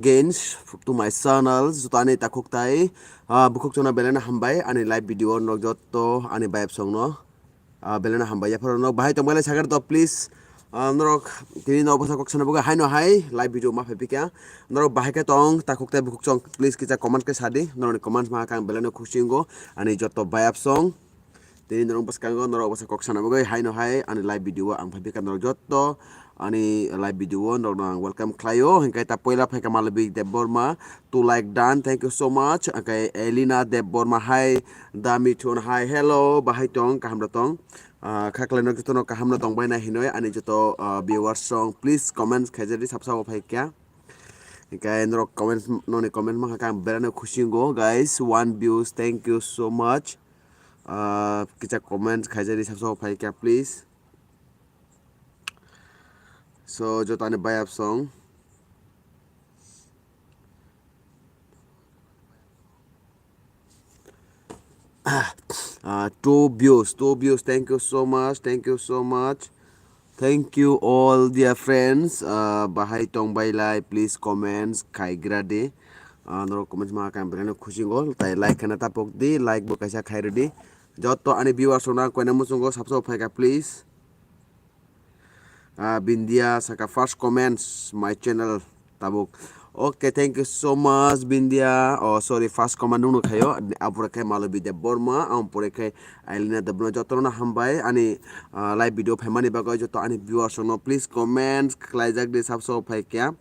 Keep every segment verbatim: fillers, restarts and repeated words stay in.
Again to my channel, joto ani takhuk tai, ah, bukhuk chana belai no hambai, ani live video norok joto ani bayap song no, ah, belai no hambai. Yapharo norok bahai tongbai lai sakar to please, ah, norok tini no bwsa kok sana bagwi hai no hai live video ma phai pika. Norok bahai khe tong takhuk tai bukhuk chong, please kisa comment khe sadi, norok ni comment ma kang belai no khusi wngo, ani joto bayap song. Tini norok bwskango norok bwsa kok sana bagwi hai no hai ani live video o ang phai pika norok joto ani live video o norok no ang welcome khlaio. Hinkhe ta poila phaikha Malabik Debbarma, two like done, thank you so much. Hinkhe Elina Debbarma hai, Da Mithun hai, hello, bahai tong, kaham da tong? Ah, khaklai no joto no kaham no tong bai na hinoi ani joto, ah, viewers song, please comment khaijadi sabsa o phaikha. Hinkhe norok comment, noni comment mankha khe ang belai no khusi wngo guys, one views, thank you so much. Ah, kisa comment khaijadi sabsa o phaikha please. So joto ani bayap song. Ah, two views, two views, thank you so much, thank you so much. Thank you all dear friends. Ah, bahai tong bai lai, please comments khaigra di. Ah, norok comments ma kang belai no khusi wngo, tai like khana tapok di, like bo kaisa khairw di. Joto ani viewers rok no ang koina muchungo sabsa o phaikha please. Ah, Bindia saka first comments my channel tabuk. Okay, thank you so much Bindia. Oh sorry, first comment nung nung khayo. Apore khe Malabik Debbarma, ang pore khe Ailina Debbarma, joto no hambai ani, ah, live video phaimani bagwi. Joto ani viewers rok no please comment khlaijak di sabsa o phaikha.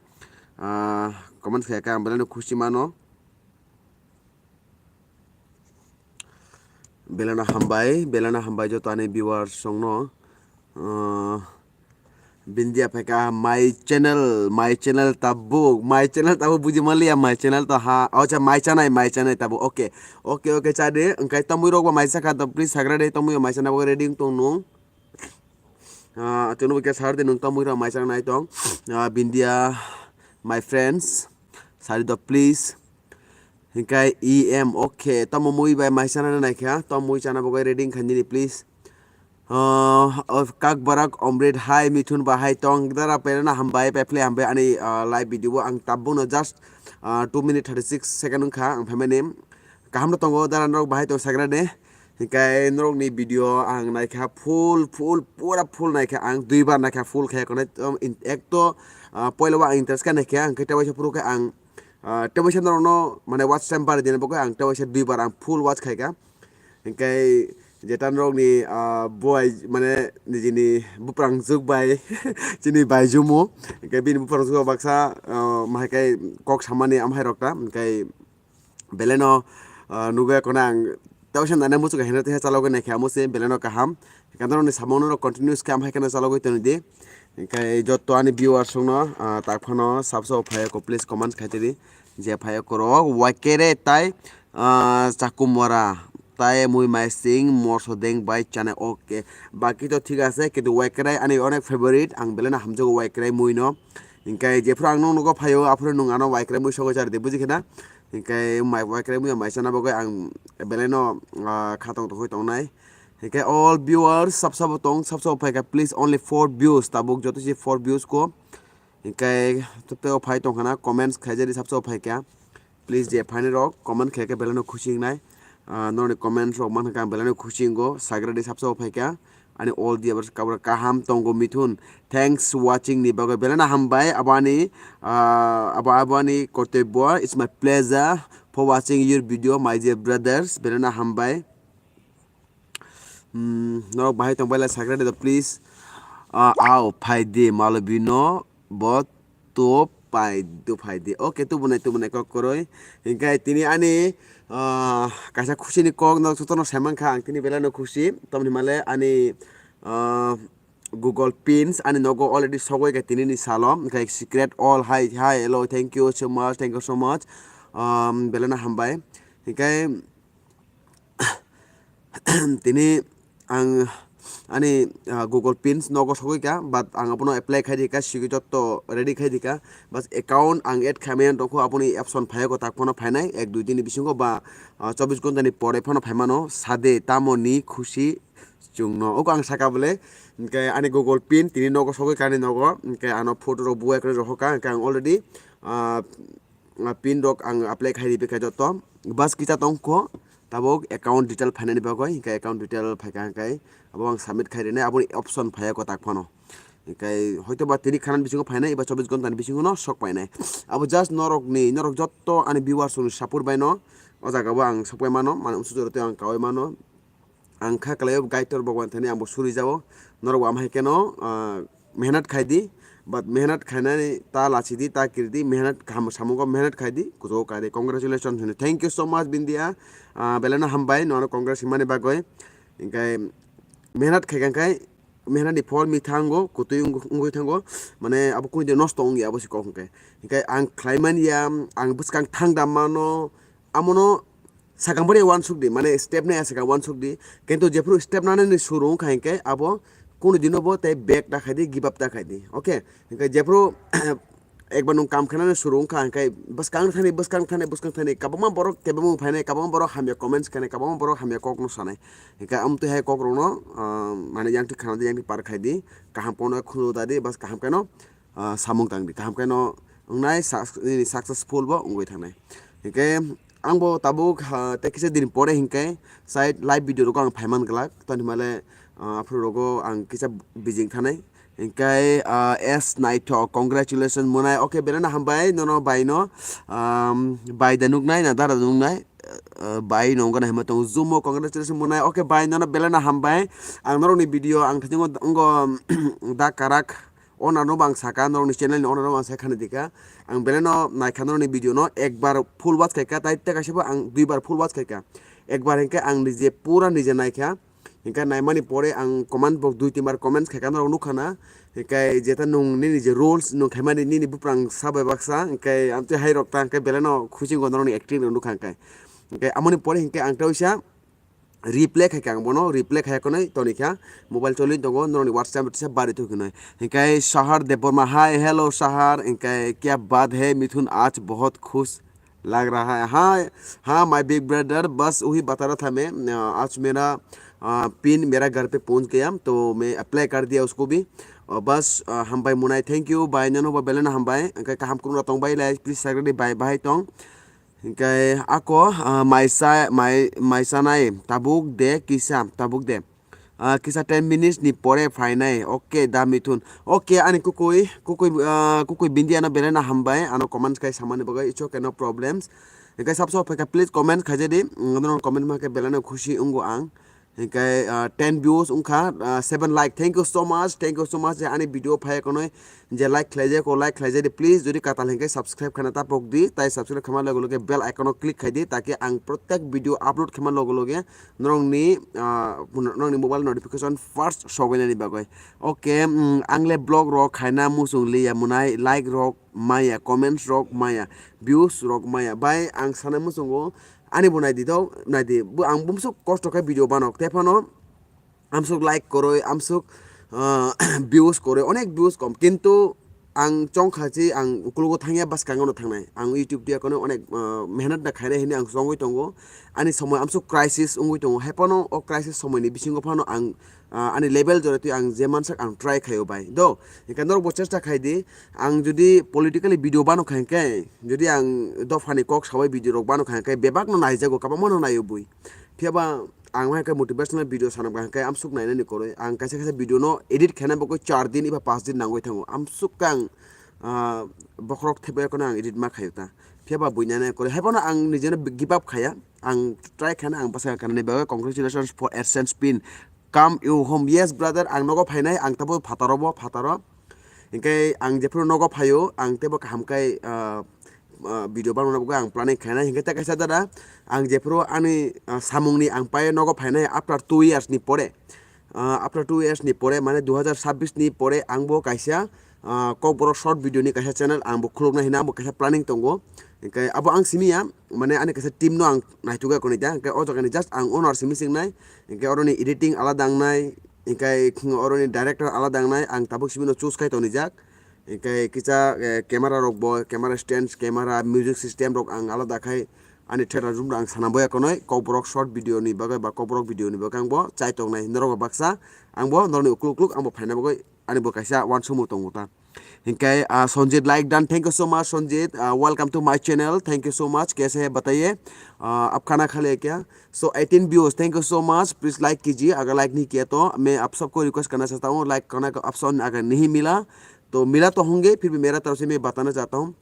Ah, comment khaikha ang belai no khusi mano. Belai no hambai, belai no hambai joto ani viewers song no. Ah, Bindia phaikha my channel, my channel tabuk, my channel tabuk buji maliya, my channel to ha, oh, acha, mai chanai, mai chanai tabuk, okay, okay, okay, chadi, engkai tamui rok ba mai chakha to please sagra de, tamui mai chana bo ready tong nung. Ah, chwngno bo khe sar de, nwng tamui rok mai chana nai tong. Ah, Bindia, my friends, sari do please. Hinkhe E M, okay, tamo mui bai mai chana naikha, tamo mui chana bo ready wngkha nini please. Ah, of Kakbarak Omrit hai Mithun bahai tong dara pelena hambai, pephle hambai ani, ah, live video o ang tabuk no just, ah, two minute thirty six second wngkha ang phaimani. Kaham no tongo dara norok bahai tong sagra de. Hinkhe norokni video ang naikha full, full, pura full naikha ang, duibar naikha full khe konai, um, in-, ek to, ah, poila o ang interest khe naikha, hinkhe tei waisa phuru khe ang, ah, tei waisa norokno mane watch time bari dina bagwi ang tei waisa duibar ang full watch khaikha. Hinkhe jeta norokni, ah, buai mane nijini buprang juk bai chini bai jumu, hinkhe bini buprang juk baksa, ah, mahaikhai kok samani amhai rok ta, hinkhe belai no, ah, nugwi kono ang tei waisa nana muchung hai hino tei chalogwi naikha amo se belai no kaham. Hinkhe norokni samung no continuous khe amhai kheno chalogwi tongdi. Hinkhe joto ani viewers rok no, ah, tak phano sabsa o phai kho please comment khai tidi. Je phai kho rok Y K R tai, ah, Chakumara tai mui mai sing morso deng bai chana, okay. Baki to thik ase, kintu Y K R ani onek favorite, ang belai no hamjago Y K R mui no. Hinkhe jephuru ang nung nogo phaio, aphuru nung ano Y K R mui sogo chari di, buji khe na? Hinkhe mai Y K R mui mai chana bagwi ang belai no, ah, khatong tongwi tongnai. Hinkhe all viewers sab sabo tong, sab sabo phaikha, please only four views, tabuk joto se four views ko. Hinkhe tei phai tongkha na, comments khaijadi sab sabo phaikha. Please je phaini rok comment khe khe belai no khusi wngnai. Ah, noni comment rok mankha ang belai no khusi wngo. Sagra di sabsa o phaikha. Ani all the abos kabra kaham tongo Mithun. Thanks watching ni bagwi belai no hambai. Abani, ah, abo, abani kortobyo. It's my pleasure for watching your video, my dear brothers. Belai no hambai. Hmm, norok bahai tong bai lai sagra de, please. Ah, ao, phai di, malo bino, bo, to, pai, do, phai di. Okay, tubunai, tubunai, kok koroi. Hinkhe tini ani, ah, kaisa khusini kok, no, jotono sai mankha, ang tini belai no khusi. Tamni male ani, ah, Google Pins, ani nogo already sogoi kha tini ni salo. Hinkhe secret all, hi, hi, hello, thank you so much, thank you so much. Um, belai no hambai. Hinkhe, tini ang ani, ah, Google Pins nogo sogwi kha, but ang abono apply khai di kha, sigi jotto ready khai di kha, bas account ang add khai maya tongkho, aboni option phai kho, tak phano phainai ek dui din ni bisingo ba, ah, chobbish ghonta ni pore phano phai mano, sade tamo ni khusi chwngno. Oko ang saka bole, hinkhe ani Google Pin tini nogo sogwi kha ani nogo, hinkhe ano photo rok buya kwrwi rohor kha, hinkhe ang already, ah, ah, pin rok ang apply khai ribi khe joto. Bas kisa tongkho tabuk account detail phainani bagwi, hinkhe account detail phaikha hinkhe abo ang submit khai rinai, aboni option phaiya kotak phano. Hinkhe hoito ba tini khanani bisingo phainai, eba chobbish ghonta ni bisingo no sok painai. Abo just norokni, norok jotto ani viewers rokni support bai no o jaga o ang sok pai mano, mane unsuk jora tei ang kaui mano. Ang kha kalai o Gaitor Bhagwan thani ang bo suri jao. Norok bo am hai khe no, ah, mehnat khai di, but mehnat khainani ta lachi di, ta kiri di, mehnat kaham samungo mehnat khai di, kuchugo kai di. Congratulations hino. Thank you so much Bindia. Ah, belai no hambai, nono congrats himani bagwi. Hinkhe mehnat khai kha khai mehnat ni phol mithango, kutui wng-, wngwi thango. Mane abo kunu de nosto wngya abo se kok hinkhe. Hinkhe ang khlai manya, ang bwskang thang da mano, amono sakang bori wansuk di, mane step nai sakang wansuk di. Kintu jephru step nanani suru wngkha hinkhe abo kunu dino bo tei back ta khai di, give up ta khai di. Okay, hinkhe jephru ekbar nwng kam khainani suru wngkha hinkhe bwskang thani, bwskang thani, bwskang thani kwbangma borok kebengmung phainai, kwbangma borok hamya comments khainai, kwbangma borok hamya kokno sanai. Hinkhe amtwi hai kokrokno, ah, mane yang thwi khana di, yang thwi par khai di, kaham kono khunu da di, bas kaham keno ah, samung tang di. Kaham khe no wngnai, sus-, nini successful bo wngwi thangnai. Hinkhe ang bo tabuk, ah, tei kisa din pore hinkhe side live video rogo ang phaiman glak. Toni himale, ah, aphuru rogo ang kisa bijing thanai. Hinkhe, ah, S Naithok, congratulations mwnai. Okay, belai no hambai, nono bai no, um, bai da nuknai na dara da nuknai? Ah, bai no wngkha na hima tongo. Zumo, congratulations mwnai. Okay, bai nono belai no hambai. Ang norokni video ang thajingo wngkha da karak. Owner no bo ang saka, norokni channel ni owner no bo ang sai khani dikha. Ang belai no naikha norokni video no, ekbar full watch khaikha, tai tei kaisa bo ang duibar full watch khaikha. Ekbar hinkhe ang nije pura nije naikha. Hinkhe naimani pore ang comment bo dui tinbar comments khaikha, norok nukha na. Hinkhe jeta nwng nini je rules nwng khaimani nini buprang sa bai baksa, hinkhe amtwi hai rok ta hinkhe belai no khusingo norokni acting rok nukha hinkhe. Hinkhe amoni pore hinkhe ang tei oisa replay khai kha ang bono, replay khai khonoi toni kha, mobile choli tongo, norokni WhatsApp tisa bari thok hinoi. Hinkhe Sahar Debbarma, hi, hello Sahar, hinkhe kya baat hai Mithun, aaj bahut khush lag raha hai. Ha, ha, my big brother, bas uhi bata raha tha main, ah, aaj mera, ah, pin mera ghar pe pahunch gaya, to main apply kar diya usko bhi. Ah, bas, ah, hambai mwnai, thank you bai, nono bo belai no hambai, hinkhe kaham kwrwngno tong bai lai, please sakradi bai bahai tong. Hinkhe ako, ah, maisa, mai-, maisanai, tabuk de kisa, tabuk de. Ah, kisa ten minutes ni pore phainai. Okay, da Mithun. Okay, ani kukui, kukui, ah, kukui Bindia no belai no hambai, ano comments khai samani bagwi, it's okay, no problems. Hinkhe sab sab phaikha, please comment khaijadi, mm, nono comment ma khe belai no khusi wngo ang. Hinkhe, ah, ten views wngkha, ah, seven like. Thank you so much, thank you so much je ani video phai khonoi je like khlaijak, o like khlaijadi, please. Jodi katal hinkhe subscribe khana ta pokdi, tai subscribe khama loge loge bell icon o click khaidi, taki ang protek video upload khama loge loge norokni, ah, norokni mobile notification first sobainani bagwi. Okay, mm, ang le vlog rok khaina muchung liya mwnai, like rok maya, comments rok maya, views rok maya. Bai ang sana muchungo ani bo naidi do, naidi. Bo ang bumsuk kosto khe video banok. Tephano amsuk like koroi, amsuk, ah, views koroi, onek views kom. Kintu ang chongkha chi ang ukulugo thangya, bwskango no thangnai. Ang YouTube dia kono onek, ah, mehnat da khainai hinwi ang chongwi tongo. Ani somoi amsuk crisis wngwi tongo. Hephano o crisis somoini bisingo phano ang, ah, ani level jora twi ang je mansak ang try khaio bai. Do, hinkhe norok bo chesta khai di. Ang jodi politically video bano kha hinkhe, jodi ang dophani kok sabai video rok bano kha hinkhe, bebak no naijago, kwbangma no naio bui. Phiya ba ang hai khe motivational video sanam kha hinkhe amsuk nainani koroi. Ang kaisa kaisa video no edit khaina bagwi char din eba panch din nangwi thango. Amsuk khe ang, ah, bokhorok thepya kheno ang edit ma khaio ta. Phiya ba bui nainani koroi. Haiphano ang nijeno give up khaya. Ang try khaina ang bwsai khanani bagwi congratulations for AdSense pin. Come you home. Yes, brother, ang nogo phainai, ang tabo phataro bo, phataro. Hinkhe ang jephru nogo phaio, ang tebo kaham khai, ah, ah, video banana bagwi ang planning khainai. Hinkhe tei kaisa dada, ang jephru ani, ah, samungni ang pai nogo phainai after two years ni pore. Ah, after two years ni pore, mane dui hazar sabbish ni pore ang bo kaisa, ah, Kokborok short video ni kaisa channel ang bo khulukna hinwi ang bo kaisa planning tongo. Hinkhe abo ang simi ya, mane ani kaisa team no ang naitugwi konwi da. Hinkhe o jaga ni just ang owner simi singnai. Hinkhe oroni editing alada wngnai, hinkhe oroni director alada wngnai, ang tabuk simi no choose khai tonijak. Hinkhe kisa, eh, camera rok bo, camera stand, camera, music system rok ang alada khai ani theater room rok ang sana boya konoi, Kokborok short video ni bagwi ba Kokborok video ni bagwi ang bo chai tongnai norok bo baksa, ang bo norokni ukluk ukluk ang bo phaina bagwi ani bo kaisa uansukmung tongo ta. Hinkai, ah, Sanjit like done. Thank you so much, Sanjit. Ah, welcome to my channel. Thank you so much. कैसे है बताइए? Ah, अब खाना खा लिया क्या? So, eighteen views. Thank you so much. Please like कीजिए. अगर like नहीं किया तो मैं आप सबको request करना चाहता हूँ, like करने का option अगर नहीं मिला तो मिला तो होंगे, फिर भी मेरा तरफ से मैं बताना चाहता हूँ।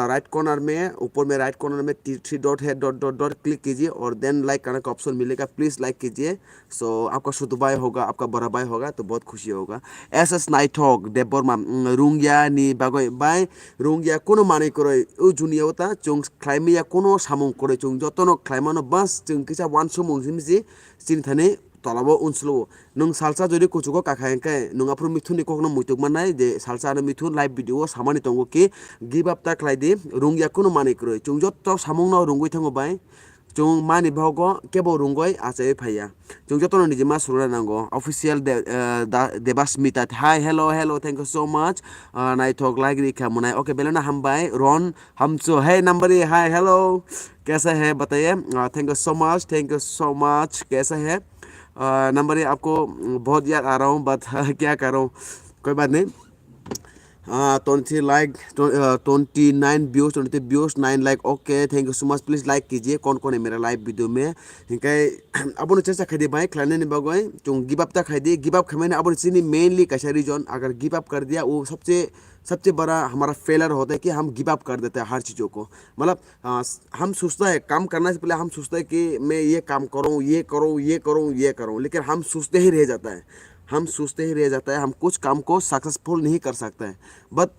राइट कॉर्नर में, ऊपर में राइट कॉर्नर में थ्री डॉट है, डॉट डॉट डॉट क्लिक कीजिए और देन लाइक करने का ऑप्शन मिलेगा। प्लीज लाइक कीजिए। सो आपका छोटू भाई होगा, आपका बड़ा भाई होगा तो बहुत खुशी होगा। एस एस नाइथोक Debbarma, rungya ni bagwi bai rungya kuno manwi kwrwi o juniya o ta chwng khlaimaya kuno samung kwrwi, chwng jotono khlaimano bas chwng kisa uansukmung simi si chini thani tolabo unslo. Nwng salsa jodi kuchugo kakha hwnkhe nwng aphuru mithunni kokno muituk mannai je salsa ano mithun live video o samani tongo ki give up ta khlai di, rungya kuno manwi kwrwi. Chwng jotto samungno rungwi thango bai. Chwng mani bogo kebo rungwi achaiwi phaiya. Chwng jotono nijima suruna nango. Official de, eh, da, Debasmita. Hi, hello, hello, thank you so much. Ah, naithok like rikha munai. Okay, belena hambai. Ron Hamcho, hey Nambari, hi, hello. कैसा है बताइए? Ah, thank you so much, thank you so much. कैसा है? Ah, Nambari, आपको बहुत याद आ रहा हूँ, but क्या करूँ, कोई बात नहीं। Ah, twenty like, tw-, ah, twenty nine views, twenty views, nine like, okay, thank you so much. Please like कीजिए, कौन कौन है मेरा live video में। Hinkai, abono chesta khai di bai, khlainani bagwi, chwng give up ta khai di, give up khaimani abono chini mainly kaisa reason, agar give up kar diya, wo sabse सबसे बड़ा हमारा फेलियर होता है कि हम give up कर देते हैं हर चीज़ों को। मतलब, आ, हम सोचता है, काम करना से पहले हम सोचता है कि मैं ये काम करूँ, ये करूँ, ये करूँ, ये करूँ, लेकिन हम सोचते ही रह जाता है। हम सोचते ही रह जाता है, हम कुछ काम को सक्सेसफुल नहीं कर सकता है। बट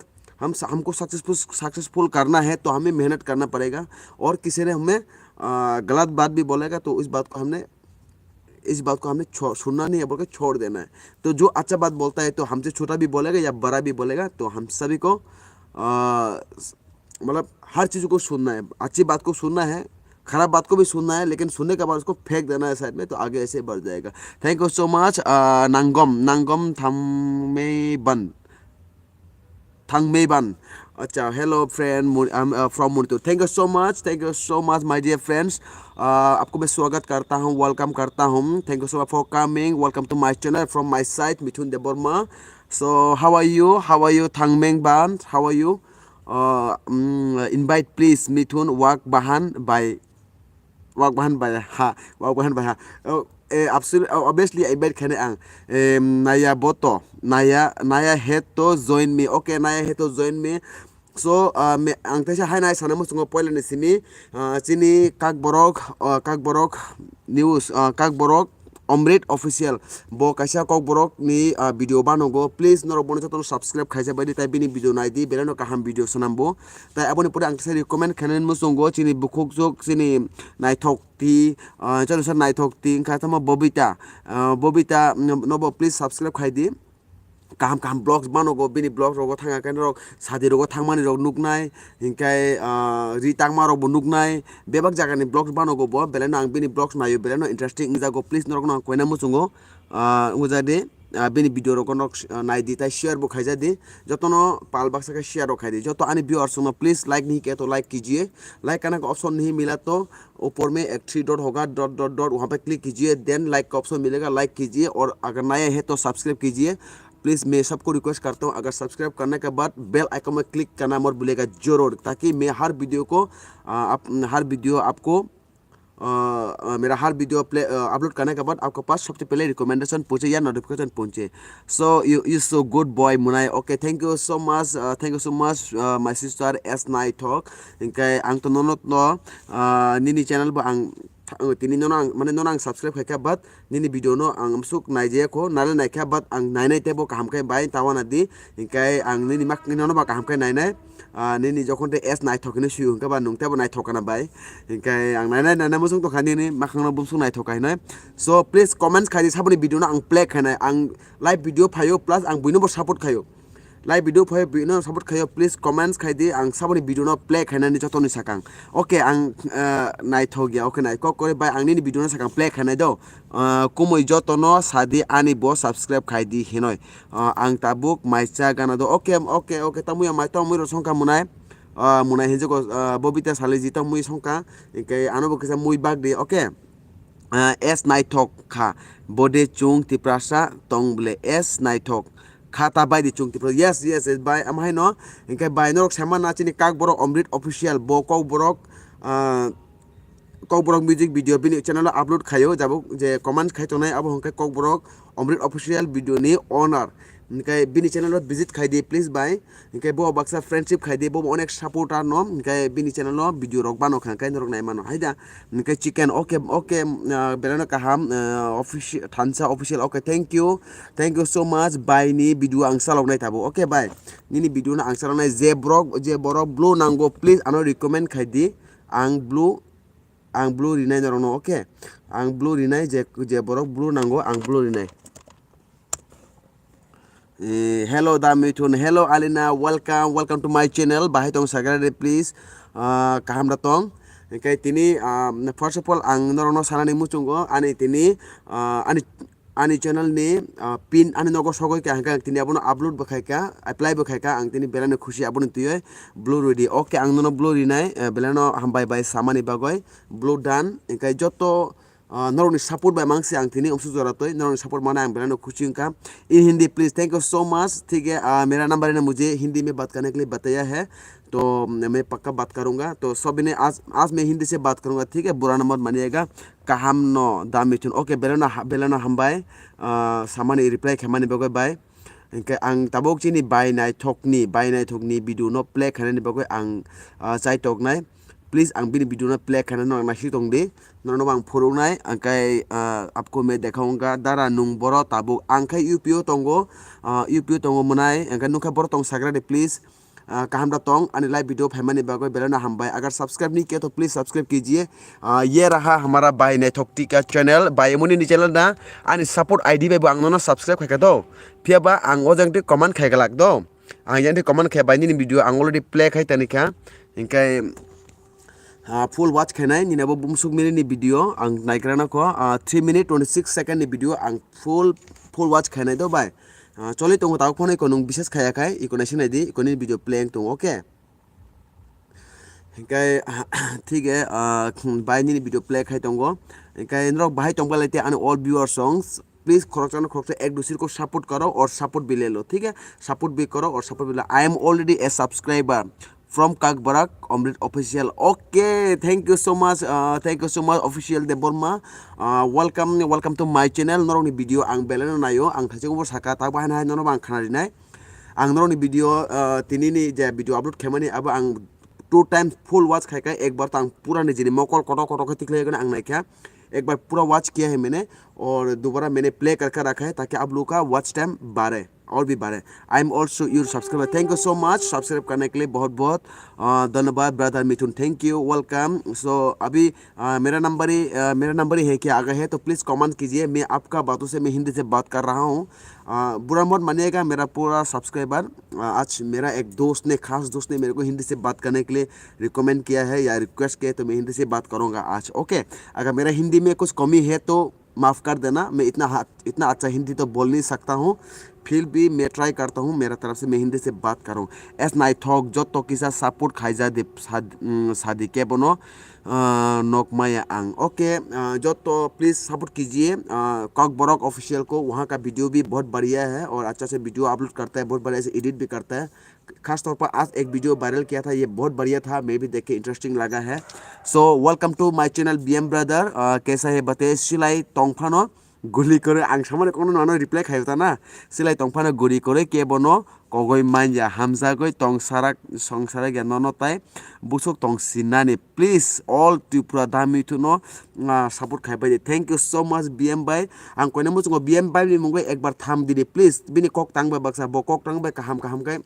हम स-, हमको सक्सेसफुल, सक्सेसफुल करना है तो हमें मेहनत करना पड़ेगा। और किसी ने हमें, आ, गलत बात भी बोलेगा तो इस बात को हमने इस बात को हमने छो-, सुनना नहीं है, बोल के छोड़ देना है। तो जो अच्छा बात बोलता है, तो हमसे छोटा भी बोलेगा या बड़ा भी बोलेगा, तो हम सभी को, आ, स-, मतलब, हर चीज़ को सुनना है। अच्छी बात को सुनना है, खराब बात को भी सुनना है, लेकिन सुनने के बाद उसको फेंक देना है साइड में, तो आगे ऐसे बढ़ जाएगा। Thank you so much, uh, Nangom, Nangom Thangmeiban। Thangmeiban. Acha, hello friend, Mu-, I'm, uh, from Monitor. Thank you so much, thank you so much, my dear friends. Uh, आपको मैं स्वागत करता हूँ, welcome करता हूँ। Thank you so much for coming. Welcome to my channel from my side, Mithun Debbarma. So, how are you? How are you, Thangmeiban? How are you? Uh, mm, invite please, Mithun Wak Bahan by Wak bahan bai ha, wak bahan bai ha. Oh, eh, absolutely, oh, obviously, I bet khane ang. Em, naya boto, naya, naya head to join me. Okay, naya head to join me. So, ah, me, ang teisa hai nai sana musungo poila ni simi, ah, chini Kakborok, ah, Kakborok news, ah, Kakborok Omrit Official. Bo kaisa Kokborok ni, ah, video banogo. Please, norok bono jotono subscribe khaisa bai di, tai bini video nai di, belai no kaham video swnam bo. Tai aboni pore ang teisa recommend khainani muchungo chini bukhuk juk, chini naithok ti, ah, chalo sa naithok ti wngkha tamo Bobita. Ah, Bobita, mm, nobo please subscribe khai di. Kaham kaham vlogs banogo, bini vlogs rogo thanga khe norok sadi rogo thangmani rok nuknai, hinkhai, ah, ri tangma rokbo nuknai, bebak jagani vlogs banogo bo, belai no ang bini vlogs naio, belai no interesting wngjago, please norok no ang koina muchungo, ah, wngjago de. Ah, bini video rok no, ah, nai di, tai share bo khaija di. Jotono pal baksa khe share rok khai di. Joto ani viewers rok no please like nahi kiya to like kijiye. Like karne ka option nahi mila to ऊपर में एक three dot होगा, dot, dot, dot, वहाँ पे क्लिक कीजिए, then like का ऑप्शन मिलेगा, लाइक कीजिए, और अगर नया है तो सब्सक्राइब कीजिए। प्लीज, मैं सबको रिक्वेस्ट करता हूँ, अगर सब्सक्राइब करने के बाद बेल आइकन में क्लिक करना मत भूलिएगा जरूर, ताकि मैं हर वीडियो को, आ, आप, हर वीडियो आपको, आ, आ, मेरा हर वीडियो प्ले, आ, अपलोड करने के बाद आपके पास सबसे पहले रिकमेंडेशन पहुँचे या नोटिफिकेशन पहुँचे। So you, you so good boy, Munai. Okay, thank you so much, uh, thank you so much, uh, my sister S Naithok. Hingke ang to nono no, uh, nini channel bo ang tha-, tini nono ang, mane nono ang subscribe khaikha, but nini video no ang amsuk naijaya kho, nale naikha, but ang nainai tebo kaham khe bai tawana di. Hingke ang nini mak, nono ba kaham khe nainai. Ah, nini jokhon te S Naithok hinwi suyo hingke ba nwng tebo naithok kana bai. Hingke ang nainai nainai muchung tongkha nini makhangno bumsung naithok kha hinwi. So please comments khai di, saboni video no ang play khainai. Ang live video phaio plus ang buino bo support khaio. Live video phaio buino support khaio, please comments khai di, ang saboni video no play khainani jotoni sakang. Okay, ang, ah, naithok ya, okay, nai kok kore bai ang nini video no sakang play khainai do. Ah, kumui jotono sadi ani bo subscribe khai di hinoi. Ah, ang tabuk maisa gana do. Okay, okay, okay. Tamui ya mai tamui ro songka munai. Ah, munai hinjiko, ah, Bobita Saliji tamui songka. Hingke ano bo kisa mui bag di. Okay. Ah, S Naithok kha. Bode chung Tiprasa tong ble S Naithok. khata bai di chwng Tripura. Yes, yes, yes, bai, amhaino, hinkhe bai norok sama na chini Kokborok Omrit Official, bo Kokborok, ah, Kokborok music video bini channel o upload khaio, jabo je comment khai tongnai abo hinkhe Kokborok Omrit Official video ni owner. Hinkhe bini channel o visit khai di please bai. Hinkhe bo baksa friendship khai di, bo onek supporter no, hinkhe bini channel o video rok bano kha, hinkhe norok nai mano hai da. Hinkhe chicken, okay, okay, ah, belai no kaham, ah, offici-, Thansa Official, okay, thank you, thank you so much, bai ni video ang salok nai tabo, okay, bai, nini video no ang salok nai, je borok, je borok blue nango, please ano recommend khai di, ang blue, ang blue rinai norok no, okay, ang blue rinai, je, je borok blue nango, ang blue rinai. Eh, hello, Da Mithun. Hello, Alina. Welcome. Welcome to my channel. Bahai tong sagra de, please. Ah, kaham da tong. Hinkhe tini, ah, first of all, ang norokno sanani muchungo. Ani tini, ah, ani, ani channel ni, ah, pin ani nogo sogoi kha, hinkhe ang tini abono upload bo khai kha, apply bo khai kha. Ang tini belai no khusi aboni twiwi blue ridi. Okay, ang nono blue rinai, eh, belai no hambai bai samani bagoi. Blue done. Hinkhe joto Ah, norokni support bai mangsi ang tini umsuk jora toi, norokni support mana ang belai no khusi wngkha. In Hindi, please, thank you so much. ठीक है, ah, मेरा नंबर है ना, मुझे हिंदी में बात करने के लिए बताया है, तो मैं पक्का बात करूंगा। तो सभी ने आज, आज मैं हिंदी से बात करूंगा, ठीक है, बुरा ना मत मानिएगा। Kaham no, Da Mithun. Okay, belai no ha-, belai no hambai, ah, samani reply khaimani bagwi bai. Hinkhe ang tabuk chini bai naithokni, bai naithokni video no play khainani bagwi ang, ah, chai toknai. Please ang bini video no play khainani norok naisik tong di. Norokno ang phuruknai, angkhe, ah, apko me dekha wngkha, dara nung boro tabuk. Ang khe U P o tongo, ah, U P o tongo mwnai, angkhe nukha boro tong sagra de, please. Ah, kaham da tong, ani live video phaimani bagwi belai no hambai. Agar subscribe nahi kiya to please subscribe kijiye. Ah, ye raha hamara bhai naithok tika channel, bhai emoni ni channel na, ani support I D bai bo ang nono subscribe khaikha to. Phiya ba ang o jang twi comment khai galak do. Ang yang twi comment khai bai nini video ang already play khai tani kha. Hinkhe, ah, full watch khainai nini abo bumsuk mini ni video ang naigra na kho, ah, three minute twenty six second ni video ang full, full watch khainai do bai. Ah, choli tongo tabuk phone iko nung bises khaya khai iko naising nai di iko nini video play wng tongo, okay? Hinkhe, thik he, ah, bai nini video play khai tongo. Hinkhe norok bahai tongba lai te ani all viewers songs. Please khoroksa no khoroksa ek dusir ko support karo or support bhi le lo, thik he? Support bhi karo or support bhi le lo. I am already a subscriber from Kokborok Omrit Official. Okay, thank you so much, ah, thank you so much Official Debbarma. Ah, welcome, welcome to my channel. Norokni video ang belai no naio, ang thaising bo saka, tak bahai no hai nono bo ang khana rinai. Ang norokni video, ah, tini ni je video upload khaimani abo ang two times full watch khai kha, ekbar to ang pura nijini mokol kotor kotor khe tikhlai gana ang naikha, ekbar pura watch kiya hai mene aur dobara mene play karke rakha hai taki aap log ka watch time bare aur bhi bare. I am also your subscriber, thank you so much subscribe karne ke liye bahut bahut, ah, dhanyabad brother Mithun, thank you, welcome. So abhi, ah, mera number hi, ah, mera number hi hai kya aa gaya hai to please comment kijiye, main aapka baaton se main Hindi se baat kar raha hoon. आ, बुरा मत मानिएगा मेरा पूरा सब्सक्राइबर। आ, आज मेरा एक दोस्त ने, खास दोस्त ने मेरे को हिंदी से बात करने के लिए रिकमेंड किया है या रिक्वेस्ट किया है, तो मैं हिंदी से बात करूँगा आज, ओके? अगर मेरा हिंदी में कुछ कमी है तो माफ़ कर देना, मैं इतना हा-, इतना अच्छा हिंदी तो बोल नहीं सकता हूँ, फिर भी मैं ट्राई करता हूँ, मेरा तरफ से मैं हिंदी से बात करूँ। एस नाइथक, जत किसा सपोर्ट खाइजा दे साद-, उम, सादी के बनो, ah, nokmaya ang. Okay, ah, joto please support कीजिए, ah, Kokborok Official को, वहाँ का वीडियो भी बहुत बढ़िया है और अच्छा से वीडियो अपलोड करता है, बहुत बढ़िया से एडिट भी करता है। खास तौर पर आज एक वीडियो वायरल किया था, ये बहुत बढ़िया था, मैं भी देख के इंटरेस्टिंग लगा है। So welcome to my channel B M brother, ah, कैसा है बताइए, सिलाई तोंगफानो गुली करे, ang samani kono nono reply khayo ta na, सिलाई तोंगफानो गुली करे, के बनो, kogoi manya hamjagoi tong sarak song sarak ya nono tai busuk tong sinani, please all Tripura dami thuno, ah, support khai bai di. Thank you so much B M bai, ang koine muchungo B M bai ni mungoi ekbar tham didi please, bini kok tang bai baksa bo kok tang bai kaham kaham kai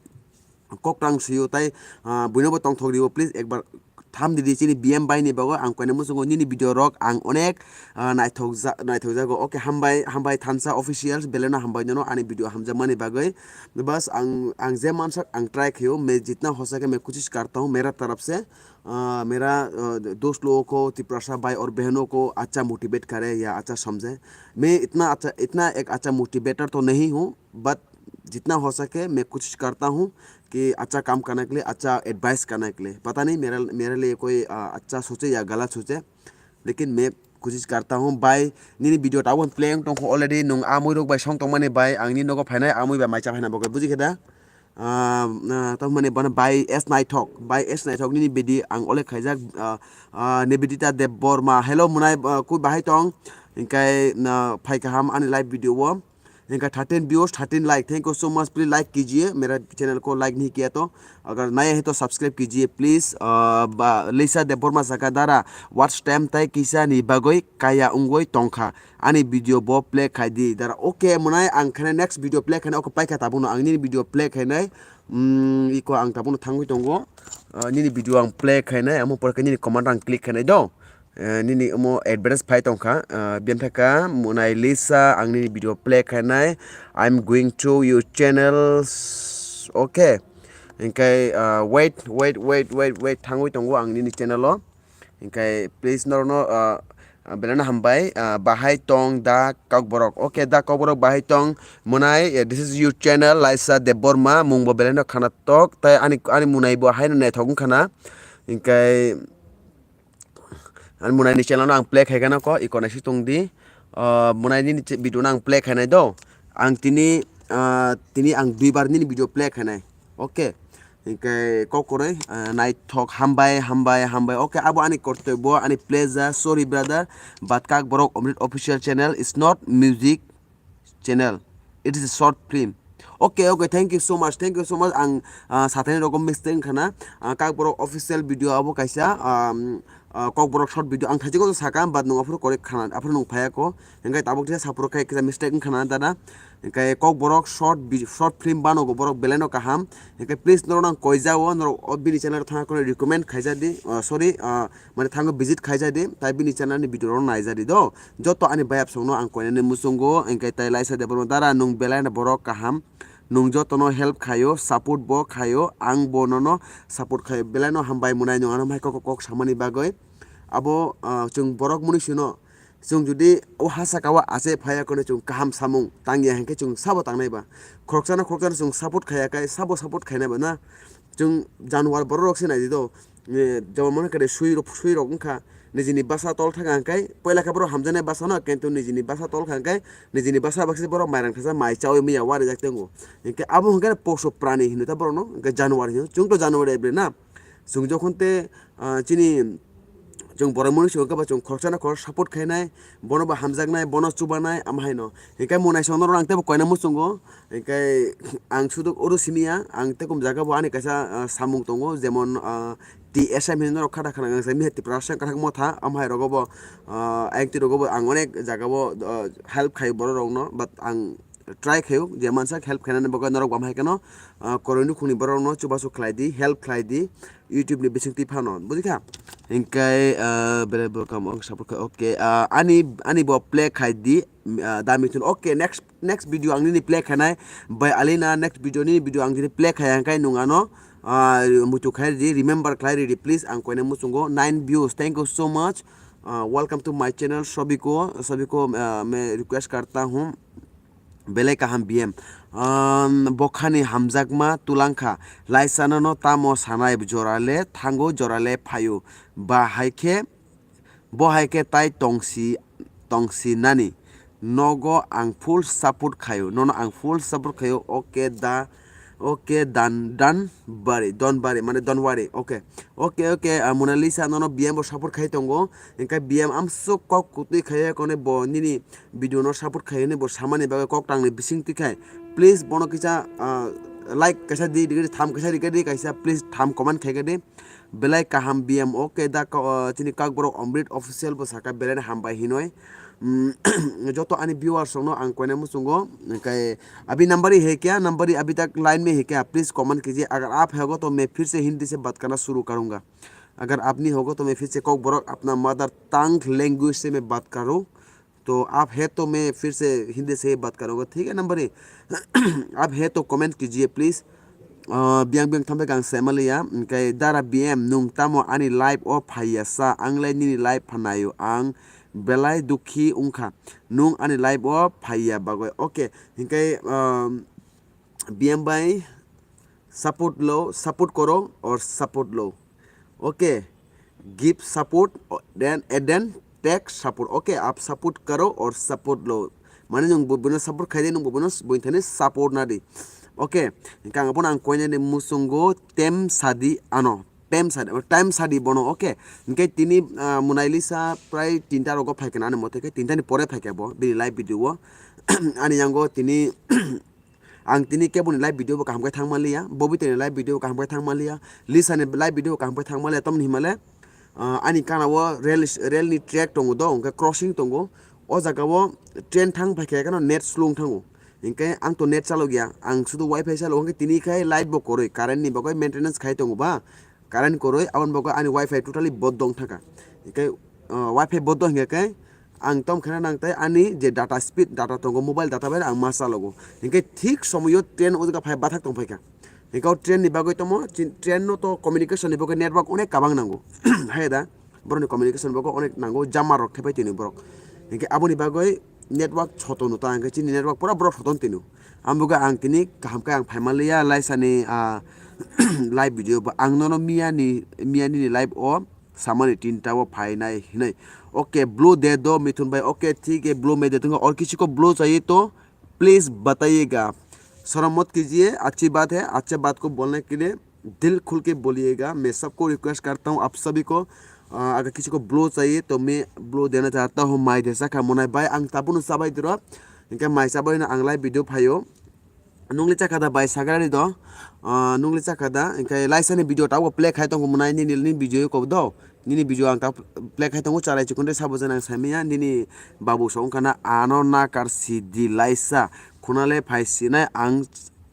kok tang siyo tai, ah, buino bo tong thok dibo please ekbar tham didi chini B M bai ni bago ang koine muchungo nini video rok ang onek, ah, naithok ja-, naithok jago. Okay, hambai, hambai Thansa Officials, beleno hambai nono ani video hamjakmani bagwi. Bas ang, ang je mansak ang try khayo, main jitna ho sake main koshish karta hoon, mera taraf se, ah, mera, ah, dost logo ko, Tiprasa bhai aur behno ko accha motivate kare ya accha samjhe. Main itna accha, itna ek accha motivator to nahi hoon, but jitna ho sake main koshish karta hoon ki accha kaam karne ke liye, accha advice karne ke liye. Pata nahi mera, mere liye koi, ah, accha soche ya galat soche, lekin main Kosis karta hwn bai, nini video tabuk play wng tongkha already, nwng amwi rok bai song tongmani bai ang nini nogo phainai, amwi bai mai cha phaina bagwi, buji khe da? Ah, ah, tamo mani bono bai S Naithok, bai S Naithok nini bidi ang ole khaijak, ah, ah, Nivedita Debbarma. Hello mwnai, ah, koi bahai tong? Hinkhe, ah, phai kaham ani live video o. Hinkhe thirteen views, thirteen like. Thank you so much. Please like kijiye. Mera channel ko like nahi kiya to. Agar naya hai to subscribe kijiye please. Ah, ba, Lisa Debbarma saka dara. Watch time tai kisa ni bagwi kaya ungwi tongkha. Ani video bo play khai di dara. Okay, mwnai ang khana next video play khaina, okay, paikha tabukno ang nini video play khainai. Mm, iko ang tabukno thangwi tongo. Ah, nini video ang play khainai, amo pore khe nini comment ang click khainai do. Eh, nini omo advertise phai tongkha. Ah, biyang thaka mwnai Lisa ang nini video play khainai. I'm going to your channels. Okay. Hinkhe, ah, wait, wait, wait, wait, wait, thangwi tongo ang nini channel o. Hinkhe please norokno, ah, ah, belai no hambai, ah, bahai tong da Kokborok. Okay, da Kokborok bahai tong. Mwnai, eh, this is your channel, Laisa Debbarma. Mung bo belai no khana tok. Tai ani, ani mwnai bo haino naithok wngkha na. Hinkhe ani mwnai ni channel no ang play khai gana ko, iko naisik tong di. Ah, mwnai ni video no ang play khainai do. Ang tini, ah, tini ang duibar nini video play khainai. Okay. Hinkhe kok kwrwi, ah, naithok hambai, hambai, hambai. Okay, abo ani kortoi bo, ani pleasure. Sorry brother, but Kokborok Omrit official channel is not music channel. It is a short film. Okay, okay, thank you so much, thank you so much. Ang, ah, sathani rokom mistake wngkha na. Ah, Kokborok official video abo kaisa, um, ah, Kokborok short video. Ang thachi ko saka, but nwng aphuru correct khana, aphuru nwng phaya ko. Hinkhe tabuk kisa sapro khai kisa mistake wngkha na dada. Hinkhe Kokborok short vi-, short film bano go borok belai no kaham. Hinkhe please norok nang koi jao, norok o bini channel thangna kono recommend khaija di. Ah, sorry, ah, mane thango visit khaija di. Tai bini channel ni video rok naija di do. Joto ani bayap song no ang koinani muchungo. Hinkhe tai Laisa Debbarma dara nwng belai no borok kaham. Nwng joto no help khaio, support bo khaio, ang bo nono support khaio. Belai no hambai mwnai nwng ano hai kok kok samani bagwi. Abo, ah, chwng borok mwnwi sino. Chwng jodi o ha saka o ache phaiya kono chwng kaham samung tangya hinkhe chwng sabo tangnai ba? Khoroksano khoroksano chwng support khaiya khe sabo support khainai ba na? Chwng januar borok rok se nai di do. Eh, jemon mone khe sui rok, sui rok wngkha nijini basa tol thang hwnkhe poila khe borok hamjaknai basa no, kintu nijini basa tol kha hwnkhe nijini basa baksa borok mairang thasa mai chaui manya warijak tongo. Hinkhe abo hwnkhe poso prani hino ta borok no, hinkhe januar hino, chwng to januar April na. Chwng jokhon te, ah, chini chwng borok mwnwi sio khe ba chwng khoroksa na khorok support khainai, bono bo hamjaknai, bono chubanai, amo haino. Hinkhe mwnai songno rang tebo koina muchungo, hinkhe ang suduk oro simiya, ang tekum jaga bo ani kaisa, ah, samung tongo, jemon, ah, T S M hinwi norok khata khana ang miya Tiprasa kathak motha, amo hai rogo bo, ah, ayang twi rogo bo ang onek jaga bo, ah, help khai borok rokno, but ang try khaio je mansak help khainani bagwi norok bo hai kheno, ah, koroi nukhungni borok no chubachu khlai di, help khlai di YouTube ni bisingtwi phano, bujikha? Hinkhe, ah, belai bo kam ok support khai, okay, ah, ani, ani bo play khai di, ah, da mithun, okay, next, next video ang nini play khainai bai Alina, next video nini video ang nini play khai hwnkhe nwng ano, ah, muitu khai di, remember khlai ridi please, ang koina muchungo nine views, thank you so much, ah, welcome to my channel, sobiko, sobiko, ah, me request karta hoon. Belai kaham B M. Umm, bokhani hamjakma tulangkha. Laisano no tamo sanai, jorale thango, jorale phaio. Ba hai khe, bo hai khe tai tongsi, tongsi nani. Nogo ang full support khaio. Nono ang full support khaio. Okay da, okay dan, dan bari, don bari, mane don wari. Okay. Okay, okay, ah, Mona Lisa nono B M bo support khai tongo. Hinkhe B M amsuk kok kutui khaiya kone bo nini video no support khai hwnwi bo samani bagwi kok tangni bising twi khai. Please bono kisa, ah, like kaisa di, di, di, tham kaisa di, di, kaisa please tham comment khai di. Belai kaham B M, okay da, ka-, ah, chini Kokborok Omrit official bo saka belai hambai hinoi. Mm, joto ani viewers rokno ang koina muchungo, hinkhe abhi number hi hai kya, number hi abhi tak line mein hai kya, please comment kijiye. Agar aap hai hoga to main phir se Hindi se baat karna shuru karunga. अगर आपने होगा तो मैं फिर से कोकबोरोक अपना mother tongue language से मैं बात करूँ, तो आप है तो मैं फिर से हिंदी से ही बात करूँगा, ठीक है नंबर एक। आप है तो कमेंट कीजिए please. Biang biang thambai kang sema liya, hinkhe dara B M nwng tamo ani live o phaiya sa, ang le nini live phanaio, ang belai dukhi wngkha nwng ani live o phaiya bagwi. Okay, hinkhe, um, B M bai support lo, support koro or support lo. Okay, give support, then, and then Tech support, okay, aap support karo aur support lo. Mane nwng bo-, bono support khai di, nwng bo-, bono s-, boini thani support na di. Okay, hingke ang bono ang koinani muchungo tem sadi ano, tem sadi, time sadi bono, okay. Hingke tini, ah, Monalisa prai tinta rogo phaikha ani mote khe, tinta ni pore phaikha bo, bini live video o. Ani yango tini Ang tini keboni live video bo kaham khe thang manliya, Bobita ni live video bo kaham khe thang manliya, Lisa ni live video bo kaham khe thang manliya, tamni himale, ah, ani kana o rel, rel ni track tongo do, hingke crossing tongo, o jaga o train thang phaikhe khe net slow wng thango, hingke ang to net chalok ya, ang sudu wifi chalok, hingke tini khai light bo kwrwi, current ni bagwi maintenance khai tongo ba, current kwrwi, aboni bagwi ani wifi totally bondo wng thangkha. Hingke, ah, wifi bondo hingkhe khe ang tom khena nang tei ani je data speed, data tongo, mobile data bai ang ma chalogo. Hingke thik somoyo train o jaga phai bathak tong phaikha. Hingke o train ni bagwi tomo, chin-, train no to communication ni bagwi network onek kabang nango. Hai da, borok ni communication bagwi onek nango, jamar rok thepai tini borok. Hingke aboni bagwi network soto no ta, hingke chini network pura borok soton tino. Ambuga ang tini kaham khe ang phai manliya, Laisani, ah, live video bo ang nono miyani, miyani ni live o samani tinta o phainai hinwi. Okay, blue de do Mithun bhai, okay, thik hai, blue me de tunga, aur kisi ko blue chahiye to please batayega. Sharam mat kijiye, achhi baat hai, achhe baat ko bolne ke liye dil khul ke boliyega. Main sabko request karta hoon, aap sabhi ko, ah, agar kisi ko blue chahiye to main blue dena chahta hoon, mai de sakha Monai bhai, ang tabuk no chabai diro. Hingke mai chabai no ang live video phaio. Nungli chakha da bai sagrari do? Ah, nungli chakha da? Hingke Laisani video tabuk play khai tongo Monai, nini, nini video ko do? Nini video ang tabuk play khai tongo, chalai chikon de sabo jana ang saimanya, nini babu song kana ano nakar sidi Laisa. Khunale phai sinai ang,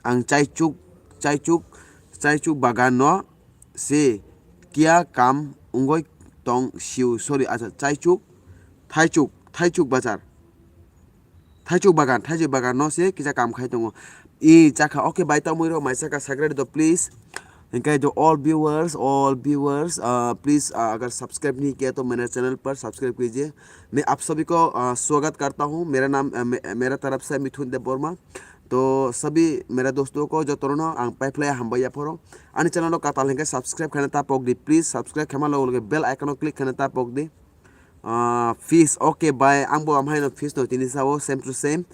ang chaichuk, chaichuk, chaichuk bagan no se kia kam ungoi tong siu, sorry, acha, chaichuk, thaichuk, thaichuk bazar. Thaichuk bagan, thaichuk bagan no se kisa kam khai tongo. I chakha, okay, bai tamwi rok mai chakha sagrari do, please. Hingke to all viewers, all viewers, uh, please, uh, agar subscribe nahi kiya to mere channel par subscribe kijiye. Main aap sabhi ko, uh, swagat karta hoon. Mera naam, uh, me-, mera taraf se Mithun Debbarma. To sabhi mera dosto ko jotono ang pai phlai hambai ya phoro. Ani channel no katal hingke subscribe khaina ta pok di, please. Subscribe khaima loge loge bell icon o click khaina ta pok di. Ah, fish, okay, bai, ang bo amhai no fish no tini sao, same to same.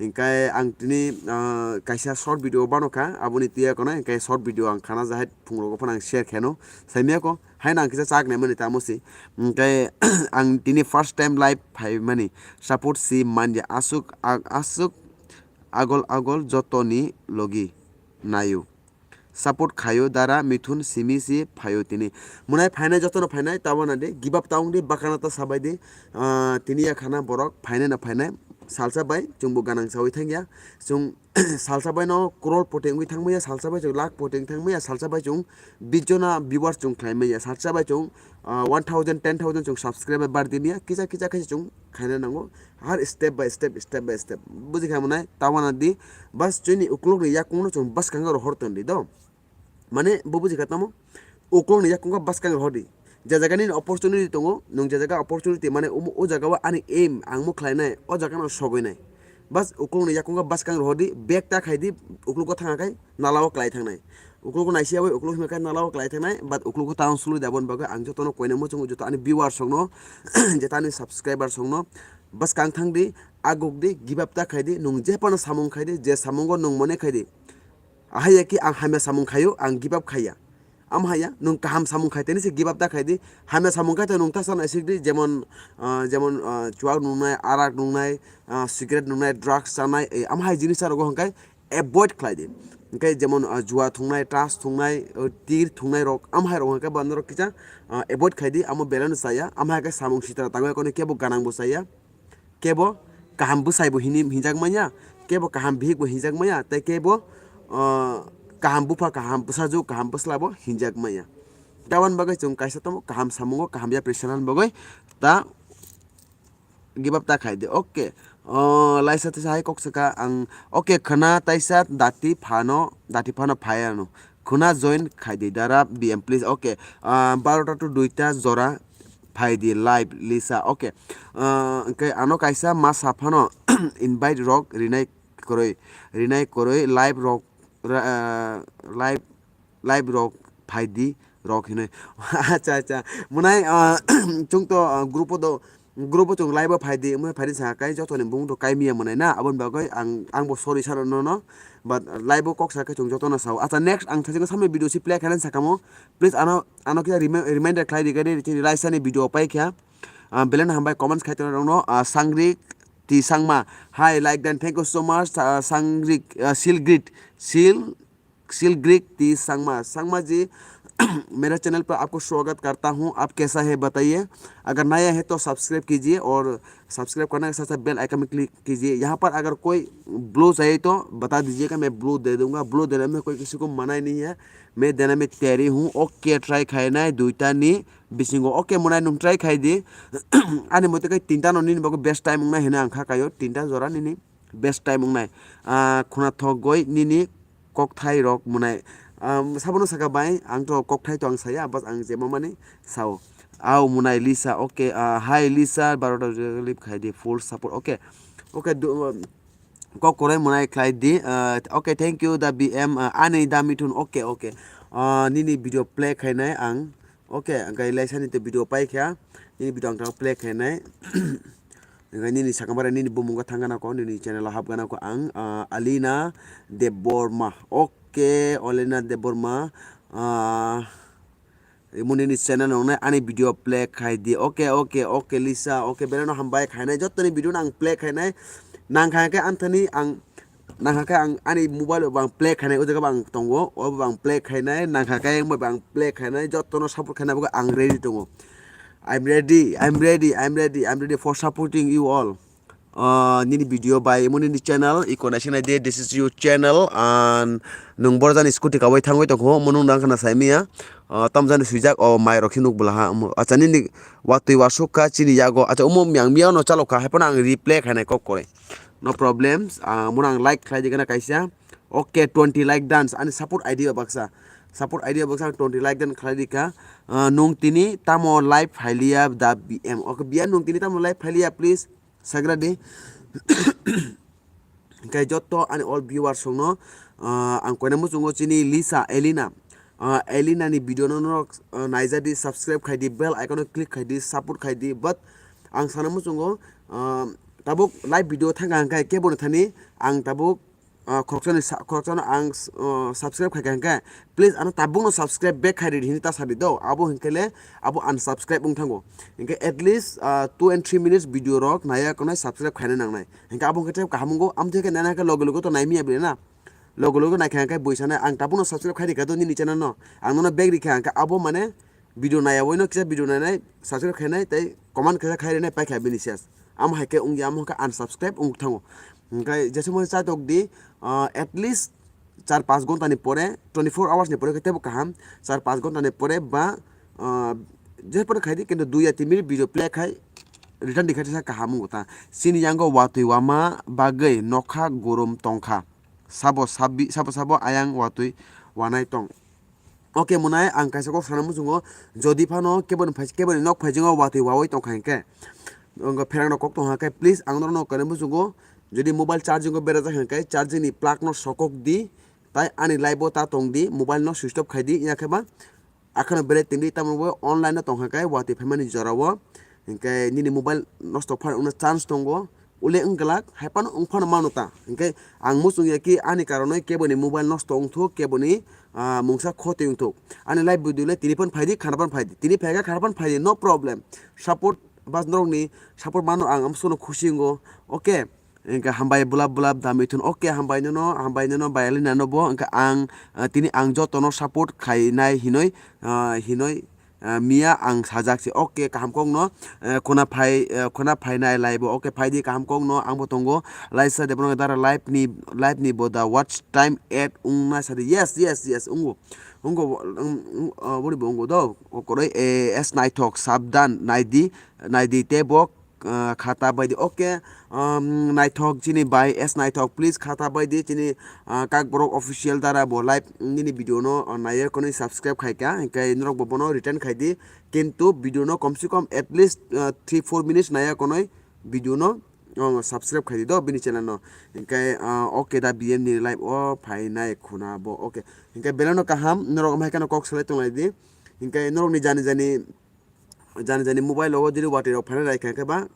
Hingkai ang tini, ah, kaisa short video bano kha, aboni tiya kono, hingkai short video ang khana jahai phungrok phano ang share kheno, saimya ko, hai nang kisa chak nai mani tamo si. Hingkai ang tini first time live phai mani, support si manya, asuk, ag-, asuk, agol, agol, joto ni logi nayo. Support khaio dara Mithun simi si phaio tini. Monai phainai jotono phainai, tabana di, give up ta wng di, bakana ta sabai di. Ah, tini ya khana borok phainai na phainai. Salsa bai chwngbo ganang sawi thangya. Chwng salsa bai no crore poti wngwi thangmaya, salsa bai chwng lakh poti wng thangmaya, salsa bai chwng bis jona viewers chwng khlaimaya, salsa bai chwng, ah, one thousand, ten thousand chwng subscriber bar di maya, kisa kisa khe chwng khaina nango. Har step by step, step by step. Buji kha monai, tabana di, bas chwngni uklok ni yakung no chwng bas kanga rohor ton di do. Mane, bo buji kha tamo? Uklok ni yakung kha bas kanga rohor di. Je jaga nini opportunity tongo, nwng je jaga opportunity, mane, umo, o jaga o ani aim, ang mo khlai nai, o jaga no sogwi nai. Bas uklok ni yakung kha bas kanga rohor di, bag ta khai di, uklok o thang kha khai, nala o klai thang nai. Uklok o naisi yawi, uklok hima khe nala o klai thang nai, but uklok o town sului da, aboni bagwi ang jotono koina muchungo, joto ani viewers rok no, joto ani subscribers rok no, bas kang thang di, aguk di, give up ta khai di, nwng je phano samung khai di, je samungo nwng mone khai di. Ahai ya ki ang hamya samung khaio, ang give up khaiya. Am haya, nwng kaham samung khai teni se give up ta khai di, hamya samung khai to nwng ta sana sik di, jemon, ah, jemon, ah, chuak nungnai, arak nungnai, ah, cigarette nungnai, drugs chanai, eh, am hai jinis rok hwnkhe, avoid khlai di. Hwnkhe jemon, ah, jua thungnai, tas thungnai, ah, tir thungnai rok, am hai rok hwnkhe bo norok kisa, ah, avoid khai di, amo belai no chaya, am hai khe samung sitra tangwi kono kebo ganang bo chaya, kebo kaham bwsai bo hini hinjak manya, kebo kaham bihik bo hinjak manya, tei kebo, ah, kaham bupha, kaham bwsajwk, kaham bwsla bo hinjak manya. Taboni bagwi chwng kaisa tamo kaham samungo kaham yapri sanani bagwi ta give up ta khai di. Okay. O, laisa tisa hai kok saka ang. Okay, khwna taisa dati phano, dati phano phai ano. Khwna join khai di dara B M please. Okay. Ah, barota to duita jora phai di live Lisa. Okay. Ah, hwnkhe ano kaisa masa phano invite rok rinai kwrwi, rinai kwrwi live rok ra-, ah, live live rok phai di rok hinwi. Acha, acha. Monai, ah, chwng to, ah, group o do, Group o chwng live o phai di, omo phai di sa kai joto ni bumung to kai miya mwnai na, aboni bagwi ang, ang bo sorry sa no no, but live o kok sa khe chwng joto no sao. Acha, next ang thajak samni video si play khainani sakamo, please ano, ano kisa remi-, reminder khlai di gani chini Laisa ni video pai kha. Ah, belai no hambai comments khai tongnai rok no, ah, Sangrik T Sangma, hi, like dan, thank you so much, ah, Sangrik, ah, Silgrit, Sil, Silgrik T Sangma, Sangma ji, मेरे चैनल पर आपको स्वागत करता हूँ, आप कैसा है बताइए, अगर नया है तो सब्सक्राइब कीजिए और सब्सक्राइब करने के साथ साथ बेल आइकन में क्लिक कीजिए। यहाँ पर अगर कोई ब्लू चाहिए तो बता दीजिएगा, मैं ब्लू दे दूंगा। ब्लू देने में कोई किसी को मना ही नहीं है, मैं देने में तैयारी हूँ। OK, try khainai duita ni bisingo. OK, mwnai nwng try khai di. Ani mote khe tinta no nini bagwi best time wngnai hino ang kha kaio, tinta jora nini best time wngnai. Ah, khuna thok goi nini kokthai rok mwnai. Um, sabono saka bai, ang to kokthai to ang saya, bas ang jema mani sao. Au mwnai Lisa, OK, ah, hi Lisa, barota lip khai di, full support, OK. OK, du-, um, kok korai mwnai khlai di, ah, OK, thank you, da B M, ah, ani da mithun, OK, OK. Ah, nini video play khainai ang, OK, ang kai lai sani te video pai kha, nini video ang ta play khainai. Ang kai nini sakambara nini bumung thang gana ko, nini channel o hap gana ko ang, ah, Alina Debbarma, OK, Alina Debbarma, ah, Imo nini channel nongnai ani video play khai di. OK, OK, OK, Lisa. OK, belai no hambai khainai. Jottoni video no ang play khainai. Nang kha khe anthani ang, nang kha khe ang ani mobile bo ang play khainai. O jaga bo ang tongo. O bo ang play khainai. Nang kha khe ang bo ang play khainai. Jottono support khainai bo ang ready tongo. I'm ready. I'm ready. I'm ready. I'm ready for supporting you all. Ah, nini video bai imo nini channel iko naising nai de, this is your channel, and nwng borok jani scooty kabai thangwi tongkho, omo nwng nang khna sai manya. Ah, tam jani swijak o mai rok khe nuk bwla ha, omo acha nini watwi wasuk kha chini yago, acha omo miyang miyang no chalok kha, hai phano ang replay khainai kok kore. No problems, ah, omo ang like khlai di gana kaisa. OK, twenty like dance, ani support idea baksa, support idea baksa twenty like dance khlai di kha. Ah, nwng tini tamo live phailiya da B M? OK, biya nwng tini tamo live phailiya, please. Sagra di. Hingke jotto ani all viewers rokno, ah, ang koina muchungo chini Lisa, Elina. Ah, Elina ni video no norok, ah, naija di, subscribe khai di, bell icon o click khai di, support khai di. But ang sana muchungo, ah, tabuk live video thangka hingke kebo ni thani ang tabuk, ah, khoroksa ni sa-, khoroksa no ang, ah, subscribe khai kha hingke, please ano tabuk no subscribe back khai di hini ta sadi do. Abo hingke le abo unsubscribe wng thango. Hingke at least, ah, two and three minutes video rok naiya konai subscribe khaina nangnai. Hingke abo hingke tei kaham wngo, amtwi khe nana khe loge loge to naimiya bwle na. Loge loge naikha hingke bui sanai, ang tabukno subscribe khai rikha do nini channel no. Ang nono bag rikha hingke abo mane video naiya boino kisa video nainai, subscribe khainai tei comment kisa khai rinai paikha bini ses. Amo hai khe wngya, amo hingke unsubscribe wng thango. Hingke jesa mani chatok di, ah, at least char panch ghonta ni pore, twenty four hours ni pore khe tebo kaham, char panch ghonta ni pore ba, ah, je pore khai di, kintu dui ya tin minute video play khai, return di khai sa kaham wngo ta. Chini yango watwi wama bagwi nokha gorom tongkha. Sabo sabi, sabo sabo ayang watwi wanai tong. OK, mwnai ang kaisa kok sana muchungo, jodi phano keboni phai-, keboni nok phaisingo watwi wawi tongkha hingke, wngkha pherang rok kok tongkha khe, please ang norokno koina muchungo, jodi mobile charging o berajak hingke charging ni plug no sokok di, tai ani live o ta tong di, mobile no switch off khai di, ya khe ba akhano berai tongdi, tamo bo online no tongkha khe watwi phaimani jora o, hingke nini mobile nosto phano wngna chance tongo, ule wngglak, hai phano wng phano mano ta, hingke ang muchung ya ki ani karonoi keboni mobile nosto wngthok, keboni, ah, mungsa khoti wngthok, ani live video le tini phano phaidi, khana phano phaidi, tini phaikha khana phano phaidi, no problem, support bas norokni support mano ang amsono khusi wngo, OK. Hingke hambai bulap bulap da mithun. OK, hambai nono, hambai nono, bai Alina no bo. Hingke ang, ah, tini ang jotono support khainai hinoi, ah, hinoi, ah, miya ang sajak se. OK, kaham kok no, eh, khuna phai, eh, khuna phainai live o. OK, phaidi kaham kok no, ang bo tongo. Laisa Debbarma dara live ni, live ni bo da watch time eight wngna sadi. Yes, yes, yes, wngo. Wngo, wng, wng, ah, boni bo wngo do. Okoroi, eh, S Naithok, sabdan, naidi, naidi te bo. Ah, khata bai di. OK, um, naithok chini bai S Naithok, please khata bai di chini, ah, Kakborok official dara bo live nini video no, ah, naiye konwi subscribe khai kha, hingke norok bo bono return khai di, kintu video no kom se kom at least, ah, three four minutes naiya konwi video no, oh, subscribe khai di do bini channel no, hingke, ah, OK da B M ni live o phainai khuna bo, OK, hingke belai no kaham norok amhai kheno kok salai tonglai di, hingke norok ni jani jani jani jani mobile rogo jiri watwi rok phaina nai kha khe ba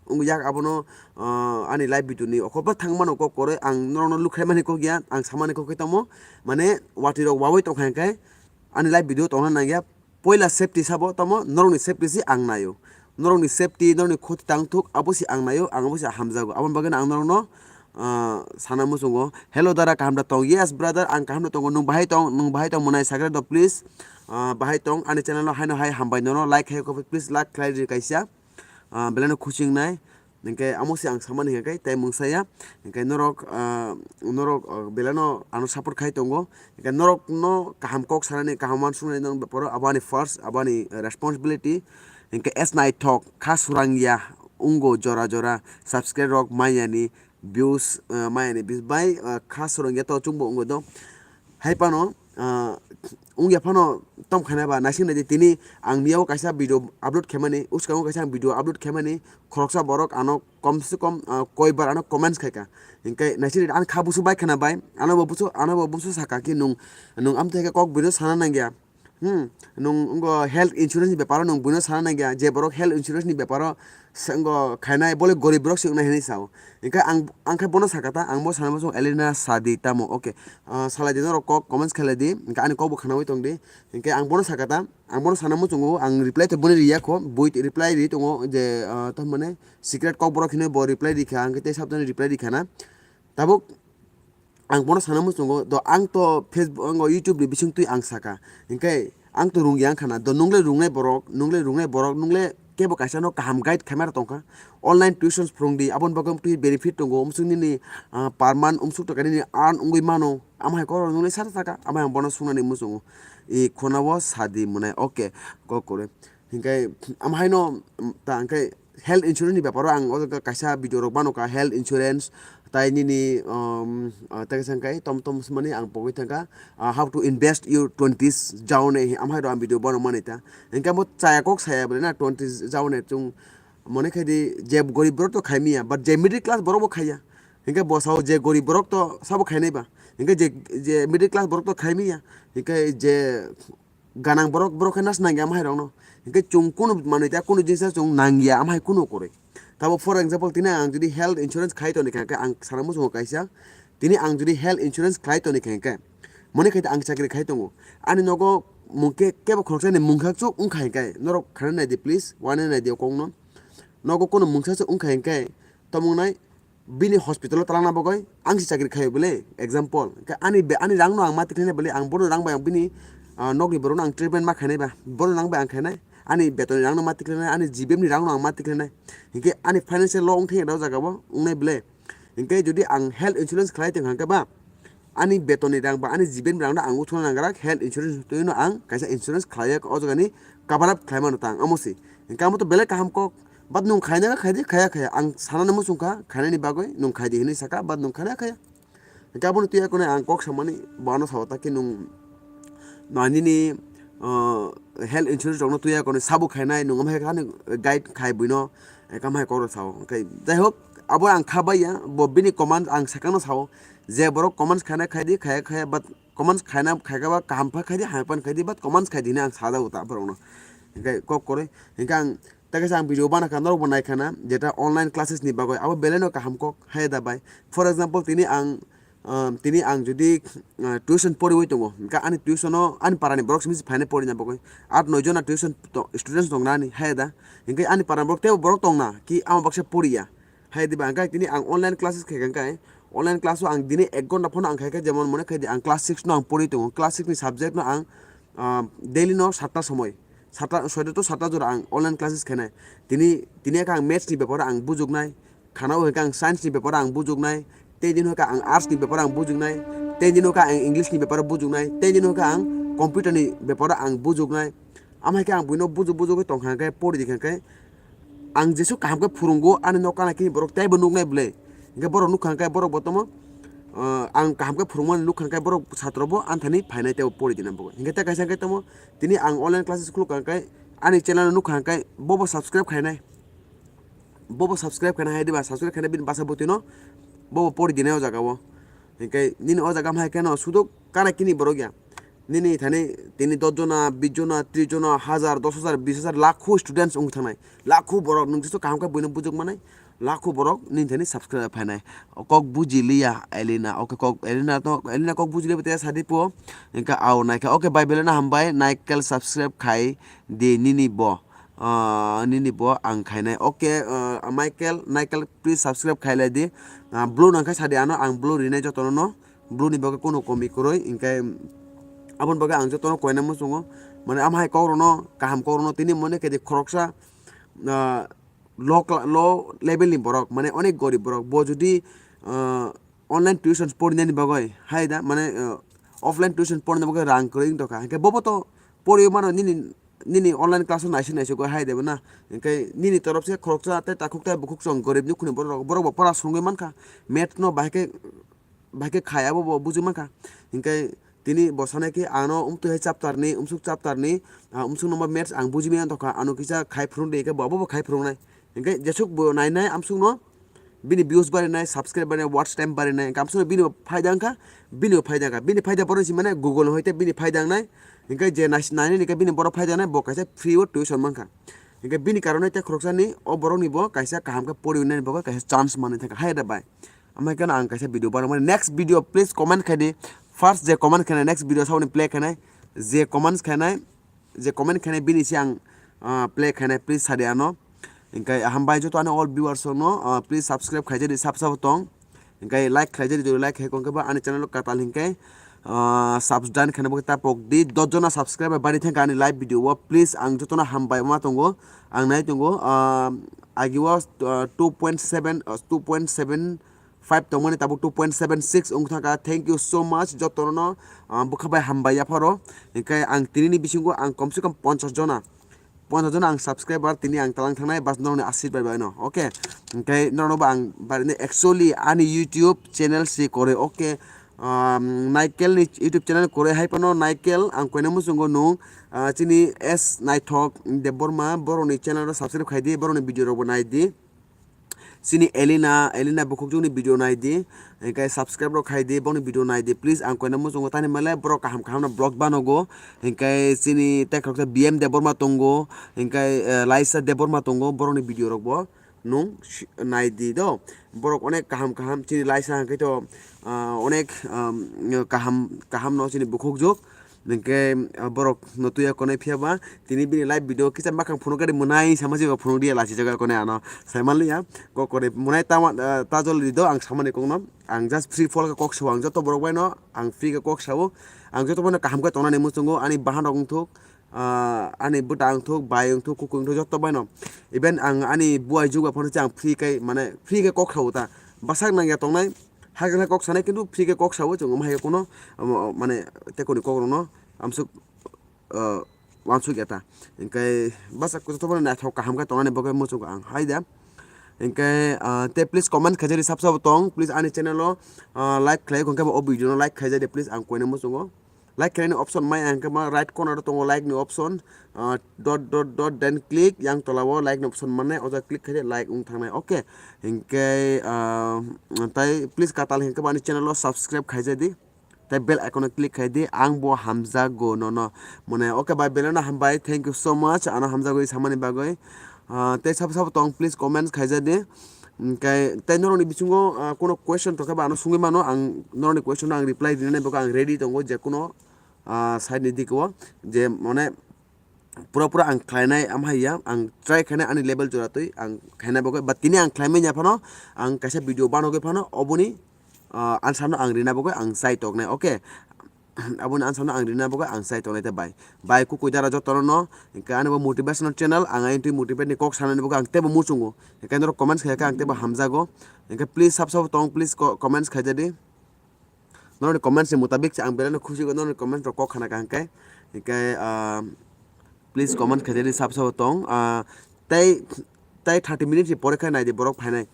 wng yak abono, ah, ani live video ni okho ba thang mano kok koroi ang norok no lukhai mani kok ya ang samani kok khe tamo mane watwi rok wawi tong kha khe ani live video tongna nang ya. Poila safety sabo tamo norokni safety si ang naio. Norokni safety, norokni khoti tang thuk, abo si ang naio, ang abo si hamjago. Aboni bagwi ang norokno, ah, sana muchungo. Hello dara, kaham da tong? Yes brother, ang kaham da tongo. Nwng bahai tong, nwng bahai tong mwnai sakre do please. Ah, bahai tong, ani channel no haino hai hambai nono, like hai kho please, like khlai ri kaisa. Ah, belai no khusi wngnai. Hinkhe amo se ang samani hinkhe tei mungsa ya. Hinkhe norok, ah, norok, ah, belai no ano support khai tongo. Hinkhe norok no kaham kok sanani, kaham uansuknani nang beparo abo ani first, abo ani responsibility. Hinkhe S naithok kha surang ya wnggo jora jora subscribe rok manyani views, ah, manyani views bai, ah, kha surang ya to chwngbo wnggo do. Hai phano, ah, wngya phano tom khaina ba naising naidi tini ang miyao kaisa video upload khaimani, uskango kaisa ang video upload khaimani, khoroksa borok ano kom se kom, ah, koi bar ano comments khaika. Hinkhe naising naidi ani kha busu bai khana bai, ano bo busu, ano bo busu saka ki nung, nung amtwi khe kok buino sana nangya. Hmm, nung wngkha health insurance ni beparo nung buino sana nangya, je borok health insurance ni beparo se wngkha khainai bole gorib borok se wngnai hinwi sao. Hinkhe ang, ang khe bono sakha ta, ang bo sana muchungo Elena sadi tamo, okay. Ah, salai di norok kok comments khlai di, hinkhe ani kok bo khnawi tong di. Hinkhe ang bono sakha ta, ang bono sana muchungo, ang reply to boni riya kho, bui reply ri tongo je, ah, tamo mane secret kok borok hinwi bo reply ri kha, ang khe tei sabjani reply ri kha na. Tabuk ang bono sana muchungo, do ang to Facebook, ang YouTube ni bising twi ang saka. Hinkhe ang to rungya wngkha na, do nungle rungnai borok, nungle rungnai borok, nungle kebo kaisa no kaham guide khaima rok tongkha. Online tuitions phwrwng di, aboni bagwi twi benefit tongo, umsuk nini, ah, per month umsuk taka nini earn wngwi mano, amo hai kok rok nungle sara saka, amo hai ang bono sungnani muchungo. I khonao sadi mwnai, okay, kok kwrwi. Hinkhe amo haino, mm, ta hinkhe health insurance ni beparo ang o jaga kaisa video rok mano ka, health insurance tai nini, um, ah, tei kaisa hinkhe tom tom swnmani ang pogwi thangkha, ah, how to invest your twenties jaune, amo hai rok ang video bono mani ta. Hinkhe amo chaya kok saya bwle na twenties jaune chwng mone khai di je gorib borok to khai miya, but je middle class borok bo khaiya. Hinkhe bo sao je gorib borok to sabo khainai ba. Hinkhe je, je middle class borok to khai miya. Hinkhe je ganang borok, borok khe nas nangya amo hai rokno. Hinkhe chwng kunu manwi ta kunu jinsa chwng nangya amo hai kunu kwrwi. Tabo for example tini ang jodi health insurance khai toni kha khe ang sana muchungo kaisa, tini ang jodi health insurance khlai toni kha khe mone khai ang chakri khai tongo. Ani nogo mungke kebo khoroksa ni mungkhak chuk wngkha hinkhe norok khana nai di please, wane nai di o kokno. Nogo kunu mungsa chuk wngkha hinkhe tomung nai bini hospital o twlangna bagwi ang se chakri khaio bwle, example, khe ani be-, ani rang no ang ma tikhlainai bwle, ang bono rang bai ang bini, ah, nokni borok no ang treatment ma khainai ba, bono rang bai ang khainai, ani beton ni rang no ma tikhlainai, ani G B M ni rang no ang ma tikhlainai, hinkhe ani financial law wngkhe o jaga o wngnai bwle, hinkhe jodi ang health insurance khlai tong kha khe ba, ani beton ni rang ba ani G B M ni rang no ang uthuna nang rak health insurance twi no ang kaisa insurance khlai o jaga ni cover up khlai mano ta ang amo se, hinkhe amo to belai kaham kok. But nwng khaina kha khaidi, khaya khaya. Ang sanani muchung kha, khainani bagwi nwng khaidi hinwi saka, but nwng khaina khaya. Hinkhe abono twiya konwi ang kok samani, bo ano sao ta khe nwng, no, nini, uh, health insurance rokno twiya konwi sabo khainai, nwng amhai kha guide khai buino, ekam hai kok rok sao. Hinkhe, jai hok, abo ang kha baiya, bo bini command ang sakano sao, je borok comments khaina khaidi, khaya khaya, but comments khaina khaikha ba kaham pha khaidi, hamya phan khaidi, but comments khaidi hinwi ang sajago ta borokno. Hinkhe kok kwrwi, hinkhe ang tei kaisa ang video bana kha norok bo nai khana, jeta online classes ni bagwi abo belai no kaham kok hai da bai. For example, tini ang, ah, tini ang jodi, ah, tuition poriwi tongo, hinkhe ani tuition o ani para ni borok simi se phainai porina bagwi, at noi jona tuition to-, students tong nani hai da, hinkhe ani para ni borok teibo borok tong na ki amo baksa poriya. Hai diba, hingke tini ang online classes khaikha, hingke online class o ang dini ek ghonta phano ang khaikha, jemon mone khaidi ang class six no ang pori tongo, class six ni subject no ang, ah, daily no satta somoi, satta, soita to satta jora ang online classes khainai. Tini, tini khe ang maths ni beparo ang bujuknai, khana o hingke ang science ni beparo ang bujuknai, tei dini hingke ang arts ni beparo ang bujuknai, tei dini hingke ang English ni beparo bujuknai, tei dini hingke ang computer ni beparo ang bujuknai. Amo hai khe ang buino bujuk bujuk khe tongkha hingke pori di kha hingke, ang jesu kaham khe phurungo, ani nok kana khe borok teibo nuknai bwle. Hingke borok nukha hingke borok bo tamo, ah, ang kaham khe phurungmani nukha hingke borok satro bo ani thani phainai teibo pori di nang bo. Hingke tei kaisa hingke tamo tini ang online classes khulukha hingke ani channel no nukha hingke bobo subscribe khainai. Bobo subscribe khainai hai diba, subscribe khainai bini bwsa bwtwi no bobo pori di nai o jaga o. Hingke nini o jaga hai khe no sudo kana kini borok ya. nini thani tini dos jona, bis jona, tris jona, hajar, dos hajar, bis hajar, lakho students wng thangnai, lakho borok nwng jesu kaham khe buino bujwk manai, lakho borok nini thani subscribe phainai. Kok buji liya Elina, okay, kok Elina to, Elina kok buji liya te sadi po, engka au naikha, okay, bai belai no hambai, Naikel subscribe khai di nini bo. Ah, nini bo ang khainai. Okay, ah, Michael, Michael, please subscribe khailai di. Ah, blue nangkha sadi ano, ang blue rinai jotono no. Blue ni bagwi kuno komi kwrwi, hinkhe aboni bagwi ang jotono koina muchungo. Mane amhai kokrokno, kaham kokrokno tini mone khe di khoroksa, ah, low cla-, low level ni borok, mane onek gorib borok. Bo jodi, ah, online tuition porinani bagwi, hai da, mane, ah, offline tuition porina bagwi rang kwrwi wng tongkha. Hinkhe bobo to poriwi mano nini nini online class o naisik naisik hai de na, hinkhe nini torop se khoroksa tei takhuk tei bukhuk chwng gorib ni khuni borok, borok bo pora swrwngwi mankha, math no bahai khe, bahai khe khai abo bo bujui mankha, hinkhe tini bo sanai khe ano umtwi hai chapter ni, umsuk chapter ni, ah, umsuk number maths ang bujui manya tongkha, ano kisa khai phwrwng de, hinkhe bo abo bo khai phwrwngnai, hinkhe jesuk bo nainai amsuk no, bini views barinai, subscribe barinai, watch time barinai, hinkhe amsuk bini bo phaida wngkha, bini bo phaida wngkha, bini phaida borok si mane Google no hoite bini phaida wngnai, hinkhe je nais-, nainani khe bini borok phaida wngnai, bo kaisa free o tuition mankha, hinkhe bini karonwi tei khoroksani o borokni bo kaisa kaham khe pori wngnani bo kaisa chance manwi thangkha, hai da bai. Amai kheno ang kaisa video banamani, next video please comment khai di, first je comment khainai next video saboni play khainai, je comments khainai, je comment khainai bini se ang, ah, play khainai, please sadi ano. Hinkhe hambai joto ani all viewers rokno, ah, please subscribe khaijadi sab sabo tong. Hinkhe like khaijadi jodi like khai kongkhe ba ani channel o katal hinkhe, ah, subscribe khaina bagwi tapok di. Dos jona subscriber bari thangkha ani live video o. Please ang jotono hambai ma tongo. Ang nai tongo, ah, agi o, ah, two point seven, ah, two point seven five tongmani tabuk two point seven six wng thangkha. Thank you so much jotono, ah, bwkha bai hambai yapharo. Hinkhe ang tinini bisingo ang komse kom ponchas jona, ponchas jona ang subscriber tini ang talang thangnai bas norokni asirbai bai no. Okay. Hinkhe norokno bo ang barini actually ani YouTube channel se kore. Okay. Um, Naikel ni YouTube channel kore hai phano Naikel ang koina muchungo nung, ah, chini S Naithok Debbarma borokni channel o subscribe khai di, borokni video rok bo nai di. Chini Elina, Elina bukhukjwkni video nai di, hinkhe subscribe rok khai di, boni video nai di, please, ang koina muchungo tani male borok kaham kaham no vlog banogo, hinkhe chini tekhoroksa B M Debbarma tongo, hinkhe, eh, Laisa Debbarma tongo, borokni video rok bo nung si-, nai di do, borok onek kaham kaham, chini Laisa hinkhe to, ah, onek, um, kaham kaham no chini bukhukjwk. Hinkhe, ah, borok no tuya konai phiya ba, tini bini live video kisa makhang phunuk gari mwnai sama jiba phunuk dia lachi jaga konai ano. Saiman liya, kok kore mwnai tama, ah, tajol di do ang samani kokno. Ang just free fall khe kok sao, ang joto borok bai no ang free khe kok sao. Ang joto bai no kaham khe tongnani muchungo, ani bahan rok wngthuk, ah, ani bwta wngthuk, bai wngthuk, kuku wngthuk joto bai no. Even ang ani buai juga phano se ang free khe, mane free khe kok sao ta. Bwsak nangya tongnai, hakhe kok sanai, kintu free khe kok sao, chwng omo hai khe kuno, omo, mane, tei koni kok rokno amsuk, ah, wansuk ya ta. Hinkhe bwsak joto bono naithok kaham khe tongnani bagwi muchungo ang hai da. Hinkhe, ah, tei please comment khaijadi sab sabo tong, please ani channel o, ah, like khlai, hinkhe bo o video no like khaijadi, please, ang koina muchungo. Like khlaini option mai ang khe ma right corner o tongo like ni option, ah, dot dot dot, then click yang tola o like ni option mannai, o jaga click khai de like wng thangnai, okay. Hinkhe, ah, tai please katal hinkhe bo ani channel o subscribe khaijadi, tai bell icon o click khai di, ang bo hamjago nono mane, okay bai, belai no hambai, thank you so much ano hamjagwi samani bagwi. Ah, tei sabo sabo tong please comments khaijadi. Hinkhe tei norokni bisingo, ah, kuno question tongkhe ba ano sungwi mano, ang norokni question no ang reply rinani bagwi ang ready tongo, je kuno, ah, side ni dikeo je mane pura pura ang khlainai amhai ya, ang try khainai ani level jora twi ang khainai bagwi, but tini ang khlaimani ya phano ang kaisa video banogwi phano oboni, ah, answer no ang rina bagwi ang chai toknai, okay. Aboni answer no ang rina bagwi ang chai tongnai ta bai. Bai kukui dara jotono no, hinkhe ani bo motivational channel, ang ayang twi motivate ni kok sanani bagwi ang teibo muchungo. Hinkhe norok comments khaikha ang teibo hamjago. Hinkhe please sab sabo tong, please co-, comments khaijadi. Norokni comments ni mutabik se ang belai no khusi go, norokni comments rok kok khana kaham khe. Hinkhe, ah, please comment khaijadi sab sabo tong. Ah, tei, tei thirty minutes ni pore khe naidi borok phainai.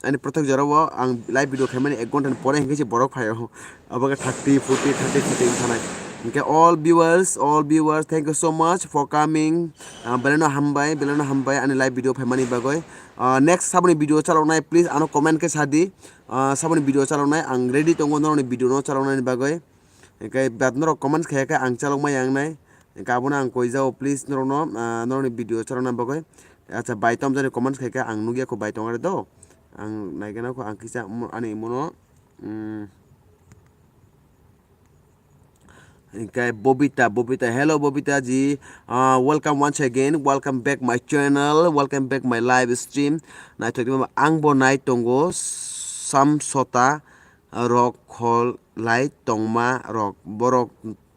Ani protek jora o ang live video khaimani ek ghonta ni pore hinkhe se borok phaio. Abo khe thirty, forty, thirty, forty wng thanai. Hinkhe all viewers, all viewers, thank you so much for coming. Ah, belai no hambai, belai no hambai ani live video phaimani bagwi. Ah, next saboni video chaloknai, please ano comment khe sadi. Ah, saboni video chaloknai, ang ready tongo norokni video no chaloknani bagwi. Hingke bat norok comments khaikhe ang chalokma yangnai. Hingke abono ang koijao, please norokno, ah, norokni video chalokna bagwi. Acha, bai tom jani comments khaikhe ang nukya kho bai tongare do. Ang naigena kho ang kisa mo-, ani imono, mm, hingke Bobita, Bobita, hello Bobita ji, ah, welcome once again, welcome back my channel, welcome back my live stream. Naithok tongma ang bo nai tongo, samsota rok kholai tongma rok, borok,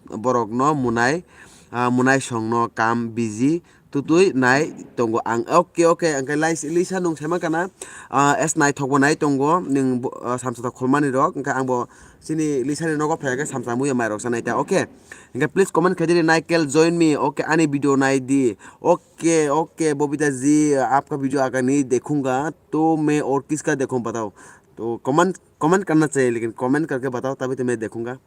borokno munai, ah, munai songno kam biji tutui nai tongo ang. Oke, oke, angkhe lais-, lisa nung saiman kana, ah, es naithok bo nai tongo, ning bo, ah, samsota kholmani rok, hingke ang bo chini lisani nogo phai khe samsa muya mai rok sanai ta, oke. Hingke please comment khaidi, Naikel join me, oke, ani video nai di, oke, oke, Bobita ji, aapka video agar nahi dekhunga, to main aur kiska dekhun batao, to comment comment करना चाहिए, लेकिन comment करके बताओ, तभी तो मैं देखूंगा।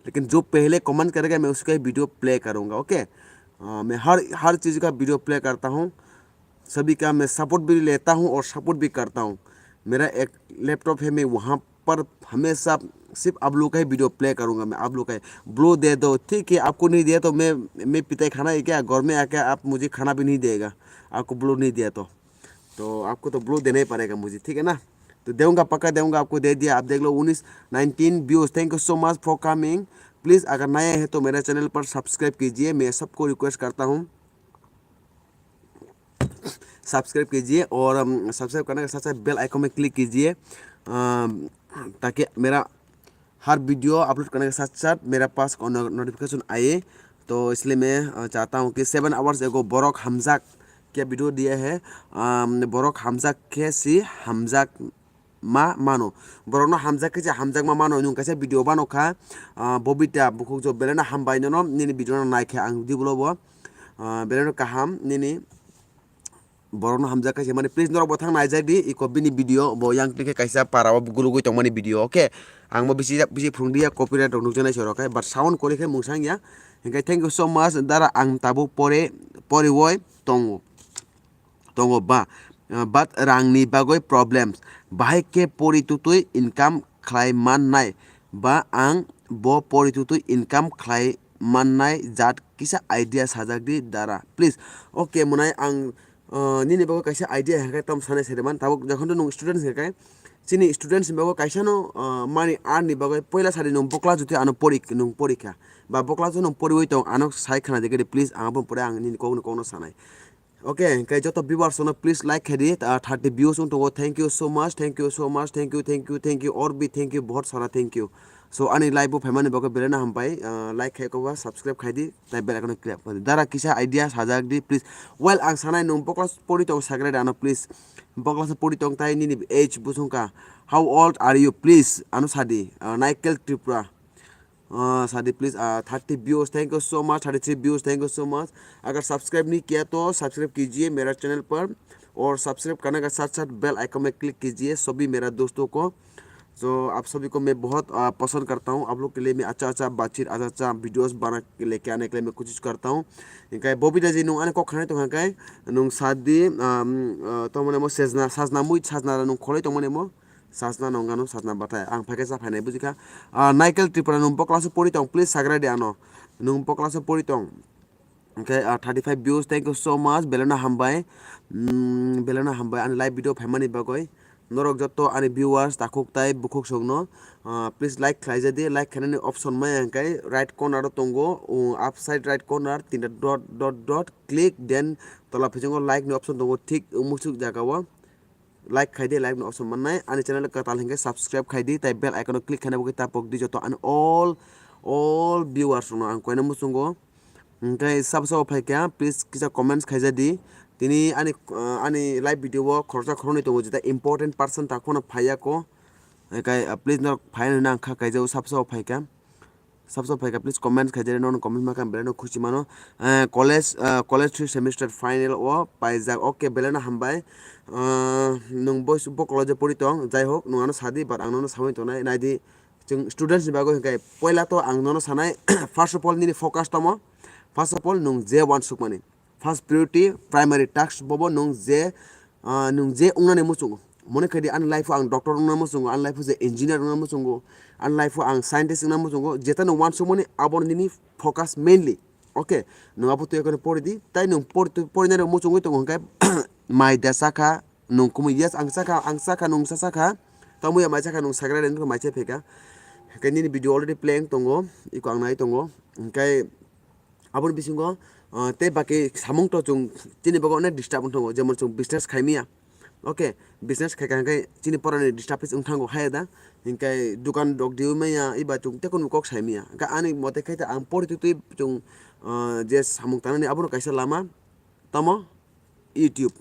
लेकिन जो पहले comment करेगा, मैं उसका ही video play करूंगा, ओके। अ, मैं हर, हर चीज़ का video play करता हूँ, सभी का मैं सपोर्ट भी लेता हूँ और सपोर्ट भी करता हूँ। मेरा एक लैपटॉप है, मैं वहाँ पर हमेशा सिर्फ आप लोग का ही video play करूंगा मैं, आप लोग का ही। ब्लू दे दो, ठीक है, आपको नहीं दिया तो मैं, मैं पिटाई खाना है क्या? घर में आके आप मुझे खाना भी नहीं देगा, आपको ब्लू नहीं दिया तो। तो आपको तो ब्लू देना ही पड़ेगा मुझे, ठीक है ना? तो देऊंगा, पक्का देऊंगा आपको, दे दिया। आप देख लो, उन्नीस, nineteen views. Thank you so much for coming। Please, अगर नए हैं तो मेरा चैनल पर सब्सक्राइब कीजिए, मैं सबको रिक्वेस्ट करता हूँ, सब्सक्राइब कीजिए और, अम, सब्सक्राइब करने के साथ साथ बेल आइकन में क्लिक कीजिए, अम, ताकि मेरा हर वीडियो अपलोड करने के साथ साथ मेरा पास को नो-, नोटिफिकेशन आए। तो इसलिए मैं, अ, चाहता हूँ कि सेवन आवर्स एगो borok hamjak khe video diya hai, um, borok hamjak khe si hamjak ma mano. Borokno hamjak khe si hamjak ma mano. Nwng kaisa video bano kha, uh, Bobita bukhuk jo belai no hambai nono nini video no nai khe ang di bolo bo, uh, belai no kaham nini borokno hamjak khe si mani please norok bo thang nai jai di iko bini video bo yang twi khe kaisa para o gulugwi tongmani video, okay? Ang bo bisi bisi phwrwng diya copyright rok nukjaknai se rok khe but sound kwrwi khe mungsang ya. Hingkhe thank you so much dara ang tabuk pore poriwoi tongo. tongo ba, ah, but rangni bagwi problems. Bahai khe pori tutui income khlai mannai ba ang bo pori tutui income khlai mannai jat kisa idea sajak di dara, please. Okay, mwnai ang, ah, nini bagwi kaisa idea hingkhe tom sanai saiman tabuk jokhon nwng students hingkhe chini students ni bagwi kaisa no, ah, money earn ni bagwi poila sadi nwng bokla jotwi ano pori nwng porikha ba bokla jotwi nwng poriwi tong ano sai khna di khe di, please ang abo pore ang nini kokno kokno sanai. Okay, hingkhe joto viewers no please like khaidi, ah, thirty views wng tongo. Thank you so much, thank you so much, thank you, thank you, thank you, Orbi, thank you, bahut sara thank you. So, ani live bo phaimani bagwi belai no hambai, ah, like khai koba, subscribe khaidi, tai bell icon click khaidi. Dara kisa idea sajak di, please. Well, ang sanai nwng bokla pori tong sagra di ano, please. Bokla se pori tong tai nini age busung ka. How old are you, please? Ano sadi, ah, Naikel Tripura. Ah, sadi, please, ah, thirty views, thank you so much, thirty three views, thank you so much। अगर सब्सक्राइब नहीं किया तो सब्सक्राइब कीजिए मेरा चैनल पर, और सब्सक्राइब करने के साथ साथ बेल आइकन में क्लिक कीजिए सभी मेरा दोस्तों को। तो आप सभी को मैं बहुत, आ, पसंद करता हूँ। आप लोग के लिए मैं अच्छा अच्छा बातचीत, अच्छा अच्छा वीडियोस बना के लेके आने के लिए मैं कोशिश करता हूँ। इनका बॉबी दाजी नुंग आने को खाने तो खाने का है, नुंग शादी, अम, अ, तो मने मो सजना, सजना मुई सजना नुंग खोले तो मने मो Sajna nong ano sajna bathai. Ang phaikhe cha phainai bujikha. Ah, Naikel Tripura nwng boklasa pori tong, please sagra di ano. Nwng boklasa pori tong. Okay, ah, thirty five views, thank you so much. Belai no hambai. Mm, belai no hambai ani live video phaimani bagwi. Norok joto ani viewers takhuk tai bukhuk songno, ah, please like khlai jadi, like khainani option maya hwnkhe right corner o tongo, o upside right corner tinta dot dot dot click, then tola phesengo like ni option tongo thik muchuk jaga o. Like khaidi, like no option mannai. Ani channel kwtal hinkhe subscribe khaidi, tai bell icon o click khaina bagwi tapok di joto ani all, all viewers rokno ang koina muchungo. Hinkhe sabo sabo phaikha, please kisa comments khaija di. Tini ani, uh, ani live video o khoroksa khoroknwi tongo, jeta important person takhwno phaiya ko. Hinkhe, uh, please norok phaiya hwnwi ang kha kaijao sabo sabo phaikha. Sab sab phaikha, please comment khaijari, nono comment makha belai no khusi mano. Eh, college, eh, college three semester final o paijak. Okay, belai no hambai. Eh, nwng bo, bo college o pori tong, jai hok, nwng ano sadi, but ang nono samani tongnai, naidi, chwng students ni bagwi hwnkhe, poila to ang nono sanai, first of all, nini focus tamo, first of all, nwng je wansukmani. First priority, primary task bobo nwng je, ah, nwng je wngnani muchungo. Mone khai di ani life o ang doctor wngna muchungo, ani life o je engineer wngna muchungo, ani life o ang scientist wngna muchungo, jeta no wansukmani abo nini focus mainly. Okay, nwng abo twi ekhoroni pori di, tai nwng pori, pori nai rok muchungwi tongo hwnkhe mai da chakha, nwng kumui yes ang chakha, ang chakha, nwng sa chakha, tamo ya mai chakha, nwng sagra re, nwng mai chai phaikha. Hwnkhe nini video already playing tongo, iko ang nai tongo, hwnkhe aboni bisingo, ah, tei baki samung to chwng chini bagwi onek disturb wng tongo, jemon chwng business khai maya. Okay, business khai kha hwnkhe chini porani disturb wng thango hai da. Hwnkhe dukan rok diwi maya, eba chwng tei kunu kok sai maya. Hwnkhe ani mote khai ta ang pori twi twi chwng, ah, je samung tanani abono kaisa lama, tamo YouTube.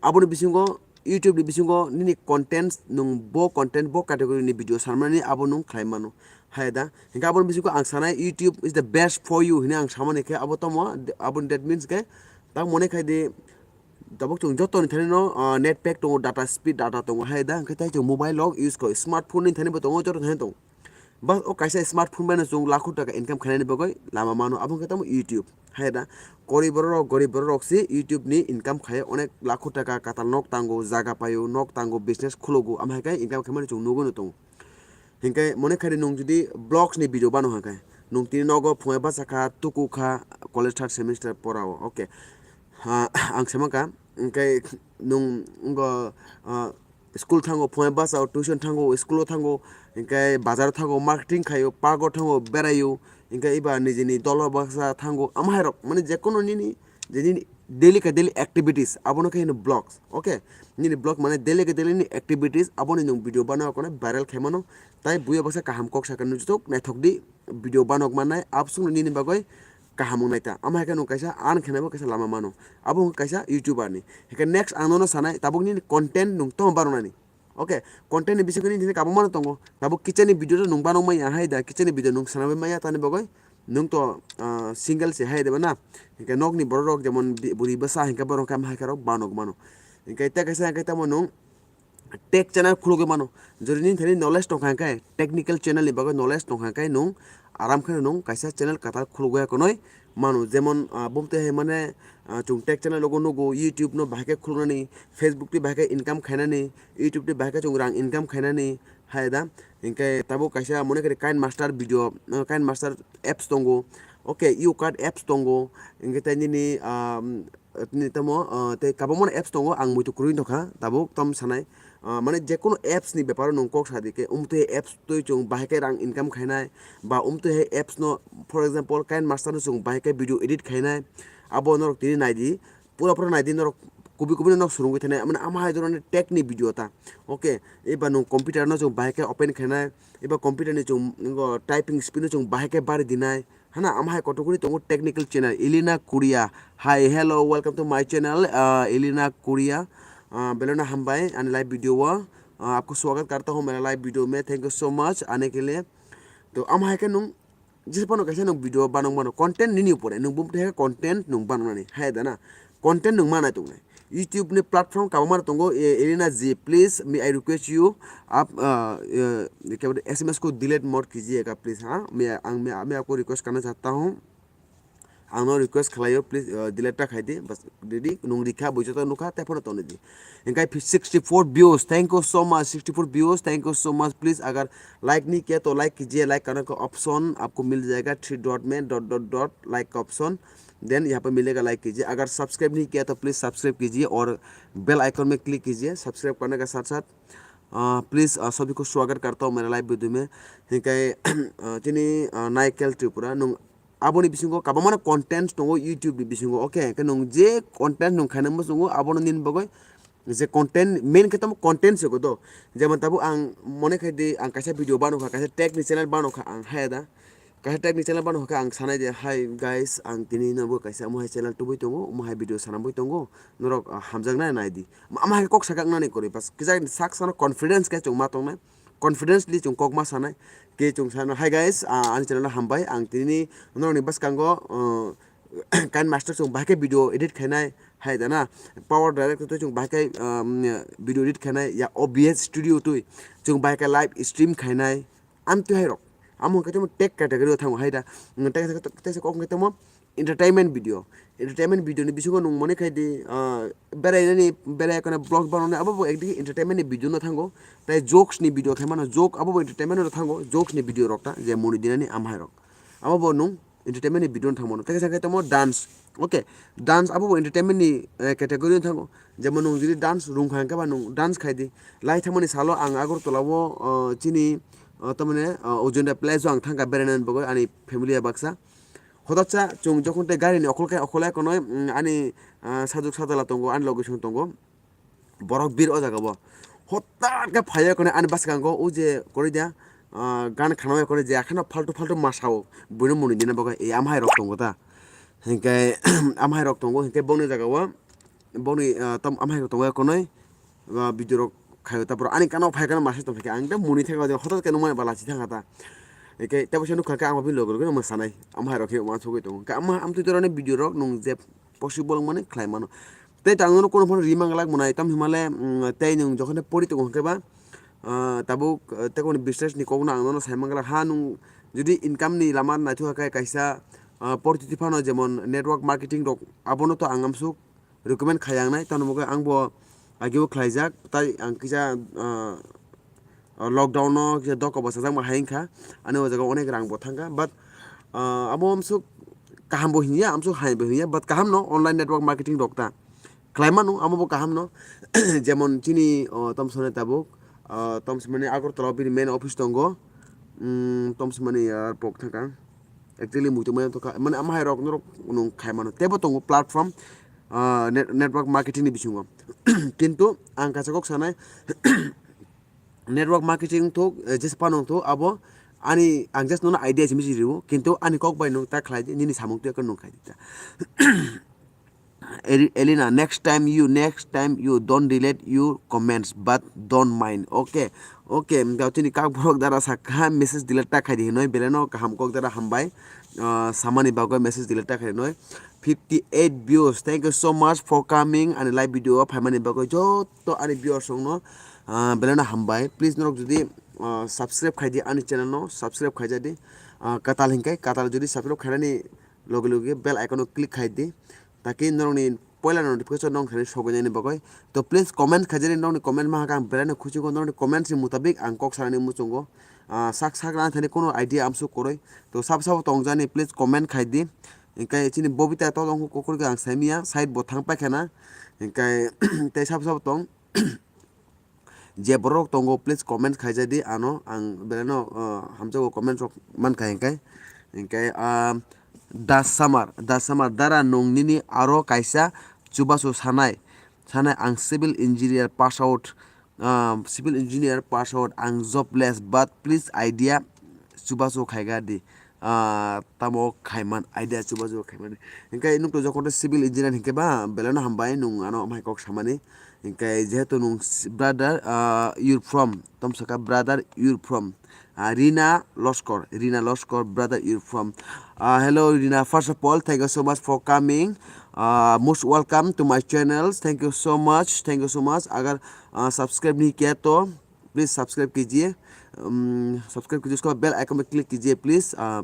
Aboni bisingo, YouTube ni bisingo nini content, nwng bo content, bo category ni video sanmani abo nwng khlai mano. Hai da. Hwnkhe aboni bisingo ang sanai YouTube is the best for you hinwi ang samani khe abo tamo, abo that means khe tak mone khai di. Tabuk chwng joto ni thani no, ah, net pack tongo, data speed data tongo hai da, hwnkhe tai chwng mobile rok use khlai, smartphone ni thani bo tongo, joto thani tongo. Bas o kaisa smartphone bai no chwng lakho taka income khainani bagwi lama mano, abo hwnkhe tamo YouTube hai da. Koroi borok rok, gorib borok rok se YouTube ni income khai onek lakho taka, katal nok tango, jaga paio, nok tango, business khulogo, amo hai khe income khaimani chwng nugwi no tongo. Hinkhe mone khai di nwng jodi vlogs ni video bano hwnkhe, nwng tini nogo phungai bachakha, tukukha, college third semester porao, okay. Ha, ang sama kha, hinkhe nwng wngkha, ah, school thango, phungai bachao, tuition thango, school o thango, hinkhe bazar o thango, marketing khaio, park o thango, beraio, hinkhe eba nijini dolo baksa thango, amo hai rok, mane jekono nini je nini daily ka daily activities, abono khe hino vlogs, okay? Nini vlog mane daily ka daily ni activities, aboni nwng video bana okone viral khaimano, tai buya baksa kaham kok sakha nujwk naithok di, video banok mannai, abswkno nini bagwi kaham wngnai ta. Amo hai khe nwng kaisa earn khainaibo kaisa lama mano, abo wngkha kaisa YouTuber ni. Hwnkhe next ang nono sanai, tabuk nini content nwng tamo bananani. Okay, content ni bisingo nini thani kabangma no tongo. Tabuk kitchen ni video no nwng banok maya hai da, kitchen ni video nwng swnamwi maya tani bagwi nwng to, ah, single se hai da ba na. Hinkhe nok ni borok rok jemon bi-, bwrwi bwsa hinkhe borok khe hai khe rok banok mano. Hinkhe tei kaisa hinkhe tamo nwng tech channel khulugwi mano. Jodi nini thani knowledge tongkha hinkhe, technical channel ni bagwi knowledge tongkha hinkhe nwng aram khe nwng kaisa channel kwtal khulugwi ya konwi mano, jemon, ah, bumtwi hai mane, ah, chwng tech channel logo nugo, YouTube no bahai khe khuluknani, Facebook twi bahai khe income khainani, YouTube twi bahai khe chwng rang income khainani, hai da. Hinkhe tabuk kaisa mone khe KineMaster video, ah, KineMaster apps tongo, okay, UCut apps tongo, hinkhe tei nini, ah, tini tamo, ah, tei kabangma apps tongo, ang muitu kwrwi tongkha, tabuk tam sanai. Ah, mane jekono apps ni beparo nwng kok sa di khe, umtwi apps twi chwng bahai khe rang income khainai, ba umtwi hai apps no, for example, KineMaster no chwng bahai khe video edit khainai, abo norok tini nai di, pura pura nai di norok, kubui kubui no norok swrwngwi thanai, mane amo hai dhoroner tech ni video ta, okay, eba nwng computer no chwng bahai khe open khainai, eba computer ni chwng, ngo, typing speed no chwng bahai khe bari dinai, hana, amo hai category tongo technical channel, Elena Korea. Hi, hello, welcome to my channel, uh, Elena Korea. Uh, belai no hambai ani live video o. Uh, आपको स्वागत करता हूँ मेरा live video में, thank you so much आने के लिए. To amo hai khe nwng jesa phano kaisa nwng video banok mano, content nini upore, nwng bumtwi hai khe content nwng banoknani, hai da na, content nwng manai tongnai. YouTube ni platform kabangma tongo, e, Elena ji, please, may I request you, आप, अ, अ, क्या बोलते, एसएमएस को डिलीट मत कीजिएगा, प्लीज, हाँ? मैं, ang, मैं, मैं आपको रिक्वेस्ट करना चाहता हूँ। Ang no request khlaio, please, a, delete ta khai di, बस, didi, nwng rikha, buijo ta nukha, tei phano toni di. Hinkhe sixty four views, thank you so much, sixty four views, thank you so much, please, अगर लाइक नहीं किया तो लाइक कीजिए, लाइक करने का ऑप्शन आपको मिल जाएगा, थ्री डॉट में, डॉट, डॉट, डॉट, लाइक का ऑप्शन। देन यहाँ पे मिलेगा, लाइक कीजिए। अगर सब्सक्राइब नहीं किया तो प्लीज सब्सक्राइब कीजिए और बेल आइकन में क्लिक कीजिए सब्सक्राइब करने का साथ साथ। अ, प्लीज, अ, सभी को स्वागत करता हूँ मेरा लाइव वीडियो में। हिंगे, अ, chini, अ, Naikel Tripura, nung aboni bisingo kabangma content tongo YouTube ni bisingo, okay? Ke nung je content nung khaina muchungo, abono nini bagwi je content, main khe tamo content se kodo. Jemon tabuk ang mone khai di, ang kaisa video bano kha, kaisa tech ni channel bano kha, ang haya da. Kaisa tech ni channel bano kha, ang sanai de, "Hi guys, ang tini nobo kaisa omo hai channel tubui tongo, omo hai video sanamui tongo, norok, ah, hamjaknai nai di." Ama hai kok sakha wngnani kwrwi, bas kisa sak sana confidence khe chwng ma tongnai, confidently chwng kok ma sanai, ke chwng sanai, "Hi guys, ah, ani channel o hambai, ang tini norokni bwskango, ah, KineMaster chwng bahai khe video edit khainai, hai da na, Power Director twi chwng bahai khe, um, video edit khainai, ya O B S Studio twi chwng bahai khe live stream khainai." Amtwi hai rok. Amo hwnkhe tamo tech category o thango hai da. Tei, tei, tei, tei kok hwnkhe tamo entertainment video. entertainment video ni bisingo nung mani khai di, ah, berainani, berai kheno vlog banani, abo bo ekdigi entertainment ni video no thango. Tai jokes ni video khai mano, joke abo bo entertainment no thango, jokes ni video rok ta, je muni dinani amhai rok. Abo bo nung entertainment ni video no thang mano. Tei kisa khe tamo dance, okay, dance abo bo entertainment ni, eh, category no thango. Jemon nung jodi dance rung kha hwnkhe ba nung dance khai di. Lai thangmani salo ang Agartala o, ah, chini, ah, tamani, ah, Ujunda Place o ang thangkha berainani bagwi ani family ya baksa. Hotaksa chwng jokhon tei gari ni okhol khe, okhol ya kono, mm, ani, ah, sajwk sajla tongo, ani loge song tongo. Borok bir o jaga o. Hotak khe phai ya kono ani bwskango o je kori dia, ah, gan khana ya kori je akhano faltu faltu ma sao. Buino muni dina bagwi e amhai rok tongo ta. Hinkhe amhai rok tongo hinkhe boni jaga o. Boni, ah, tam amhai rok tongo ya kono. Ba video rok khaio ta borok ani kano phai kano masa tong khe ang ta muni thangma hotak khe nungmani bala si thangkha ta. Eke tebo se nukha khe ang bini loge loge mwsanai amhai rok khe uansugwi tongo. Khe ama amtwi dorani video rok nung je possible mani khlai mano. Tei tang nono kono phano ri manglak mwnai tam himale, mm, tei nung jokhon pori tongo hwnkhe ba, ah, tabuk, ah, tei kono business ni kokno ang nono sai manglak ha nung jodi income ni lama naithuha khe kaisa, ah, portiti phano jemon network marketing rok abono to ang amsuk recommend khai ang nai, tamo khe ang bo ageo khlaijak, tai ang kisa, ah, lockdown no kisa doko bo sajak ma hai wngkha, ani o jaga onek rang bo thangkha, but, ah, abo amsuk kaham bo hinya, amsuk hai bo hinya, but kaham no online network marketing rok ta khlai mano, amo bo kaham no, jemon chini, oh, tom sone tabuk, ah, tom simani Agartala o bini main office tongo, mm, tom simani, ah, pok thangkha. Actually, muitu maya tongkha, mane, amhai rok norok nung khai mano. Tebo tongo platform, ah, net-, network marketing ni bisingo. Kintu ang kaisa kok sanai, network marketing thok, eh, jesa phano thok, abo ani, ang just nono idea simi si riwo, kintu ani kok bai nung ta khlai di, nini samung tu ekor nung khai di ta. Eli-, Elina, next time you, next time you don't delete your comments, but don't mind. Okay, okay, hwnkhe chini kak borok dara sakha message delete ta khai di hinoi, belai no kaham kok dara hambai, ah, samani bagwi message delete ta khai hinoi. Fifty eight views, thank you so much for coming ani live video o phaimani bagwi joto ani viewers rok no, ah, belai no hambai. Please norok jodi, ah, subscribe khai di ani channel no, subscribe khai ja di, ah, katal hinkai katal jodi subscribe khainani loge loge bell icon o click khai di. Taki norokni poila notification nong thani sogwi nani bagwi. To please comment khaijani, nokni comment ma hakha ang belai no khusi go, nokni comment ni mutabik ang kok sanani muchungo. Ah, sak sak rang thani kono idea amsuk kwrwi. To sabo sabo tongjani please comment khai di. Hinkhe chini Bobita to tong kukur ang saimia side bo thang paikha na. Hinkhe tei sabo sabo tong. Je borok tongo, please comment khaija di ano, ang belai no, uh, hamjago comment rok mankha hinkhe. Hinkhe, um, Das Summer, Das Summer, dara nung nini aro kaisa chubachu sanai, sanai ang civil engineer pass out, um, civil engineer pass out, ang jobless, but please idea chubachu khaiga di. Ah, tamo khaiman idea chubachu khaimani. Hinkhe nukto jokhon civil engineer hinkhe ba belai no hambai nung ano amhai kok samani. Hinkhe jehetu nung s-, brother, ah, you're from, tom saka brother, you're from, ah, Rina Loskor, Rina Loskor, brother, you're from. Ah, hello Rina, first of all, thank you so much for coming. Ah, most welcome to my channels. Thank you so much, thank you so much. Agar, ah, subscribe nahi kiya to please subscribe kijiye. Um, subscribe kijiye, uske baad bell icon pe click kijiye, please. Uh,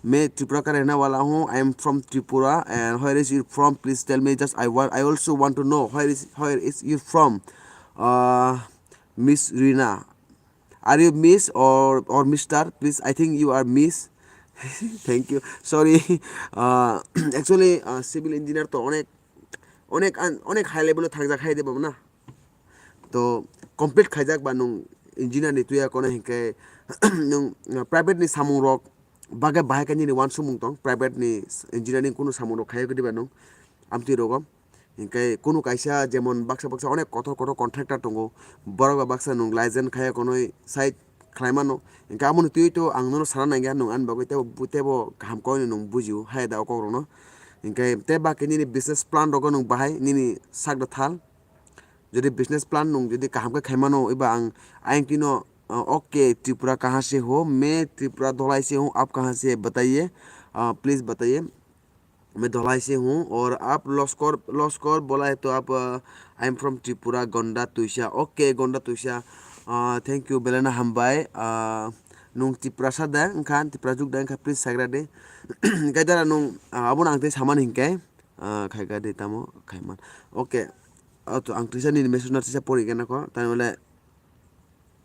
मैं त्रिपुरा का रहने वाला हूँ. I am from Tripura. And where is you from? Please tell me. Just I want, I also want to know where is, where is you from? Uh, Miss Rina. Are you Miss or, or Mister? Please, I think you are Miss. Thank you. Sorry. Uh, actually, uh, civil engineer to onek, onek, an-, onek high level o thangjak hai de babo na. To complete khaijak ba nung engineer ni tuya kono hinkhe nung private ni samung rok bagwi bahai khe nini wansukmung tong, private ni engineering kunu samung rok khayo gidi ba nung amtwi rogo. Hinkhe kunu kaisa jemon baksa baksa onek kotor kotor contractor tongo, borok ba baksa nung license khaya konoi side khlai mano. Hinkhe amoni twi to ang nono sana nangya nung ani bagwi tebo, tebo kaham kok nung bujio hai da o kok rokno. Hinkhe tei baki nini business plan rogo nung bahai nini sak da thal. Jodi business plan nung jodi kaham khe khai mano, eba ang ayang tino, uh, OK, Tripura kaha se ho? मैं त्रिपुरा धलाई से हूँ, आप कहाँ से बताइए? Uh, please बताइए। मैं धलाई से हूँ और आप लस्कर, लस्कर बोला है तो आप, uh, I am from Tripura, Gonda Tuisa। OK, Gonda Tuisa। Uh, thank you, belai no hambai। Uh, nung Tiprasa da wngkha, Tipra juk da wngkha, please sagra de। Hinkhe dara nung, uh, abono ang tei samani hinkhe ah, khaika de tamo khaiman. Okay. Ato ang tisa nini message no tisa pori gana ko, tani wale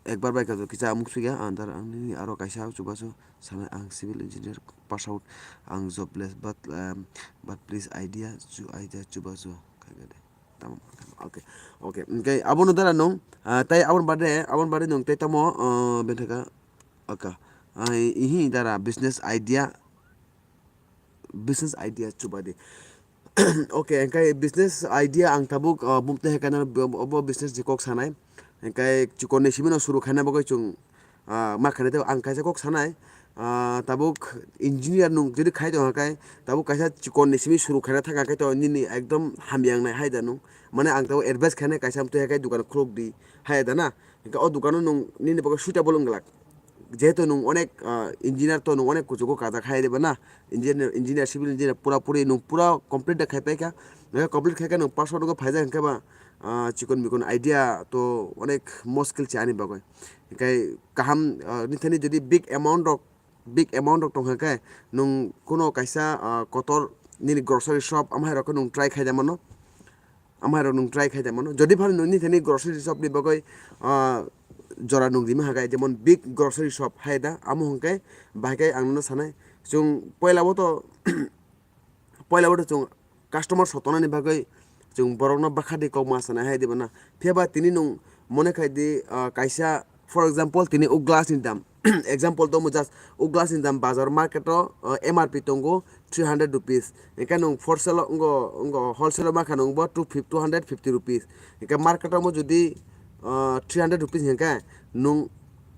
ekbar bai kajo kisa amuk suya, ang dar ang nini aro kaisa chubachu sana, ang civil engineer pass out, ang jobless, but, um, but please idea chu, idea chubachu khaika de. Tamo, okay, okay. Hingke abono dara nung, ah, tai abon bade, abon bade nung tai tamo, ah, benthaka, aka. Ah, ihi dara business idea, business idea chubadi. Okay, hingke business idea ang tabuk, ah, bumte hekana obo business je kok sanai. Hingke chikon ni simi no suru khaina bagoi chung, ah, ma khaina tei ang kaisa kok sanai, ah, tabuk engineer nung jodi khai tong khe, tabuk kaisa chikon ni simi suru khaina thang khe to nini ekdom hamya wngnai hai da nung. Mane ang tabuk advice khainai kaisa amtwi hai khe dukan khuluk di hai da na. Hingke o dukano nung nini bagwi suitable wng glak. Jehetu nung onek, ah, engineer to nung onek kuchugo kajak hai de ba na. Engineer, engineer, civil engineer pura puri nung pura complete da khai pai kha. Nang complete khai khe nung pass out wngwi phaijak hingke ba, ah, chikon mikon idea to onek muskil se ani bagwi. Hingke kaham, ah, nithani jodi big amount rok, big amount rok tongkha khe, nung kuno kaisa, ah, kotor nini grocery shop amhai rok khe nung try khai da mano. Amhai rok nung try khai da mano. Jodi phano nung nithani grocery shop ni bagwi, ah, jora nung rima hakai, jemon big grocery shop hai da, amo hwnkhe bahai khe ang nono sanai. Chwng poila o to poila o to chwng customer sotonani bagwi chwng borokno bwkha di kok ma sanai hai di bana. Phiya ba tini nwng mone khai di, ah, kaisa, for example, tini o glass ni dam, example tongmo just o glass ni dam bazar market o, ah, M R P tongo three hundred rupees, hingke nwng for sale o, wngkha wholesale o mankha nwng bo two fifty, two hundred fifty rupees, hingke market o mo jodi, ah, three hundred rupees hingke nwng,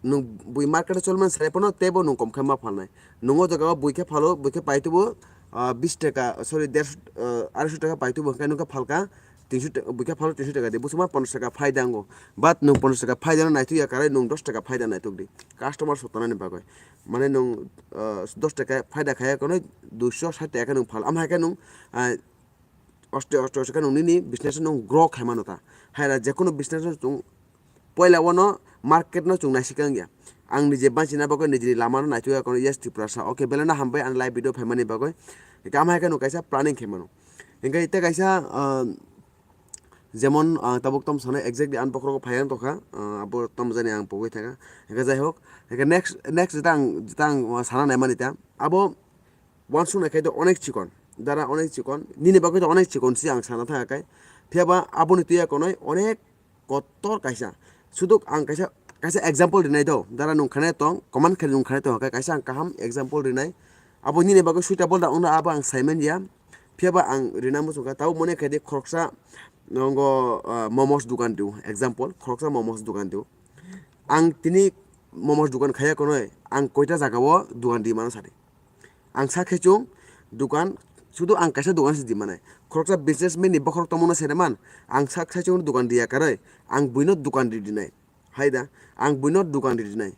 nwng bui market o cholmani sai phano teibo nwng kom khe ma phalnai. Nwng o jaga o bui khe phalo, bui khe paitubu, ah, bis taka, sorry, dersho, ah, arsho taka paitubu, hingke nwng khe phalka tinsho taka, bui khe phalo tinsho taka di, bosongma ponchash taka phaida wngo. But nwng ponchash taka phaida no naitugya, karai nwng dos taka phaida naituk di. Customer sotonani bagwi. Mane nwng, ah, dos taka phaida khaya kono, duisho sait taka khe nwng phal. Ama hai khe nwng, ah, oste oste oste khe nwng nini business no grow khai mano ta. Hai ra jekono business no chwng poila wano market no chwng naisika wngya. Ang nije banchina bagwi nijini lama no naitugya kono, yes, Tiprasa. Okay, belai no hambai ang live video phaimani bagwi. Hingke ama hai khe nwng kaisa planning khai mano. Hingke tei kaisa, ah, jemon, ah, tabuk tom sanai exactly ang bokhorogo phai ang tongkha, ah, abo tom jani ang pogwi thangkha. Hingke jai hok, hingke next, next jeta ang, jeta ang sana naimani ta. Abo uansuk nai khe to onek chikon, dara onek chikon, nini bagwi to onek chikon si ang sana thangkha khe. Phiya ba aboni twiya konoi onek kotor kaisa. Suduk ang kaisa, kaisa example rinai do, dara nwng khanai tong, comment khe nwng khanai tong, kaisa ang kaham example rinai. Abo nini bagwi suitable da wngno abo ang saiman ya. Phiya ba ang rina muchung kha, tabuk mone khe di khoroksa nongo, ah, momos dukan do, example, khoroksa momos dukan do. Ang tini momos dukan khaya konoi, ang koita jaga o dukan di mano sadi. Ang sak khe chung dukan, sudu ang kaisa dukan se di manai. Khoroksa businessman ni bokhorok tongmano sere man, ang sak sai chung dukan diya karoi, ang buino dukan di dinai. Hai da, ang buino dukan di dinai.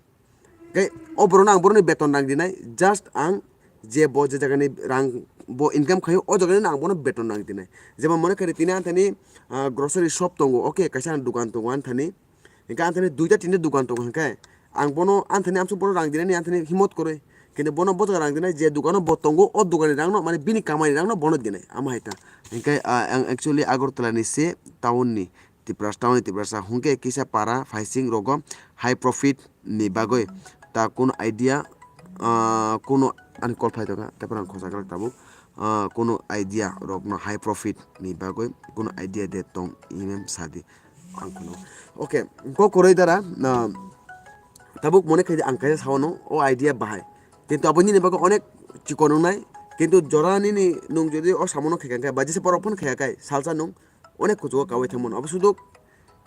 Kai o borokno ang borokni beton rang dinai, just ang je bo je jagani rang bo income khayo, o jagani ang bono beton rang dinai. Jemon mone kari tini anthani, ah, grocery shop tongo, okay, kaisa ang dukan tongo anthani. Hingke anthani duita tinta dukan tongo hingke, ang bono anthani amsuk bono rang dinani anthani himot koroi. Kintu bono bo jaga rang dinai, je dukano bo tongo, o dukani rangno, mane bini kamani rangno bono dinai, amo hai ta. Hingke, ah, ang actually Agartala ni se, town ni, Tiprasa, town ni Tiprasa, hingke kisa para, phaising rogo, high profit ni bagoi, ta kuno idea, ah, kuno ani call phai tongkha, tei phano ang khosa glak tabuk, ah, kuno idea rokno high profit ni bagoi, kuno idea de tong, imem sadi. Ang kheno. Okay, kok kwrwi dara, na, tabuk mone khaidi ang kaisa sawano, o idea bahai. Kintu abo nini bagwi onek chikon wngnai. Kintu jora nini nwng jodi o samono khaikha khe, ba jesa borok phano khaikha khe, salsa nwng onek kuchugo kaui thangmano. Abo suduk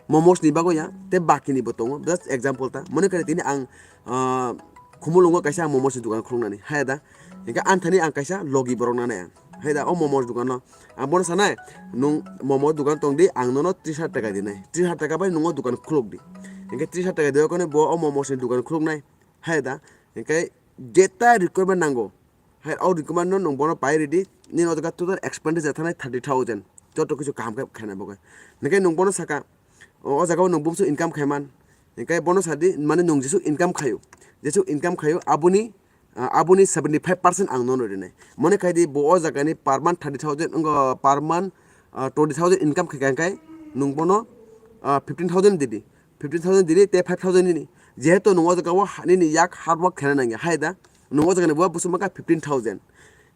momos ni bagwi ya, tei baki ni bo tongo. Just example ta. Mone khaidi tini ang, ah, Khumulwngo kaisa ang momos ni dukan khuluknani. Hai da. Hingke anthani ang kaisa logi borok nanai ang. Hai da, o momos dukan no. Ang bono sanai, nwng momo dukan tong di, ang nono tris hajar taka dinai. Tris hajar taka bai nwng o dukan khuluk di. Hingke tris hajar taka diya kone bo o momos ni dukan khuluk nai. Hai da, hingke jeta requirement nango. Hai o requirement no nwng bono pai ridi, nini o jaga total expenditure thanai thirty thousand. Joto kisu kaham khe khaina bagwi. Hingke nwng bono saka, o, o jaga o nwng bumsu income khaiman. Hingke bono sadi, mane nwng jesuk income khayo. Jesuk income khayo, aboni, ah, aboni seventy five percent ang nono rinai. Mone khai di bo o jaga ni per month thirty thousand, wngkha per month, ah, twenty thousand income khai kha, khai nwng bono, ah, fifteen thousand di di. Fifteen thousand di di, te five thousand nini. Jehetu nwng o jaga o ha-, nini yak hard work khaina nangya, hai da? Nwng o jaga ni bo busu maka fifteen thousand.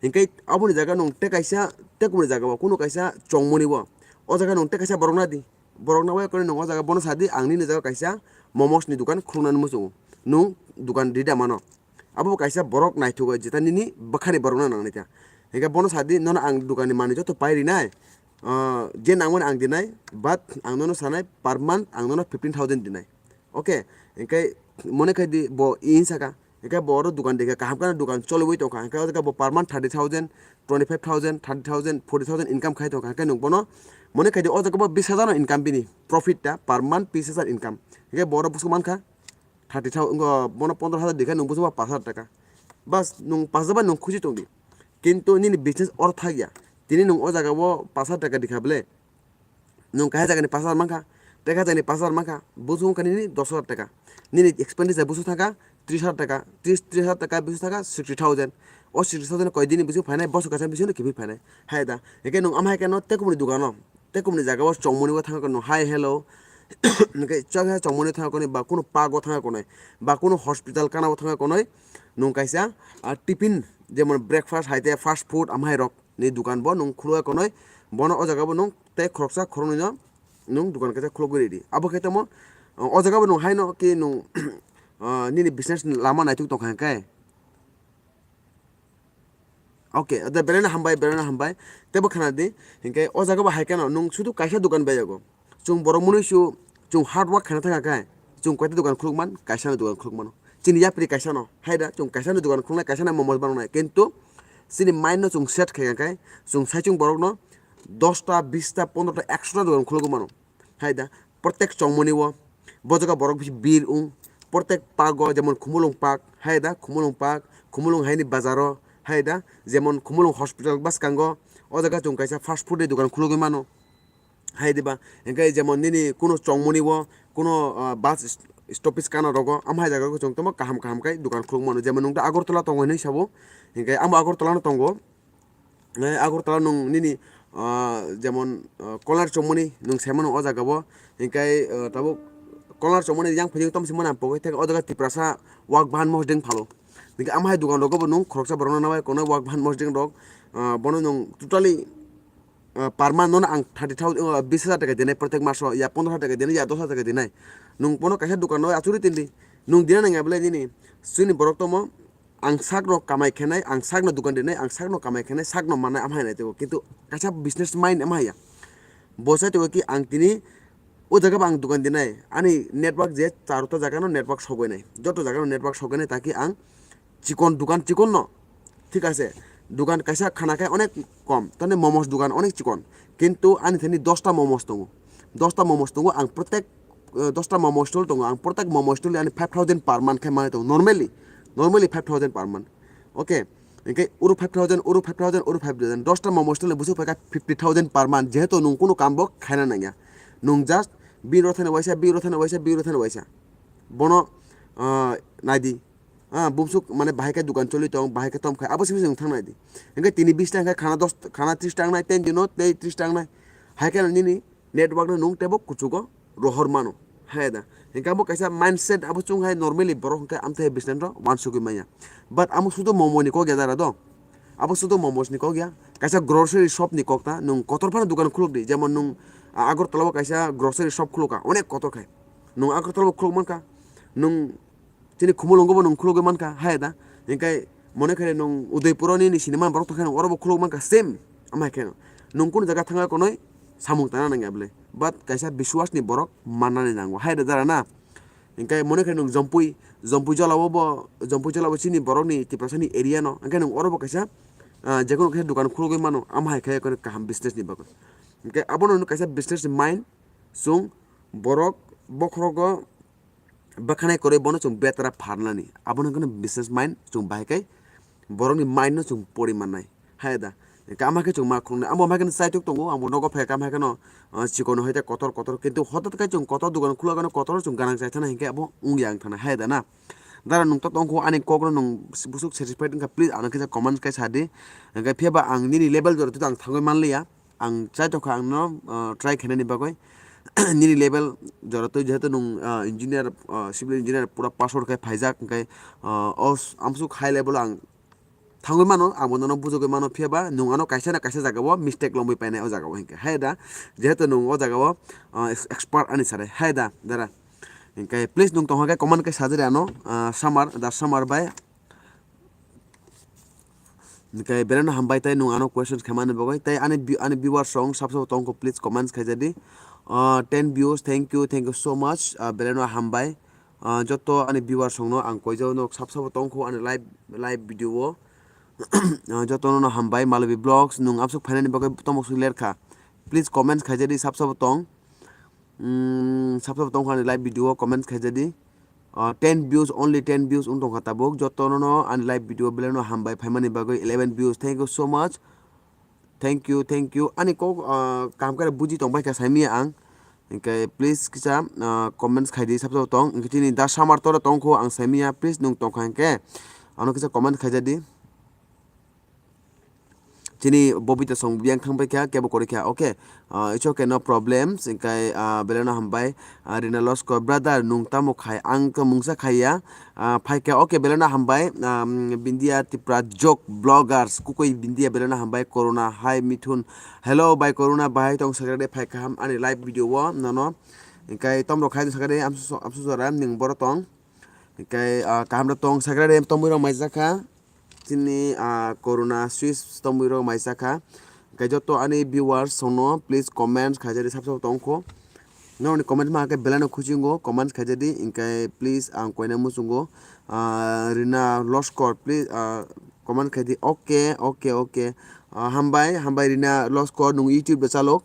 Hinkhe aboni jaga nwng te kaisa, te kumni jaga o, kuno kaisa chongmani bo. O jaga nwng te kaisa borok na di. Borok na bai khe nwng o jaga bono sa di, ang nini jaga kaisa momos ni dukan khuluknani muchungo. Nwng dukan rida mano. Abo bo kaisa borok naithok, jeta nini bwkhani borokno nangnai kha. Hinkhe bono sa di, nono ang dukanni manwi joto pai rinai, ah, je nangmani ang dinai, but ang nono sanai per month ang nono fifteen thousand dinai. Okay, hinkhe mone khai di bo in saka, hinkhe bo oro dukan dikha kaham kheno dukan choliwi tongkha, hinkhe o jaga bo per month thirty thousand, twenty five thousand, thirty thousand, forty thousand income khai tongkha, hinkhe nwng bono mone khai di o jaga bo bis hajar no income bini profit ta per month bis hajar income, hinkhe bo oro busu mankha. Thirty thousand, wngkha bono pondro hajar dikha, nwng busugo pash hajar taka. Bas, nwng pash hajar bai nwng khusi tongdi. Kintu nini business oro thakya. Tini nwng o jaga o pash hajar taka dikha bole. Nwng kaisa jagani pash hajar mankha, tei kaisa jagani pash hajar mankha, busugo wngkha nini dos hajar taka. Nini expenditure busu thangkha tris hajar taka, tris, tris hajar taka busu thangkha sixty thousand. O sixty thousand koi dini busu phainai, bosor kaisa busu kibui phainai. Hai da. Hinkhe nwng ama hai khe no tei kubuni dukano. Tei kubuni jaga o chongmani o thangkha no, hi, hello. Hinkhe chakhe chongmani thangkha konwi ba kunu park o thangkha konwi ba kunu hospital kana o thangkha konwi nwng kaisa, ah, tiffin jemon breakfast hai tei fast food amhai rok ni dukan bo nwng khulukha konwi bono o jaga bo nwng tei khoroksa khoroknwi no nwng dukan kaisa khulugwi ridi. Abo khe tamo, o jaga bo nwng haino khe nwng, ah, nini business ni lama naituk tongkha hinkhe. Okay, da belai no hambai, belai no hambai. Tebo khana di, hinkhe o jaga bo hai kheno nwng sudu kaisa dukan bai yago. Chwng borok mwnwi su, chwng hard work khana thangkha khe, chwng koita dukan khuluk man, kaisa no dukan khuluk mano. Chini yapri kaisa no, hai da, chwng kaisa no dukan khuluknai, kaisa no momos banoknai. Kintu chini mind no chwng set khaikha khe, chwng saichung borok no dosta, bista, pondrota, ekshota dukan khulugwi mano. Hai da, protek chongmani o, bo jaga borok bisi bir wng, protek park o, jemon Khumulwng park, hai da, Khumulwng park, Khumulwng haini bazar o, hai da, jemon Khumulwng hospital bwskango, o jaga chwng kaisa fast food ni dukan khulugwi mano. Hai diba, hinkhe jemon nini kuno chongmani o, kuno, ah, bus stoppage kana rogo, amhai jaga o chwng tamo kaham kaham khe dukan khuluk mano. Jemon nwng ta Agartala tongo hinwi sabo, hinkhe amo Agartala no tongo. Eh, Agartala nwng nini, ah, jemon, ah, Kolar Chomoni nwng saimano o jaga o, hinkhe, ah, tabuk Kolar Chomoni yang phai tong simana pogwi thek o jaga Tiprasa Wak Bahan Mosdeng phalo. Hinkhe amhai dukan rogo bo nwng khoroksa borokno nabai kono Wak Bahan Mosdeng rok, ah, bono nwng totally, ah, per month nono ang thirty thousand, ah, bis hajar taka dinai protek maso, ya pondro hajar taka dinai, ya dos hajar taka dinai. Nwng bono kaisa dukan no achugwi tindi. Nwng dina nangya belai nini chini borok tomo. Ang sakno kamai khenai, ang sakno dukan rinai, ang sakno kamai khenai, sakno mannai, amhai nai tebo. Kintu kaisa business mind amhai ya. Bo sai tebo ki ang tini o jaga bo ang dukan dinai, ani network je charota jaga no network sogwi nai, joto jaga no network sogwi nai, taki ang chikon dukan chikon no, thik ase, dukan kaisa khana khe onek kom, tani momos dukan onek chikon, kintu ani thani dosta momos tongo, dosta momos tongo, ang protek eh, dosta momo stall tongo, ang protek momo stall ni ani five thousand per month khe manwi tongo, normally, normally five thousand per month, okay, hinkhe oro five thousand, oro five thousand, oro five thousand, dosta momo stall ni busu phaikha fifty thousand per month, jehetu nwng kunu kam bo khaina nangya, nwng just bini rothani waisa, bini rothani waisa, bini rothani waisa, bono, ah, naidi, ah, bumsuk mane bahai khe dukan choli tong, bahai khe tom khai, abo simi se nwng thang naidi, hinkhe tini bis taka khai khana dos, khana tris taka nai, ten dino tei tris taka nai, hai khe nini network no nwng teibo kuchugo rohor mano, hai da. Hinkhe abo kaisa mindset, abo chwng hai normally borok hinkhe amtwi hai business rok wansugwi manya. But amo sudu momo ni kok ya dara do. Abo sudu momos ni kok ya. Kaisa grocery shop ni kok ta, nwng kotor phano dukan khuluk di. Jemon nwng, ah, Agartala o kaisa grocery shop khuluk kha, onek kotor khai. Nwng Agartala o khuluk mankha. Nwng Chini Khumulwngo bo nwng khulugwi mankha, hai da. Hinkhe mone khe nwng Udaipuro nini sinimani borok tongkhe nwng oro bo khulugwi mankha, same. Amhai khe nwng kunu jaga thangwi konwi samung tangna nangya bwle. But kaisa biswas ni borok mannani nango, hai da dara na. Hinkhe mone khe nwng Jompui, Jompui jolao bo, Jompui jolao chini borokni Tiprasani area no. Hinkhe nwng oro bo kaisa, ah, jekunu kaisa dukan khulugwi mano, amhai khe ekone kaham business ni bagwi. Hinkhe abono kaisa business ni mind, chwng borok bokhorogo, bwkhanai kwrwi bono chwng betara pharnani. Abono hwnkheno business mind chwng bahai khe borokni mind no chwng pori mannai. Hai da. Hinkhe ama khe chwng ma khuluknai. Amo ama khe chaitok tongo, amo nogo phai khe ama khe no, ah, chikon hai tei kotor kotor. Kintu hotat khe chwng kotor dukan khulukgano kotor chwng ganang chai thana hinkhe abo wngya wng thana. Hai da na. Dara nwng to tongkho ani kokno nwng busuk satisfied wngkha, please ano kisa comment kai sadi. Hwnkhe phiya ba ang nini level jora twi ang thangwi manliya. Ang chai tongkha ang no, ah, try khainani bagwi. Nini level jora twi jehetu nwng, ah, engineer, ah, civil engineer pura pass out khai phaijak, hwnkhe, ah, o s-, amsuk high level o ang thangwi mano, ang bo nono bujogwi mano, phiya ba nwng ano kaisa na kaisa jaga o mistake lomwi painai o jaga o hinkhe. Hai da, jehetu nwng o jaga o, ah, ex-, expert ani sarai. Hai da, dara. Hinkhe please nwng tongkha khe comment khe sajari ano, ah, Samar, da Samar bai. Hinkhe belai no hambai tei nwng ano questions khaimani bagwi. Tei ani view-, ani viewers rok sab sabo tongkho, please comments khaijadi. Ah, ten views, thank you, thank you so much. Ah, belai no hambai. Ah, joto ani viewers rokno ang koijao nok sab sabo tongkho ani live, live video o. Ah, jotono no hambai, Malobi Vlogs, nwng amsuk phainani bagwi tomok suk lerkha. Please comments khaijadi sab sabo tong. Mm, sab sabo tongkha ani live video o comments khaijadi. Ah, ten views, only ten views wng tongkha tabuk. Jotono no ani live video belai no hambai phaimani bagwi eleven views. Thank you so much. Thank you, thank you. Ani kok, ah, kaham khe buji tong bai kha saimanya ang. Hinkhe please kisa, ah, comments khaidi sab sabo tong. Hinkhe chini da Samar toro tongkho ang saimanya. Please nwng tongkha hinkhe ano kisa comment khaijadi. Chini Bobita song biyang thang bai kha, kebo kwrwi kha, okay. Ah, it's okay, no problems. Hinkhe, ah, belai no hambai. Ah, Rina Loskor, brother, nwng tamo khai? Ang khe mungsa khaiya. Ah, phaikha, okay, belai no hambai. Um, Bindia Tipra Jok Bloggers, kukui Bindia belai no hambai. Corona, hi Mithun. Hello, bai Corona, bahai tong sagra de, phaikha ham ani live video o, nono. Hinkhe tomrok khai sagra de, amsu, amsu jora, nwng boro tong. Hinkhe, ah, kaham rok tong sagra de, tomwi rok maijakha. Chini, ah, Corona Swiss tongwi rok maijakha. Hinkhe joto ani viewers songno please comment khaijadi sab sabo tongkho. Norokni comment ma khe belai no khuchingo, comment khaijadi, hinkhe please ang koina muchungo. Ah, Rina Loskor, please, ah, comment khaidi. Okay, okay, okay. Ah, hambai, hambai Rina Loskor, nwng YouTube da chalok.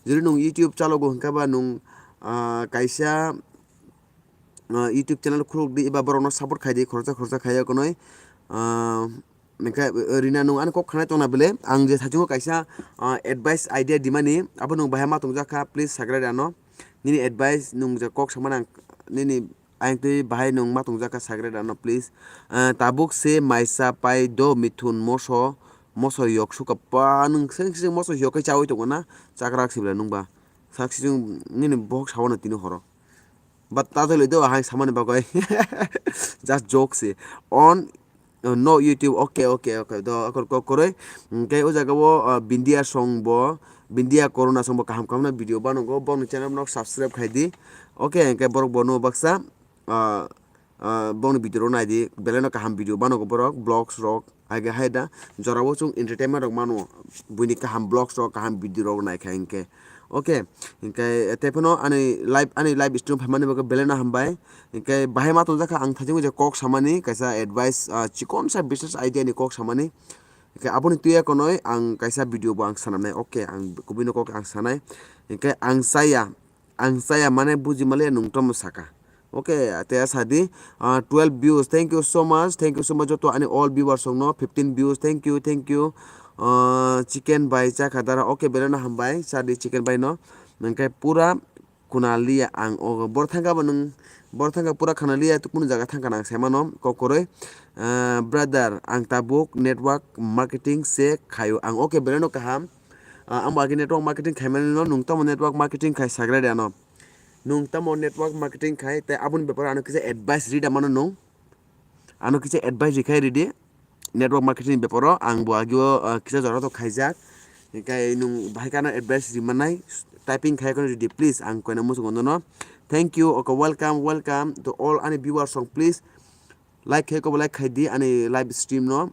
Jodi nwng YouTube chalogo hinkhe ba nwng, ah, kaisa, ah, YouTube channel khuluk di, eba borokno support khaidi, khoroksa khoroksa khaiya konoi. Ah, hinkhe, eh, Rina nwng ani kok khanai tongna bele, ang je sachingo kaisa, ah, advice idea dimani, abo nwng bahai ma tongjakha, please sagra de ano. Nini advice nwng je kok samani ang nini ayang twi bahai nwng ma tongjakha sagra de ano, please. Ah, tabuk se maisa pai do Mithun moso, moso yok suka pa nwng seng seng moso yok khe chawi tongo na, chakrak sibra nwng ba. Sak sijung nini bohok sabo no tini horo. But ta tole do hai samani bagwi. Just joke se. On, uh, no YouTube. Okay, okay, okay. Do akor kok koroi. Hinkhe o jaga o, uh, Bindia song bo, Bindia Corona song bo kaham kaham na video banogo. Boni channel no subscribe khai di. Okay, hinkhe borok bono baksa, uh, ah, bongni video rok nai di, belai no kaham video mano borok, vlogs rok, age hai da, jora o chwng entertainment rok mano, buini kaham vlogs rok, kaham video rok nai kha hinkhe. Okay, hinkhe tei phano ani live, ani live stream phaimani bagwi belai no hambai. Hinkhe bahai ma tongjakha ang thajagwi je kok samani, kaisa advice, ah, chikon sa business idea ni kok samani. Hinkhe aboni twi ekonoi ang kaisa video bo ang sanamnai. Okay, ang kubui no kok ang sanai. Hinkhe ang chaya, ang chaya mane buji maliya nwng tamo saka. Okay, te sadi, ah, twelve views. Thank you so much. Thank you so much joto ani all viewers rokno. Fifteen views. Thank you, thank you. Ah, chicken bai chakha dara. Okay, belai no hambai. Sadi chicken bai no. Hinkhe pura khuna liya ang o. Bor thangka bo nwng, bor thangka pura khana liya, kunu jaga thangka nang sai mano. Kok koroi, ah, brother, ang tabuk network marketing se khaio. Ang okay, belai no kaham. Ah, ang bo agi network marketing khaimani no, nwng tamo network marketing khai sagra de ano. Nwng tamo network marketing khai, tei aboni beparo ano kisa advice rida mano nwng. Ano kisa advice rikhai ridi. Network marketing beparo ang bo agio, ah, kisa jora to khaijak. Hinkhe nwng bahai kano advice rimanai, typing khai kono ridi, please, ang koina muchungo nono. Thank you, okay, welcome, welcome to all ani viewers song, please. Like khai kobo like khai di ani live stream no.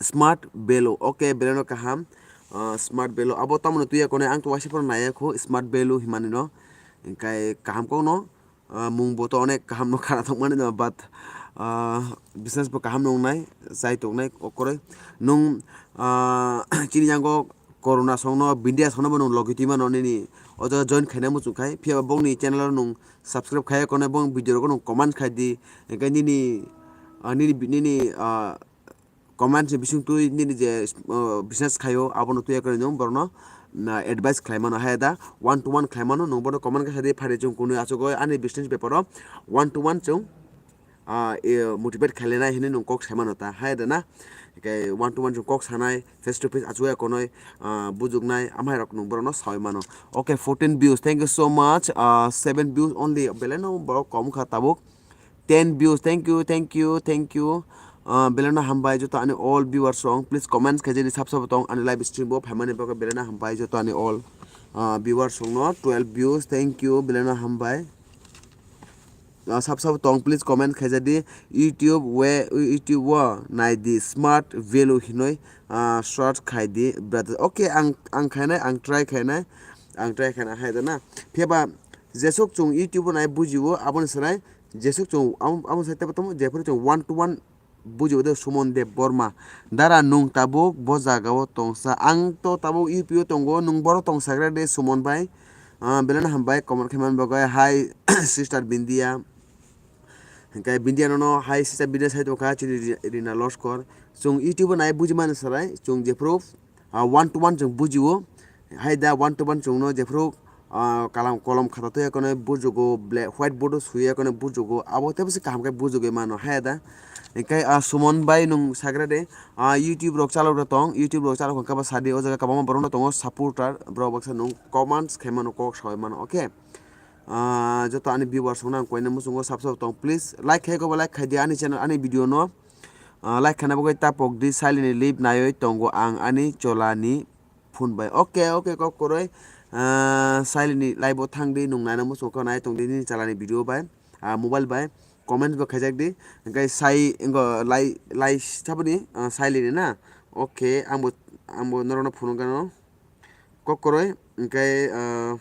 Smart Bello. Okay, belai no kaham. Ah, Smart Bello. Abo tamoni tuya kone ang to waisa phano naya kho Smart Bello himani no. Hinkhe kaham kok no. Ah, mung bo to onek kaham no khana thok mani no, but, ah, business bo kaham no wngnai, chai tongnai okoroi. Nwng, ah, chini yango Corona song no, Bindia song no bo nwng logi twi mano nini. O jaga join khaina muchung khai. Phiya ba bongni channel o nwng subscribe khaiya kone bong video rok no comment khai di. Hinkhe nini, ah, nini, nini, ah, comments ni bising twi nini je, uh, business khaio, abono twi yakarwi nwng borokno, uh, advice khlai mano, hai da one to one khlai mano, nwng bono comment khe sadi phari chwng kunui achugwi ani business beparo one to one chwng, ah, eh, motivate khailainai hinwi nwng kok sai mano ta, hai da na? Hwnkhe one to one chwng kok sanai, face to face achukya konwi, ah, bujuknai, amhairok nwng borokno saui mano. Okay, fourteen views, thank you so much. Ah, seven views only, belai no borok kom kha tabuk. Ten views, thank you, thank you, thank you. Ah, belai no hambai joto ani all viewers rok, please comments khaijadi sab sabo tong ani live stream bo phaimani bagwi belai no hambai joto ani all, ah, viewers rok no twelve views, thank you, belai no hambai. Ah, sab sabo tong, please comment khaijadi YouTube we, YouTube o naidi smart value hinwi, ah, search khaidi brother. Okay, ang, ang khainai, ang try khainai, ang try khainai hai da na. Phiya ba jesuk chwng YouTube o nai bujio, aboni sanai jesuk chwng amo, amo sai tebo tamo jephuru chwng one to one bujio de Suman Debbarma. Dara nwng tabuk bo jaga o tongsa. Ang to tabuk U P o tongo, nwng boro tongsagra de Suman bai. Ah, belai no hambai comment khaimani bagwi. Hi sister Bindia. Hwnkhe Bindia nono hi sister Bindia sai tongkha chini Ri-, Rina Loskor. Chwng YouTube o nai bujimani sarai, chwng jephuru ah, one to one chwng bujio. Hai da one to one chwngno jephuru, ah, kalam kolom khata twi ekheno bujugo, bla-, white board o swi ekheno bujugo. Abo tei bwswk kaham khe bujugwi mano hai da. Hwnkhe, ah, Suman bai nwng sagra de, ah, YouTube rok chalokra tong, YouTube rok chalok kha ba sadi o jaga kwbangma borok no tongo supporter, borok baksa nwng comments khai mano, kok saui mano, okay? Ah, joto ani viewers rok no ang koina muchungo sab sab tong, please like khai ko ba like khai di ani channel, ani video no. Ah, like khana bagwi tapok di, Sailini live naiwi tongo ang ani cholani phone bai. Okay, okay, kok kwrwi. Ah, Sailini live o thang di, nwng naina muchung khe nai tong di nini chalani video bai, ah, mobile bai. Comment bo khaijak di. Hwnkhe sai, wngkha lai, lai saboni, ah, Sailini na. Okay, angbo, angbo norokno phunuk gano. Kok kwrwi, hwnkhe, ah,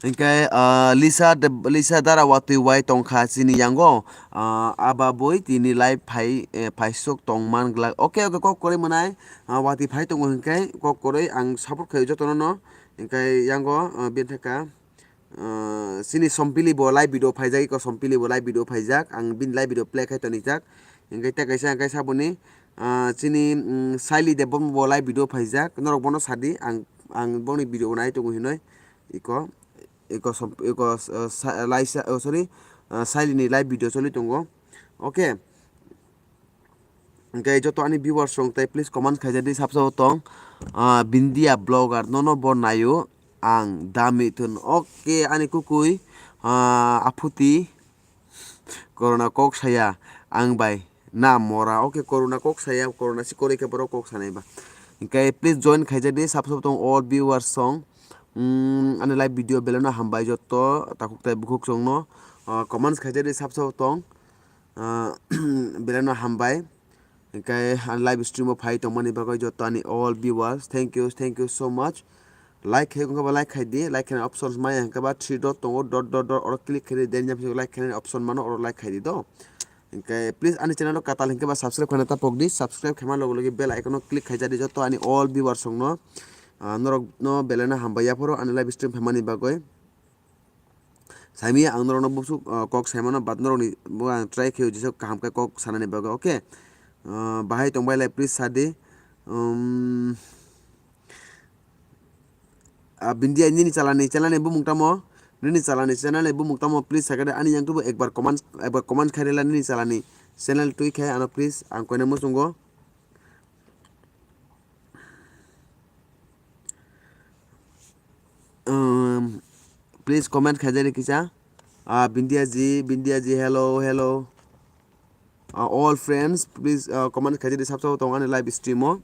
Hingke, ah, Lisa de, Lisa dara watwi wai tongkha chini yango. Ah, aba boi tini live phai, eh, phaisok tongman glak. Okay, okay, kok kwrwi mwnai. Ah, watwi phai tongo hingke kok kwrwi ang support khaio jotono no. Hingke yango, ah, bini thaka, ah, chini Sompili bo live video phaijak, iko Sompili bo live video phaijak. Ang bini live video play khai tonijak. Hingke tei kaisa hingke saboni, ah, chini, mm, Saili Debbarma bo live video phaijak. Norok bono sadi, ang, ang boni video bo nai tongo hinoi. Iko, iko som-, iko, uh, sa-, laisa, oh, sorry, uh, Sailini live video choli tongo. Okay. Hingke joto ani viewers rok tei please comment khaijadi sabsao tong. Ah, Bindia blogger nono bo naio ang dami thun. Okay, ani kukui, ah, aphuti. Corona kok saya ang bai na mora. Okay, corona kok saya, corona si koroi khe borok kok sanai ba. Hingke please join khaijadi sab sab tong all viewers song. Mm, ani live video belai no hambai joto takhuk tai bukhuk song no. Ah, comments khaijadi sab sab tong. Ah, belai no hambai. Hingke ani live stream o phai tongmani bagwi joto ani all viewers, thank you, thank you so much. Like khai wngkha ba like khai di, like khaina options maya hingke ba three dot tongo, dot, dot, dot, oro click khai di, then jang like khaina option mano, oro like khai di do. Hingke please ani channel o katal hingke ba subscribe khaina tapok di, subscribe khaima logo logi bell icon o click khai jadi joto ani all viewers rok no, ah, norok no belai no hambai yaphoro ani live stream phaimani bagwi. Saimia ang norokno bwswk, ah, kok saimano, but norokni bo ang try khaio jesa kaham khe kok sanani bagwi, okay? Ah, bahai tongbai lai, please sadi. Um, ah, Bindia nini chalani channel ni bumung tamo? Nini chalani channel ni bumung tamo? Please sakhe ani yang tubo ekbar comment, ekbar comment khai rela nini chalani channel twi khai ano please ang koina muchungo. Um, please comment khaijadi kisa. Ah, Bindia ji, Bindia ji, hello, hello. Ah, all friends, please, ah, comment khaijadi sabsao tong ani live stream o.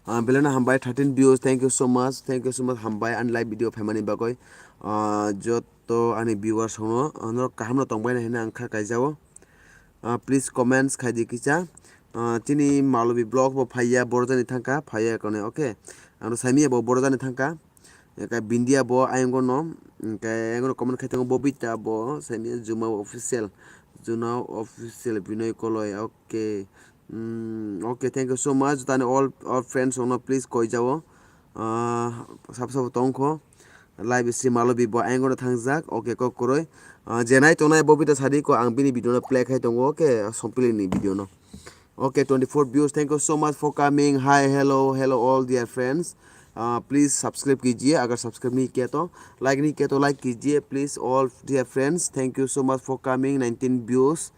Ah, belai no hambai thirteen views, thank you so much, thank you so much, hambai ani live video phaimani bagwi. Ah, joto ani viewers hono, ah, norok kaham no tongbai na hino ang kha kaijao. Ah, please comments khaidi kisa. Ah, chini Malobi vlog bo phaiya, borjani thangkha, phaiya kone, okay. Ano saimia bo borjani thangkha. Eka Bindia bo ayang no, eka ayang no comment khai tongo Bobita bo, saimia Juma official, Juna official, Binoy Koloi, okay. Mm, okay, thank you so much. Tani all, all friends ono please koi jao. Ah, sab sab tongkho. Live stream Malobi bo ayang no thangjak. Okay, kok koroi. Ah, jenai tongnai Bobita sadi ko ang bini video no play khai tongo. Okay, Sompili ni video no. Okay, twenty-four views. Thank you so much for coming. Hi, hello, hello all dear friends. Uh, please subscribe kijiye, agar subscribe nahi kiya to like nahi kiya to like kijiye, please all dear friends. Thank you so much for coming, nineteen views.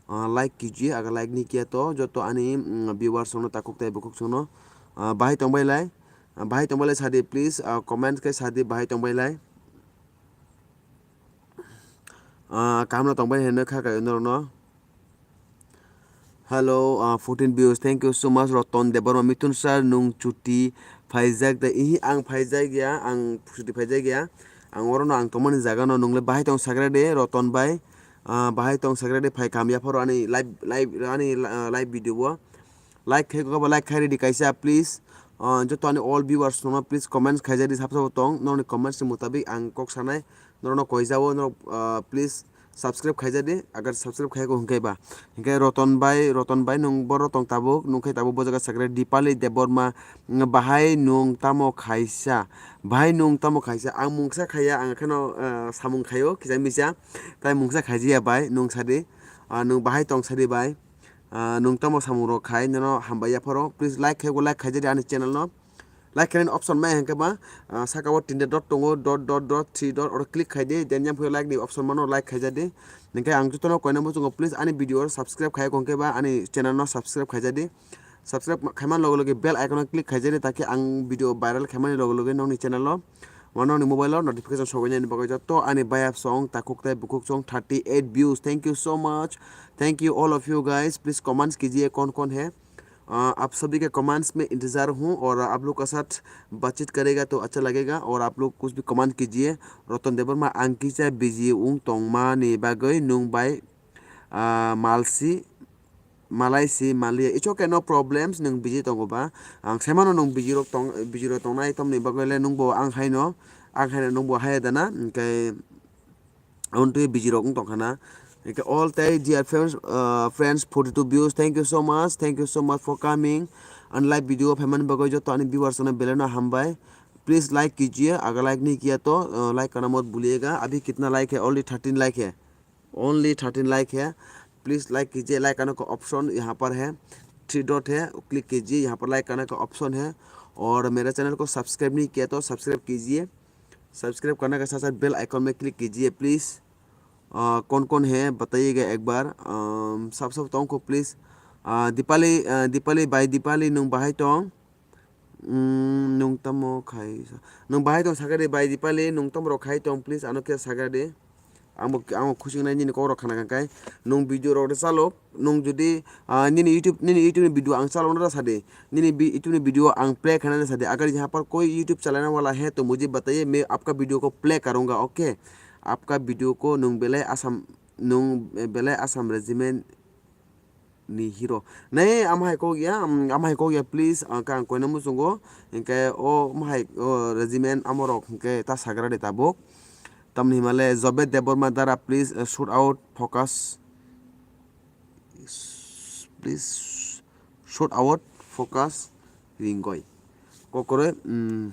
Uh, like kijiye, agar like nahi kiya to joto ani, mm, viewers sono, takhuk tei bukhuk sono, uh, bahai tongbai lai, uh, bahai tongbai lai sadi, please, uh, comment khe sadi, bahai tongbai lai. Ah, kaham no tongbai hino kha kayo norokno. Hello, ah, fourteen views. Thank you so much, Roton Debbarma. Mithun sir, nung chuti phaijak de? Ihi, ang phaijak ya, ang chuti phaijak ya. Ang orono ang tongmani jaga no, nungle bahai tong sagra de, Roton bai. Ah, bahai tong sagra de, phai kaham yapharo ani live, live, ani, ah, live video o. Like khai kok ba like khai ready kaisa, please. Ah, joto ani all viewers no please comments khaijadi, sab sabo tong. Norokni comments ni mutabik ang kok sanai. Norokno koijao, norok, ah, please subscribe khaijadi. Agar subscribe khai ko hwnkhe ba. Hwnkhe Roton bai, Roton bai nung boro tong tabuk, nung khai tabuk bo jaga sakre Dipali Debbarma, mm, bahai nung tamo khaisa. Bahai nung tamo khaisa. Ang mungsa khaiya, ang kheno, ah, samung khaio, kisa misa. Tai mungsa khaijiya bai, nung sadi. Ah, nung bahai tong sadi bai. Ah, nung tamo samung rok khai, nono hambai yapharo. Please like khai, like khaijadi ani channel no. Like khainani option mai hwnkhe ba, ah, saka o tinta dot tongo, dot, dot, dot, three dot, oro click khaidi, then yang phai like ni option mano, like khaijadi. Hwnkhe ang jotono koina muchungo, please ani video o subscribe khai hwnkhe ba ani channel no subscribe khaijadi. Subscribe khaimani loge loge bell icon o click khaijadi, taki ang video viral khaimani loge loge nokni channel o, wano nokni mobile o notification sogoinani bagwi joto ani bayap song, takhuk tei bukhuk song, thirty eight views. Thank you so much. Thank you all of you guys. Please comments kijiye kon kon hai. Uh, आप सभी के कमेंट्स में इंतजार हूँ और आप लोग का साथ बातचीत करेगा तो अच्छा लगेगा। और आप लोग कुछ भी कमेंट कीजिए। रतन Debbarma, ang kisa busy wng tongmani bagwi nwng bai, ah, malsi, malaisi maliya. It's okay, no problems, nwng busy tongo ba. Ang semano nwng busy rok tong, busy rok tongnai, tamni bagwi le nwngbo ang haino, ang haino nwngbo haya dana, hwnkhe. Aboni twi busy rok wng tongkha na. Hwnkhe all tei dear friends, uh, friends, forty two views, thank you so much, thank you so much for coming. Ani live video phaimani bagwi joto ani viewers no belai no hambai. Please like kijiye, agar like nahi kiya to, uh, like karna mat bhuliyega. Abhi kitna like hai? Only thirteen like hai. Only thirteen like hai. Please like kijiye, like karne ka option yahan par hai. Three dot hai, click kijiye, yahan par like karne ka option hai. Aur mere channel ko subscribe nahi kiya to subscribe kijiye. Subscribe karne ka sath sath bell icon mein click kijiye please. Ah, kon kon hai bataiye ga ek bar. Um, sab sab tong ko please. Ah, Dipali, ah, Dipali, bai Dipali nwng bahai tong? Mm, nwng tamo khai sa-, nwng bahai tong saga de, bai Dipali, nwng tamo rok khai tong please, ano khe saga de. Ang bo, ang bo khusi wngnai nini kok rok khna kha khai. Nwng video rok de chalo. Nwng jodi, ah, nini YouTube, nini YouTube ni video ang chalokna da sadi. Nini bi-, YouTube ni video ang play khaina da sadi. Agar yahan par koi YouTube chalaine wala hai to mujhe bataiye, main apka video ko play karunga, okay? Apka video ko nwng belai Assam, nwng belai Assam regiment ni hero. Nai, am hai kok ya, am, am hai kok ya, please, ang kang koina muchungo. Hingke o, am hai, o, regiment amorok hingke ta sagra de tabuk. Tamni himale Jobet Debbarma dara, please, uh, shoot out, focus. Please shoot out, focus, Ringoi. Kokoroi, mm,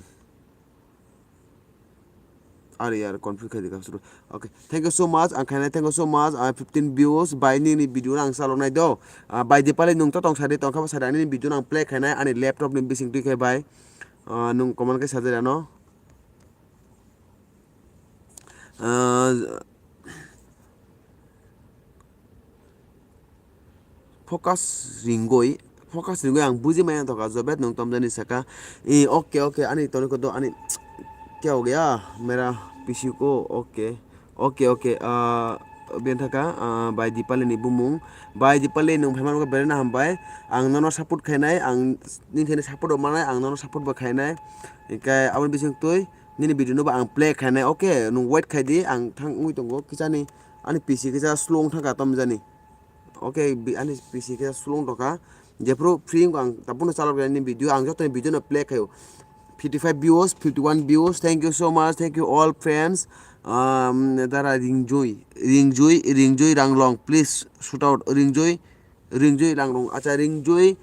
are yaar, confuse khai dikha suru. Okay, thank you so much. Ang khainai, thank you so much. Ah, fifteen views, bai nini video ang salok nai do. Ah, bai Dipali nwng to tong sadi, tong kha ba sadi, ani video ang play khainai, ani laptop ni bising twi khai bai. Ah, nwng comment khai sajai ano. Ah, focus Ringoi, focus Ringoi ang buji maya tongkha, Jobet nwng tomjani saka. I, okay, okay, ani toni kodo ani kya ho gaya, mera P C ko, okay, okay, okay, ah, bini thaka, ah, bai Dipali ni bumung, bai Dipali nwng phaima belai no hambai, ang nono support khainai, ang nini thani support rok manai, ang nono support bo khainai, hingke aboni bising twi, nini video no bo ang play khainai, okay, nwng wait khai di, ang thang wngwi tongo, kisa ni, ani P C kisa slow wng thangkha, tamo jani, okay, bi-, ani P C kisa slow wng tongkha, jephru free wngkha ang, tabukno chalok nini video, ang jotoni video no play khaio, fifty five views, fifty one views, thank you so much, thank you all friends, um, dara Ringjui, Ringjui, Ringjui Ranglong, please shoot out, Ringjui, Ringjui Ranglong, acha, Ringjui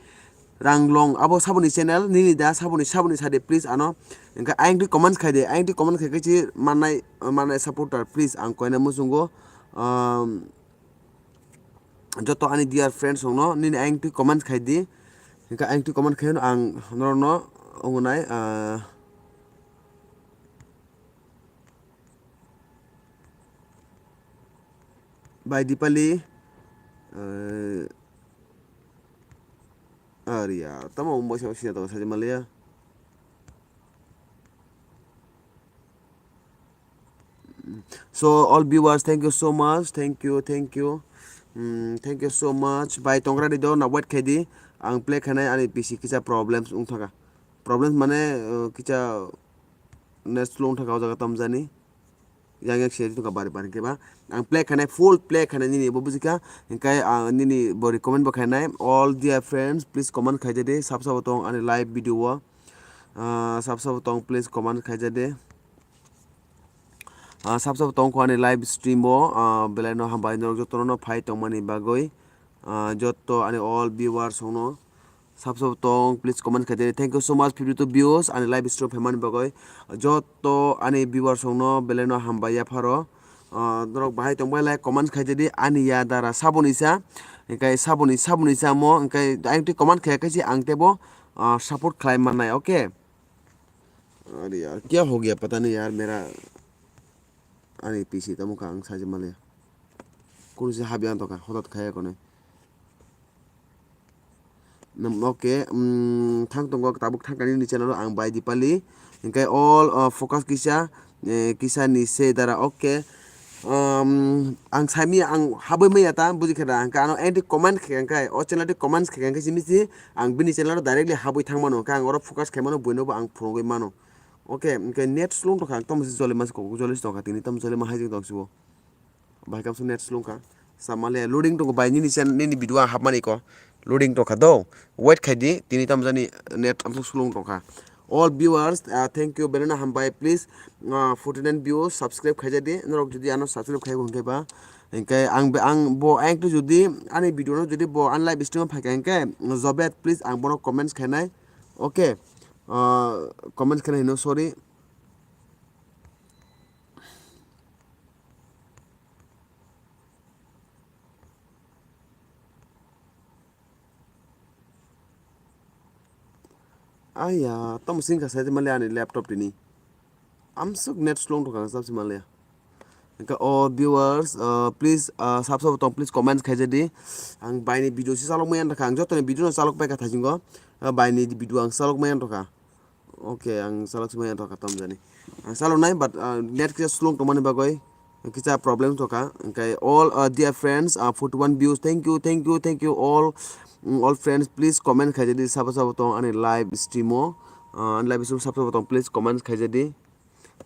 Ranglong, abo saboni channel, nini da saboni, saboni sade, please, ano. Hingke ayang twi comment khai de, ayang twi comment khai khe si mannai, mannai supporter, please, ang koina muchungo, um, joto ani dear friends rokno, nini ayang twi comment khai di. Hingke ayang twi comment khai no ang norokno wngnai, ah, Bai Dipali, eh, Aria, tamo wngbai sa siya to saja malia. So all viewers, thank you so much, thank you, thank you, mm, thank you so much. Bai tongra di do na wait khai di, ang play khainai ani P C kisa problems wng thaka. Problems mane, uh, kisa net slow wng thaka o jaga tamjani. Yang yang share tongkha bari bari khe ba. Ang play khainai, full play khainai nini bo bujikha. Hingkai ang nini bo recommend bo khainai. All dear friends, please comment khaijadi. Sab sabo tong ani live video o. Ah, sab sabo tong, please comment khaijadi. Ah, sab sabo tong kho ani live stream o. Ah, belai no hambai norok jotono no phai tongmani bagwi. Ah, jotto ani all viewers rokno sab sabo tong, please comment khaijadi. Thank you so much, fifty two views ani live stream phaimani bagwi. Jotto ani viewers rokno belai no hambai yapharo. Ah, norok bahai tongbai like, comment khaijadi ani ya dara saboni sa. Hingkai saboni, saboni sa mo, hingkai ayang twi comment khaya kaisi ang tebo, ah, support khlai mannai, okay? Are yaar, kya ho gaya, pata nahi yaar, mera ani P C tamo ka ang saji male. Kunu se habi anto ka, hotat khaya kone. Nam, okay, mm, thang tongo, tabuk thang kani ni channel o ang Bai Dipali. Hingkai all, uh, focus kisa, eh, kisa ni se dara, okay. Um, ang saimi ang habwi maya ta, buji khe da, hingkai ano anti comment khe hingkai, o channel ti comments khe hingkai simi si, ang bini channel o directly habwi thang mano, hingkai ang oro focus khe mano, buino bo ang phunugwi mano. Okay, hingkai net slow tongkha, ang tamo se joli mas kok, joli tongkha, tini tamo joli ma hai jeng tong sibo. Bahai kamsa net slow wngkha. Sa male loading tongo bai nini chen, nini video ang hapmani ko. Loading tongkha do. Wait khai di, tini tamjani net amsuk slow tongkha. All viewers, uh, thank you, belai no hambai, please, uh, forty nine views, subscribe khaijadi. Norok jodi ano subscribe khai hwnkhe ba, hingke ang be, ang bo, ang to jodi ani video no jodi bo ani live stream o phaikha hingke, Jobet, please, ang bono comments khainai. Okay. Uh, comments khainai hino, sorry. Aya, tamo singkha sai male ani laptop tini. Amsuk net slow tongkha sabsi male. Hingke o viewers, uh, please, uh, sab sabo tong, please comments khaijadi. Ang baini video si chalok maya wngkha, ang jotoni video no chalok paikha thajingo. Uh, baini video ang chalok maya wngkha. Okay, ang salak sumaya to katam jani. Ang salak nai, but, uh, net kisa slow tongmani bagwi kisa problem tongkha. Hingke all, uh, dear friends, uh, forty one views. Thank you, thank you, thank you all, mm, all friends. Please comment khaijadi sabo sabo tong ani live stream o. Uh, ani live stream sabo sabo tong, please comment khaijadi.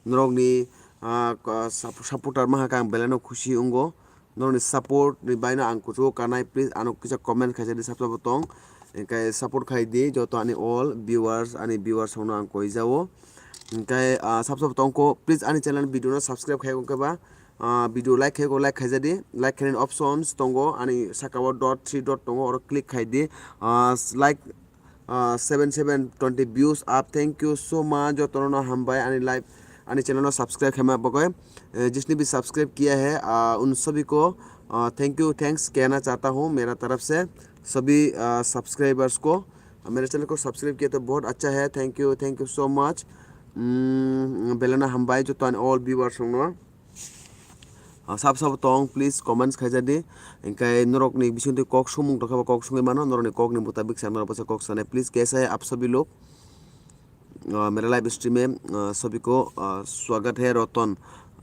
Norokni, ah, ko-, sap-, supporter maha khe ang belai no khusi wngo. Norokni support ni baino ang kuchugo kanai, please ano kisa comment khaisa di, sab sabo tong. Hingke support khai di joto ani all viewers, ani viewers rokno ang koi jao. Hingke, ah, sab sabo tong ko, please ani channel video no subscribe khai wngkhe ba, ah, video like khai ko like khaisa di, like khainani options tongo, ani saka o dot three dot tongo, oro click khai di, ah, like, uh, seven seven twenty views up। Thank you so much, jotono no hambai ani live, ani channel no subscribe khaima bagwi। ए, जिसने भी सब्सक्राइब किया है, आ, उन सभी को, आ, thank you, thanks कहना चाहता हूँ मेरा तरफ से। सभी, आ, सब्सक्राइबर्स को, आ, मेरे चैनल को सब्सक्राइब किया तो बहुत अच्छा है। Thank you, thank you so much। Mm, belai no hambai joto ani all viewers rokno। Ah, sab sabo tong, please comments khaija di. Hingke norokni bisingtwi kok sumung tongkha ba kok sungwi mano, norokni kokni mutabik se norok bwsa kok sanai. Please kaisa hai aap sabhi log, ah, mere live stream mein, ah, sabhi ko, ah, swagat hai Ratan.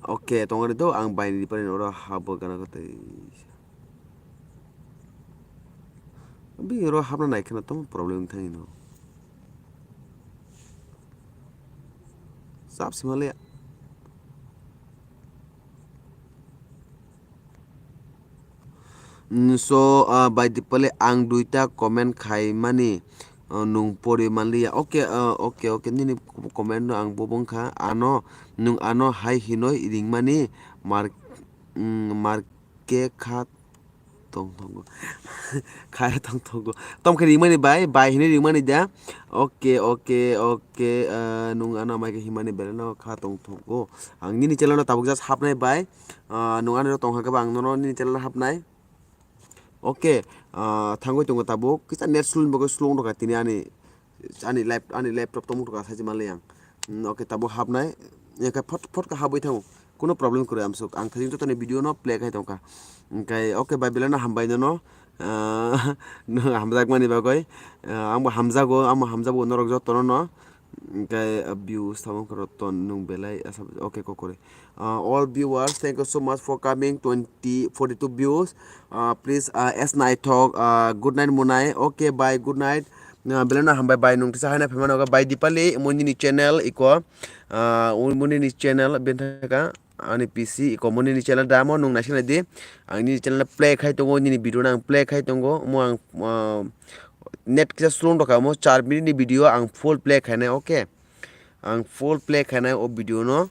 Okay, tongari do ang baini dipani oro habo gana kotai. Bini oro hapna nai kheno tamo problem thangwi no. Sab sima le. Mm, so, ah, bai Dipali ang duita comment khaimani, ah, nung pori manliya. Okay, ah, okay, okay. Nini comment no ang bo bongkha. Ano, nung ano hai hinoi ringmani mar, mm, mar ke kha tong tongo. Kha tong tongo. Tom khe ringmani bai, bai hinui ringmani da. Okay, okay, okay. Ah, nung ano mai khe himani belai no kha tong tongo. Ang nini channel no tabuk just hapnai bai. Ah, nung ano tong kha ba ang nono nini channel no hapnai. Okay. Ah, thangwi tongo tabuk. Kisa net slow ni bagwi slow wng tongkha tini ani, ani lap-, ani laptop tongmung tongkha sachi manlai ang. Mm, okay, tabuk hapnai. Yakha phot, phot khe habwi thango. Kuno problem kwrwi amsuk. Ang thajin jotoni video no play khai tongkha. Hwnkhe, okay, bai, belai no hambai nono. Ah, nwng hamjakmani bagwi. Ah, angbo hamjago, angbo hamjago norok jotono no. Hwnkhe, ah, views tamo khe roton nwng belai asa, okay, kokore. Ah, all viewers, thank you so much for coming. Twenty, forty-two views. Ah, please, ah, S Naithok, ah, good night, Munai. Okay, bye, good night. Ah, belai no hambai, bai, nwng tisa haina phaimani, okay, bai, Dipali, Monjini channel, iko. Ah, Monjini channel, bentaka. Ani P C iko mo nini channel damo nwng naising naidi. Ang nini channel play khai tongo, nini video no ang play khai tongo. Mo ang, ah, net kisa slung rokha mo char minute ni video ang full play khainai, okay. Ang full play khainai o video no.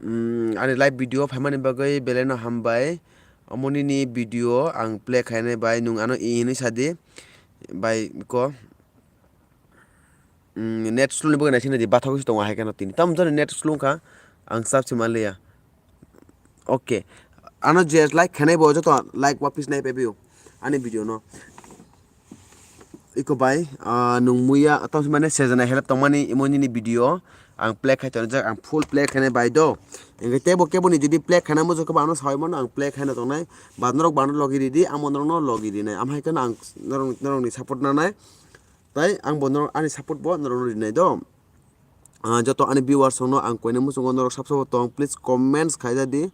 Mm, ani live video phaimani bagwi belai no hambai. Omo nini video ang play khainai bai nwng ano i hinwi sadi. Bai ko. Mm, net slow ni bagwi naising naidi, bathok se tongo hai kheno tini. Tamo jani net slow wngkha, ang sab se manliya. Okay. Ano je like khenai bo joto like wapis nai pebio ani video no. Iko bai, ah, nwng muya, tamo se mane sejana help tongmani imo nini video ang play khai tongjak, ang full play khainai bai do. Hwnkhe tebo kebo ni jodi play khaina muchung khe bo ano sawi mano ang play khaina tongnai. Ba norok bano logi ridi, amo norok no logi rinai. Am hai kheno ang norok, norok ni support nanai. Tai ang bo norok ani support bo norok no rinai do. Ah, joto ani viewers rok no ang koina muchungo norok sab sabo tong, please comments khaijadi.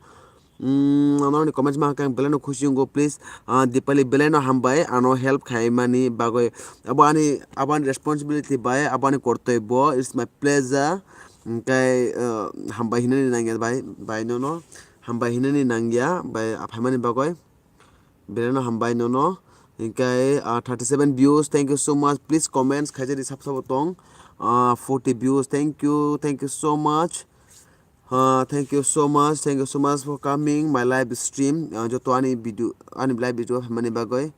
Mm, norokni comments ma khe ang belai no khusi wngo, please. Ah, Dipali belai no hambai ano help khaimani bagwi. Abo ani, abo ani responsibility bai, abo ani kortoibo, it's my pleasure. Hwnkhe, ah, hambai hinani nangya bai, bai nono hambai hinani nangya bai aphaimani bagwi. Belai no hambai nono. Hwnkhe, ah, thirty seven views, thank you so much. Please comments khaijadi sab sabo tong. Ah, forty views, thank you, thank you so much. Ah, thank you so much, thank you so much for coming my live stream. Ah, joto ani video, ani live video phaimani bagwi.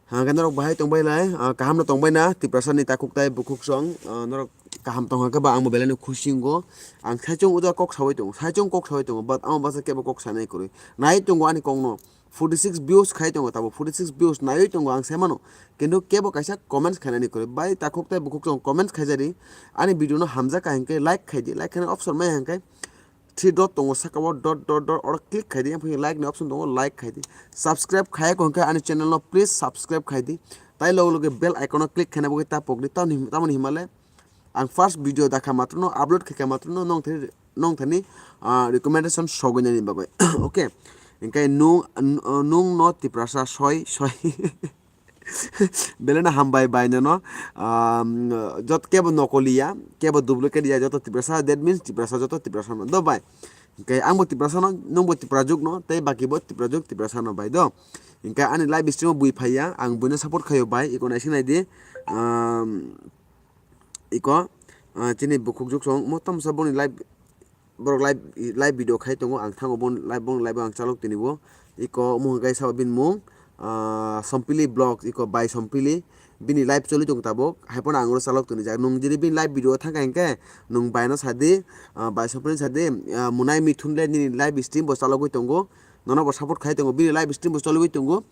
Hwnkhe norok bahai tongbai lai, ah, kaham no tongbai na, Tiprasa ni takhuk tai bukhuk song, ah, norok kaham tongkha khe ba ang bo belai no khusi wngo. Ang saichung uda kok sawi tongo, saichung kok sawi tongo, but amo bwsa kebo kok sanai kwrwi. Nai tongo ani kok no. Forty six views khai tongo, tabo forty six views naiwi tongo ang sai mano, kintu kebo kaisa comments khainani kwrwi. Bai takhuk tai bukhuk chwng comments khaijadi, ani video no hamjak kha hinkhe like khaidi, like khaina option mai hinkhe three dot tongo saka o dot dot dot oro click khaidi, aphai like ni option tongo, like khaidi, subscribe khaya kho hinkhe ani channel no please subscribe khaidi, tai loge loge bell icon no click khaina bagwi ta pokdi, tamoni himale ang first video dakha matrono upload khaikha matrono nong thani, nong thani, ah, recommendation sogwi nani bagwi. Okay, hinkhe nung, nung no Tiprasa soi, soi. Belai no hambai bai nono, ah, jot kebo nokoli ya, kebo duplicate ya, joto Tiprasa, that means Tiprasa, joto Tiprasa no. Do bai. Hinkhe ang bo Tiprasa no, nung bo Tiprajwk no, tei baki bo Tiprajwk, Tiprasa no bai do. Hinkhe ani live stream o bui phaiya, ang buino support khaio bai, iko naising naidi. Um, iko, ah, chini bukhuk juk song mo tamsa boni live, borok live, live video khai tongo, ang thango bon live, bon live ang chalok tini bo. Iko mo hwnkhe sao bini mung, ah, Sompili Vlog, iko bai Sompili. Bini live choli tong tabuk, hai phano ang oro chalok tini jak. Nung jodi bini live video thangkha hinkhe nung bai no sadi, ah, bai Sompili sadi, ah, Munai Mithun le nini live stream bo chalogwi tongo. Nono bo support khai tongo, bini live stream bo chologwi tongo.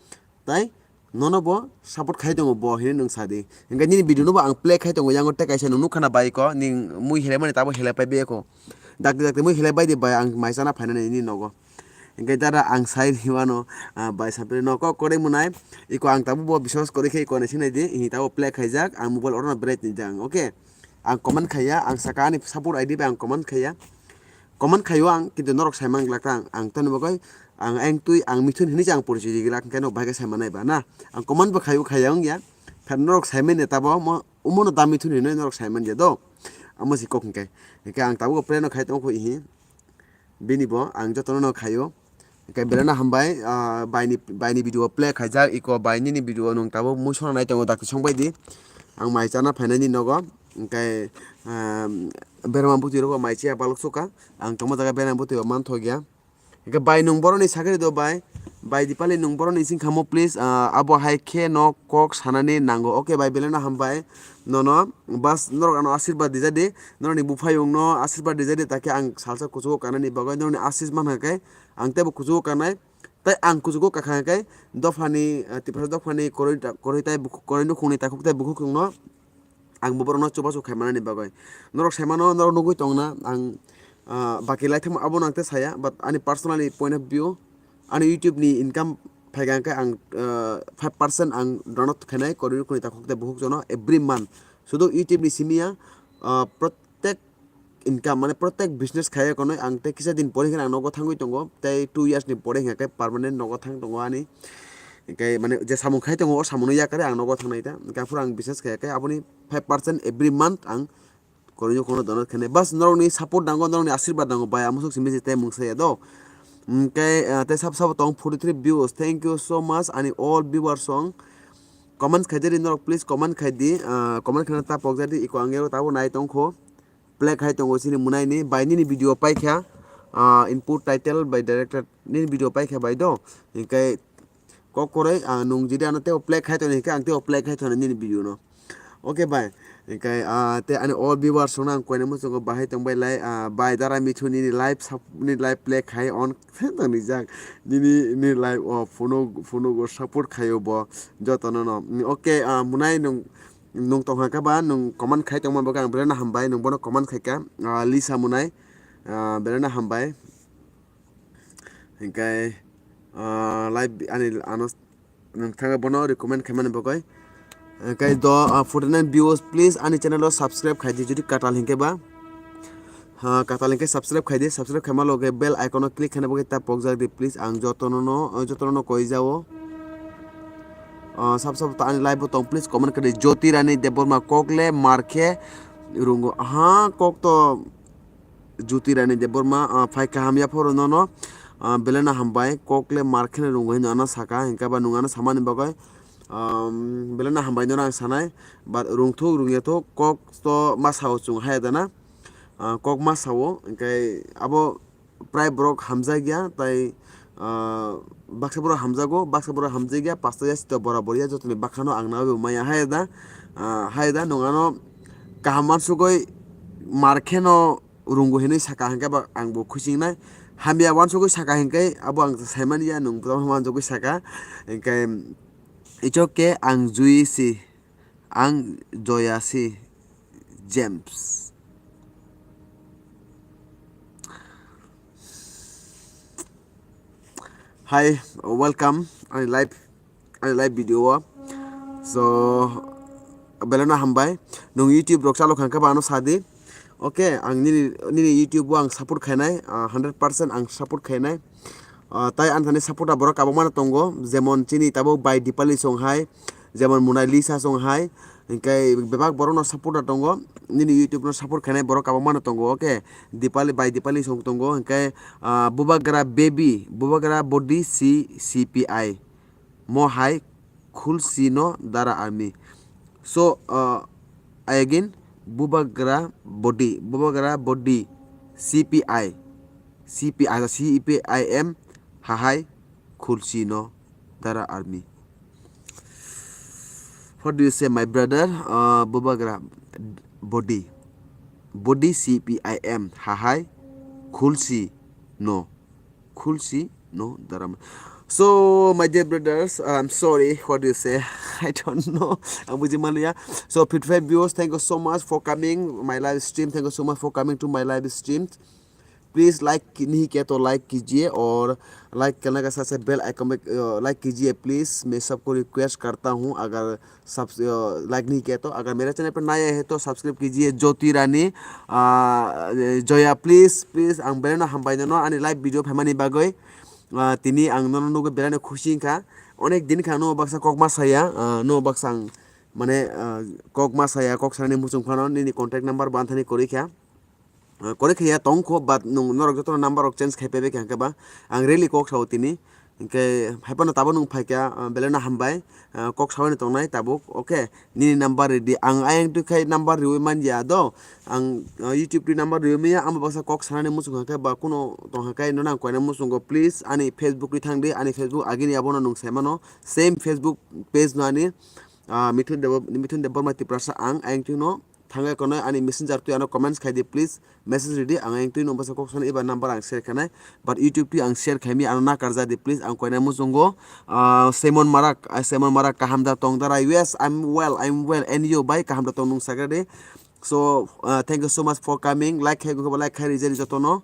Tai nono bo support khai tongo bo hinwi nwng sadi. Hinkhe nini video no bo ang play khai tongo, yango tei kaisa nwng nukha na bai ko, ning mui helai mani tabo helai pai beko. Dakti dakti mui helai bai di bai, ang mai chana phainani nini nogo. Hinkhe dada ang sai ri mano, ah, bai Sompili no kok kwrwi mwnai. Iko ang tabo bo biswas kwrwi khe iko naising naidi, hinwi tabo play khaijak, ang mobile oro no berai tini jang, okay? Ang comment khaiya, ang saka ani support I D bai ang comment khaiya. Comment khaio ang, kintu norok sai man glak ta ang, ang toni bagwi ang eng twi ang Mithun hinwi se ang porichoi ri glak, hwnkhe norok bahai khe sai mannai ba na? Ang comment bo khaio, khaiya wngya. Pher norok sai manya tabo, mo, omono da Mithun hinwi norok sai manya do. Amo se kok hwnkhe. Hwnkhe ang tabuk friend no khai tongo kho ihi. Bini bo ang jotono no khaio. Hwnkhe belai no hambai, ah, baini, baini video play khaijak, iko bai nini video nwng tabuk mui sona nai tongo dakti song bai di. Ang mai chana phainani nogo. Hwnkhe, ah, berma bwtwi rogo mai chiya balok suka. Ang tongma jaga berma bwtwi rok manthokya. Hwnkhe bai nwng boroni sakhe do bai. Bai Dipali nwng boroni sing khamo please, ah, abo hai khe no kok sanani nango. Okay bai belai no hambai. Nono bas norok ano asirwad rijadi. Norokni buphayungno asirwad rijadi, takhe ang salsa kuchugo kanani bagwi norokni asis mankha khe. Ang teibo kuchugo kanai, tei ang kuchugo kakha khe dophani, ah, Tiprasa dophani koroi ta-, koroi tai bukhuk, koroi nukhungni takhuk tai bukhuk wngno ang bo borokno chubachu khai manani bagwi. Norok sai mano, norok nugwi tongna ang Ah, baki lai thangma abo nang te saya, but ani personally point of view, ani YouTube ni income phai kha hwnkhe ang, ah, five percent ang donate khainai, koroi rok ni takhuk tei bukhuk jono every month. Sudu YouTube ni simi ya, ah, protek income, mane protek business khaiya konoi ang tei kisa din pore hwnkhe ang nogo thangwi tongo, tei two years ni pore hwnkhe permanent nogo thang tongo ani. Hwnkhe mane je samung khai tongo, o samung no yakare ang nogo thangnai ta. Hwnkhe aphuru ang business khaiya khe aboni five percent every month ang koroi rok no donate khainai. Bas norokni support nango, norokni asirwad nango, bai, amo sok simi se tei mungsa ya do. Hwnkhe, ah, tei sab sabo tong forty three views. Thank you so much ani all viewers song. Comments khai di norok, please comment khai di, ah, comment khaina ta pokjak di, iko ang ego tabo nai tongkho. Play khai tongo chini munai ni, bai nini video paikha, ah, input title by director nini video paikha bai do. Hwnkhe kok koroi, ah, nung jodi ano tei play khai toni hwnkhe ang tei play khai toni nini video no. Okay bai. Hwnkhe, ah, tei ani all viewers rokno ang koina muchungo bahai tongbai lai, ah, bai dara mithu nini live sap-, nini live play khai on tongni jak. Nini, nini live o phunuk, phunuk o support khaio bo jotono no. Okay, ah, munai nung, nung tongkha khe ba nung comment khai tongma bagwi ang belai no hambai, nung bono comment khai kha, ah, Lisa munai, ah, belai no hambai. Hwnkhe, ah, live ani ano nung thangwi bono recommend khaimani bagwi. Hwnkhe do, ah, forty nine viewers, please ani channel o subscribe khai di jodi katal hinkhe ba. Ha, katal hinkhe subscribe khai di, subscribe khaima loge bell icon o click khaina bagwi ta pokjak di, please ang jotono no, jotono no koi jao. Ah, sab sab ta ani live o tong, please comment khai di. Jyoti Rani Debbarma, kok le mar khe rungo. Ha, kok to Jyoti Rani Debbarma, ah, phai kaham ya phoro nono, ah, belai no hambai, kok le mar khe rungo hino ano saka, hwnkhe ba nung ano samani bagwi, um, belai no hambai nono ang sanai, but rungthuk rungyathuk kok to ma sao chwng haya dana, ah, kok ma sao, hwnkhe abo prai borok hamjakya, tai, ah, baksa borok hamjago, baksa borok hamjakya, pasta ya sito borabor ya, jotoni bakhano ang nawi bo maya haya da, ah, haya da, nung ano kaham mansugwi mar kheno rungo hinwi saka hinkhe ba ang bo khusingnai, hamya wansugwi saka hinkhe abo ang saimani ya, nung tamo wansugwi saka, hinkhe it's okay, ang jui si. Ang Joya si James. Hi, welcome ani live, ani live video o. So, belai no hambai. Nung YouTube rok chalo kha khe ba ano sadi. Okay, ang nini, nini YouTube o ang support khainai, ah, hundred percent ang support khainai. Ah, tai ang thani support a borok kabangma no tongo, jemon chini tabuk bai Dipali song hai, jemon Monalisa song hai, hinkhe bebak borok no support a tongo, nini YouTube no support khainai borok kabangma no tongo, okay? Dipali bai Dipali song tongo, hinkhe, ah, Bubagra Baby, Bubagra Body C C P I. Mo hai khulsi no dara army. So, uh, I again, Bubagra Body, Bubagra Body, C P I, C P I, C P I M, hahai khulsi no dara army. What do you say, my brother? Uh, Bubagra Body, Body C P I M, hahai khulsi no. Khulsi no daram. So, my dear brothers, I'm sorry, what do you say? I don't know. Ang buji maliya. So, fifty five viewers, thank you so much for coming my live stream. Thank you so much for coming to my live stream. Please like नहीं किया तो like कीजिए और like करने का साथ साथ bell icon पे, अ, like कीजिए please. मैं सबको request करता हूँ, अगर subs-, अ, like नहीं किया तो, अगर मेरे channel पर नए हैं तो subscribe कीजिए। ज्योति रानी, अ, Jaya, please, please, ang belai no hambai nono ani live video phaimani bagwi. Ah, tini ang nono nugwi belai no khusi wngkha. Onek din kha no baksa kok ma saya, ah, no baksa ang mane, ah, kok ma saya, kok sanani muchung phano nini contact number bo anthani kwrwi kha. Ah, kwrwi kha ya tong kho, but nung norok jotono number rok change khai paibai kha hwnkhe ba ang really kok sao tini. Hwnkhe hai phano tabuk nung phaikha, ah, belai no hambai, ah, kok saui no tongnai tabuk, okay? Nini number ridi, ang ayang twi khai number riui man ya do, ang, ah, YouTube twi number riui manya, ang bo baksa kok sanani muchung kha khe ba kuno tong kha khe nono ang koina muchungo, please ani Facebook twi thang di, ani Facebook agini abono nung sai mano, same Facebook page no ani, ah, Mithun Deb-, Mithun Debbarma Tiprasa ang ayang twi no thangwi kono ani messenger twi ano comments khai di please. Message ridi, ang ayang twi nung basa kok sana iba number ang share khainai, but YouTube twi ang share khaimi ano nakarja di please, ang koina muchungo, ah, Simon Marak, ah, Simon Marak kaham da tong dara? Yes, I'm well, I'm well, and you bai kaham da tong nung sakha di? So, uh, thank you so much for coming. Like khai, like khai rijani jotono.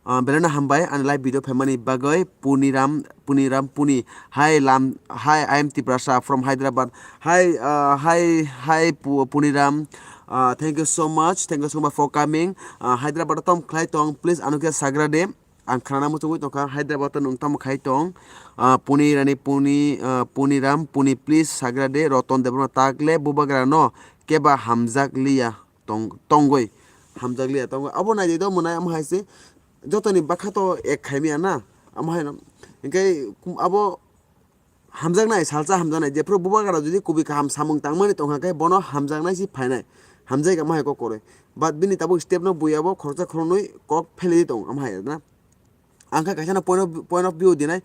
Uh, belai no hambai ani live video phaimani bagwi. Puniram, Puniram, Puni. Hi, Lam, hi, I am Tiprasa from Hyderabad. Hi, uh, hi, hi, Pu-, Puniram. Uh, thank you so much. Thank you so much for coming. Uh, Hyderabad tom khlai tong. Please, ano khe sagra de. Ang khnana muchungwi tongkha, Hyderabad o nwng tamo khai tong? Ah, Puni Rani, Puni, ah, Puni Ram, Puni please sagra de, Roton Debbarma takle bubagra no keba hamjak liya tong-, tongwi. Hamjak liya tongwi. Abo naidi do mwnai, amo hai se jotoni bakha to ek khaimya na. Amo hai no. Hinkhe abo hamjaknai, salsa hamjaknai, jephru bubagra jodi kubui kaham samung tangmani tongkha khe bono hamjaknai si phainai, hamjai kama hai kok kwrwi. But bini tabuk step no buya bo khoroksa khoroknwi kok phelwi tong, ama hai na. Ang kha kaisa no point of, point of view dinai,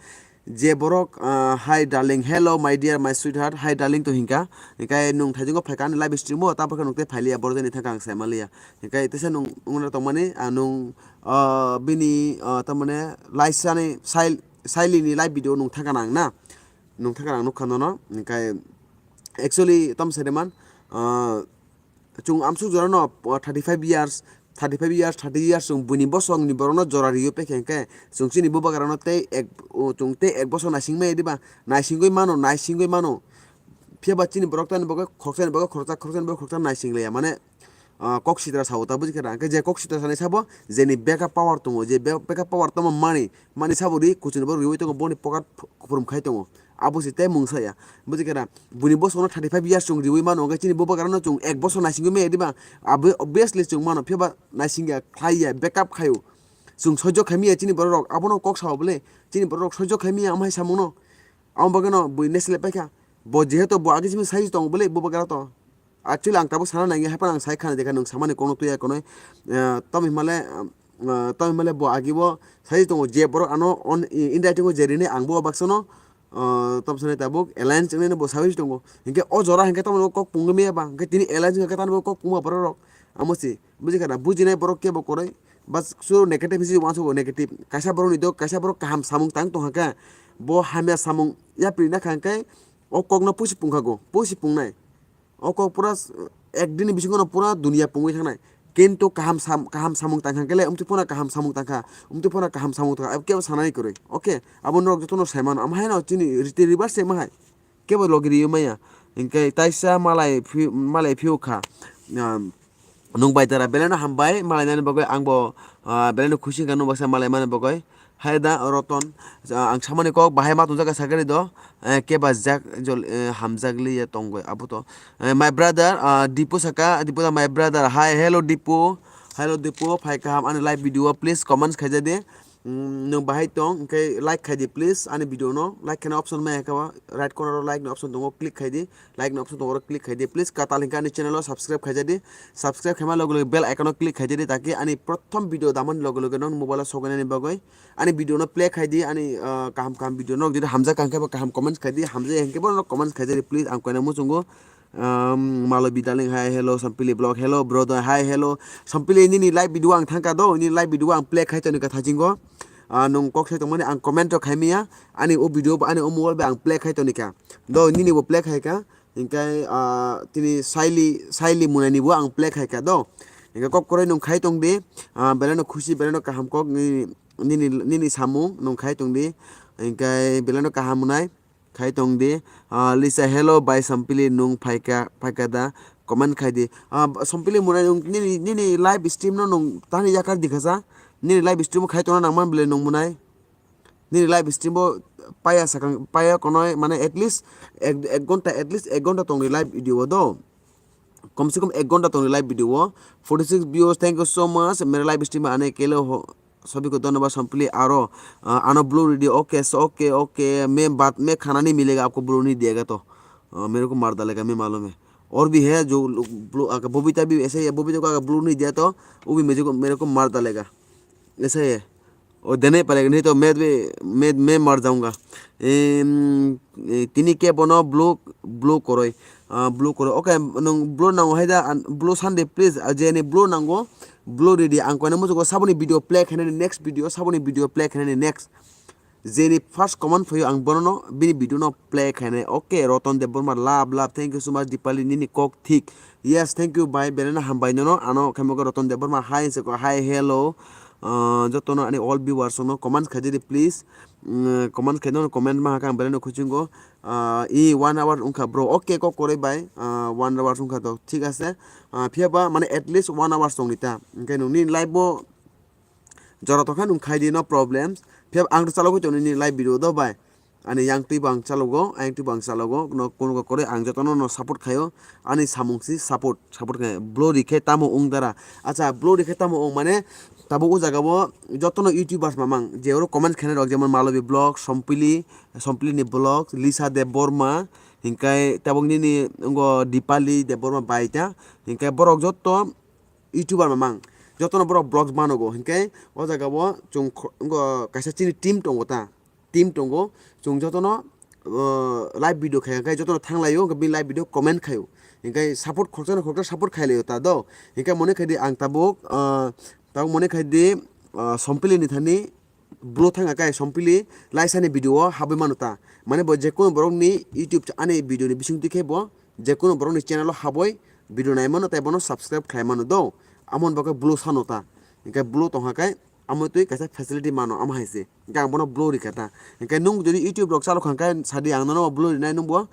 je borok, ah, "Hi darling, hello my dear, my sweetheart, hi darling" to hinkha, hinkhe nwng thaijakgo phaikha ani live stream o, tabuk khe nwng tei phailiya, borok jani thangkha ang sai manliya. Hinkhe teisa nwng wngna tongmani, ah, nwng, ah, bini, ah, tamani laisani sai, sailini live video nwng thangkha nang na. Nwng thangkha ang nukha nono, hinkhe actually tamo saiman, ah, chwng amsuk jorano, ah, thirty five years, thirty five years, thirty years chwng buini bosongni borokno jora riyo pekhe hinkhe chwng chini bubagrano tei ek, o, chwng tei ek bosong naisingmaya diba? Naisingwi mano, naisingwi mano. Phiya ba chini borok tani bagwi khoroksa ni bagwi khoroksa, khoroksa ni bagwi khoroksa naising laiya. Mane, ah, kok sitra sao ta buji khe na. Hinkhe je kok sitra sanai sabo, jeni backup power tongo, je be-, backup power tamo mani, mani sabo ri kuchuni borok riwi tongo, boni pocket kuphurum khai tongo. Abo se tei mungsa ya. Buji khe na, buini bosongno thirty five years chwng riwi mano, hinkhe chini bubagrano chwng ek bosor naisingwi maya diba? Abo obviously chwng mano, phiya ba naising ya, khlai ya, backup khaio. Chwng soijo khai maya chini borok rok, abono kok sao bole, chini borok rok soijo khai maya, amhai samungno. Amo bagwi no bui next level paikha. Bo jehetu bo agi simi sai tongo bole, bubagra to. Actually, ang tabuk sana nangya, haphano ang sai khana dekha, nwng samani kokno tuya konoi. Eh, tamo himale, eh, tamo himale bo agi bo sai tongo, je borok ano on, i-, in writing o je rini, ang bo baksa no, eh, tamo sanai tabuk alliance wngwi bo sai tongo. Hinkhe o jora hinkhe tamo kok pungwi maya ba, hinkhe tini alliance hinkhe tamo kok pungma borok rok. Amo si, buji kha na, bujinai borok kebo koroi, bas suru negative hisi uansuk negative. Kaisa borok ni do, kaisa borok kaham samung tang tongkha khe, bo hamya samung yapri na kha hinkhe o kokno pusi pungkha go, pusi pungnai. O kok pura s-, ek din ni bisingo no pura dunia pungwi thangnai. Kintu kaham sam-, kaham samung tangkha kele, umtwi phano kaham samung tangkha, umtwi phano kaham samung tangkha, abo kebo sanani kwrwi. Okay, abo norok jotono sai mano. Amo haino chini riti reverse se amo hai. Kebo logi riyo maya. Hinkhe taisa malai phi-, malai phiyok kha. Um, nwng bai dara belai no hambai, malai nani bagwi ang bo, ah, belai no khusi wngkha nwng baksa malai mani bagwi. Hai da Roton, ah, ang samani kok bahai ma tongjakha sakani do, eh, keba jak jol, eh, hamjakliya tongwi abo to. Eh, my brother, ah, Dipu saka, Dipu da my brother. Hi, hello Dipu. Hello Dipu, phai kaham ani live video o, please comments khaija di. Mm, nwng bahai tong, hinkhe like khaidi please ani video no. Like khana option maya kha, right corner o like ni option tongo, click khaidi. Like ni option tongo, click khaidi. Please katal hinkhe ani channel o subscribe khaija di. Subscribe khaima loge loge bell icon o click khaija di, taki ani prothom video damani loge loge nokni mobile o sogainani bagwi. Ani video no play khai di, ani, ah, kaham kaham video no, jodi hamjak kha hinkhe bo kaham comments khai di, hamjak ya hinkhe bo no comments khai di, please, ang koina muchungo. Um, Malobi darling, hi, hello, Sampili vlog, hello, brother, hi, hello, Sampili, nini live video ang thangkha do, nini live video ang play khai toni kha thajingo. Ah, nwng kok sai tongmani ang comment rok khai maya, ani o video bo, ani o mobile bai ang play khai toni kha. Do, nini bo play khai kha. Hinkhe, ah, tini saili, saili munaini bo ang play khai kha do. Hinkhe kok kwrwi nwng khai tong di, ah, belai no khusi, belai no kaham kok nini, nini, nini samung nwng khai tong di. Hinkhe belai no kaham mwnai khai tong di. Ah, Lisa, hello, bai Sampili nwng phaikha, phaikha da? Comment khai di. Ah, Sampili mwnai nwng nini, nini live stream no nwng tani yakar dikha sa? Nini live stream khai tongna nangman bele nwng mwnai. Nini live stream bo paya sakang, paya konoi, mane at least ek, ek ghonta, at least ek ghonta tongni live video o do. Kom se kom ek ghonta tongni live video o. Forty six views, thank you so much. Mere live stream aane ke liye ho, sabhi ko dhanyabad Sampili aro, ah, ano blue ready, okay, so okay, okay, main baat mein khana nahi milega aapko, blue nahi diyega to, ah, mere ko maar dalega, main malum hai. Aur bhi hai jo log blue, ah, Bobita bhi aise hi hai, Bobita ko agar blue nahi diya to wo bhi mere ko, mere ko maar dalega. Aisa hai. O dene padega, nahi to main bhi, main, main maar jaunga. Em, e, tini ke bono blue, blue koroi. Ah, blue koroi. Okay, nwng blue nango hai da, an, blue Sunday, please. Ah, jeni blue nango, blue ready. Ang koina muchungo saboni video play khainani, next video, saboni video play khainani, next. jeni first comment phaio ang bono no bini video no play khainai. Okay, Roton Debbarma, love, love, thank you so much, Dipali, nini kok thik. Yes, thank you, bhai, belai no hambai nono, ano khaimokhe Roton Debbarma, hi, se ko, hi, hello. Ah, jotono ani all viewers no comment khaidi, please. Mm, comment khaidi, comment ma hakha ang belai no khuchingo. Ah, i one hour wngkha, bro. Okay, kok kwrwi bai, ah, one hour wngkha to, thik ase. Ah, phiya ba, mane, at least one hour tongni ta. Hwnkhe nungni live bo jora tongkha nung khaidi, no problems. Phiya ang to chalogwi tongni live video do bai. Ani yang twi bo ang chalogo, ayang twi bo ang chalogo. No, kono kok kwrwi ang jotono no support khaio. Ani samung si support, support khai. Blo rikhe tamo wng dara. Acha, blo rikhe tamo wng mane, tabuk o jaga o jotono YouTubers mamang je oro comment khainai rok, jemon Malobi Vlog, Sompili, Sompili ni Vlog, Lisa Debbarma, hinkai tabuk nini wngkha Dipali Debbarma bai ta, hinkai borok joto YouTuber mamang, jotono borok vlogs manogo, hinkai o jaga o chwng kho-, wngkha kaisa chini team tongo ta, team tongo, chwng jotono, uh, live video khai, hinkai jotono thanglaio, hinkai bini live video comment khaio, hinkai support khoroksa no khoroksa support khailaio ta do, hinkai mone khaidi ang tabuk, uh, tabuk mone khaidi, uh, Sompili ni thani blo thang akai Sompili Laisa ni video o habwi mano ta, mane bo jekunu borok ni YouTube cha-, ani video ni bising twi khe bo jekunu borok ni channel o habwi video nai mano tei bono subscribe khlai mano do, amoni bagwi blo sano ta, hinkai blo tongkha khe amo twi kaisa facility mano, amo hai se. Hingke ang bono blue rikha ta. Hingke nung jodi YouTube rok chalo kha hingke sadi ang nono blue rinai nungbo.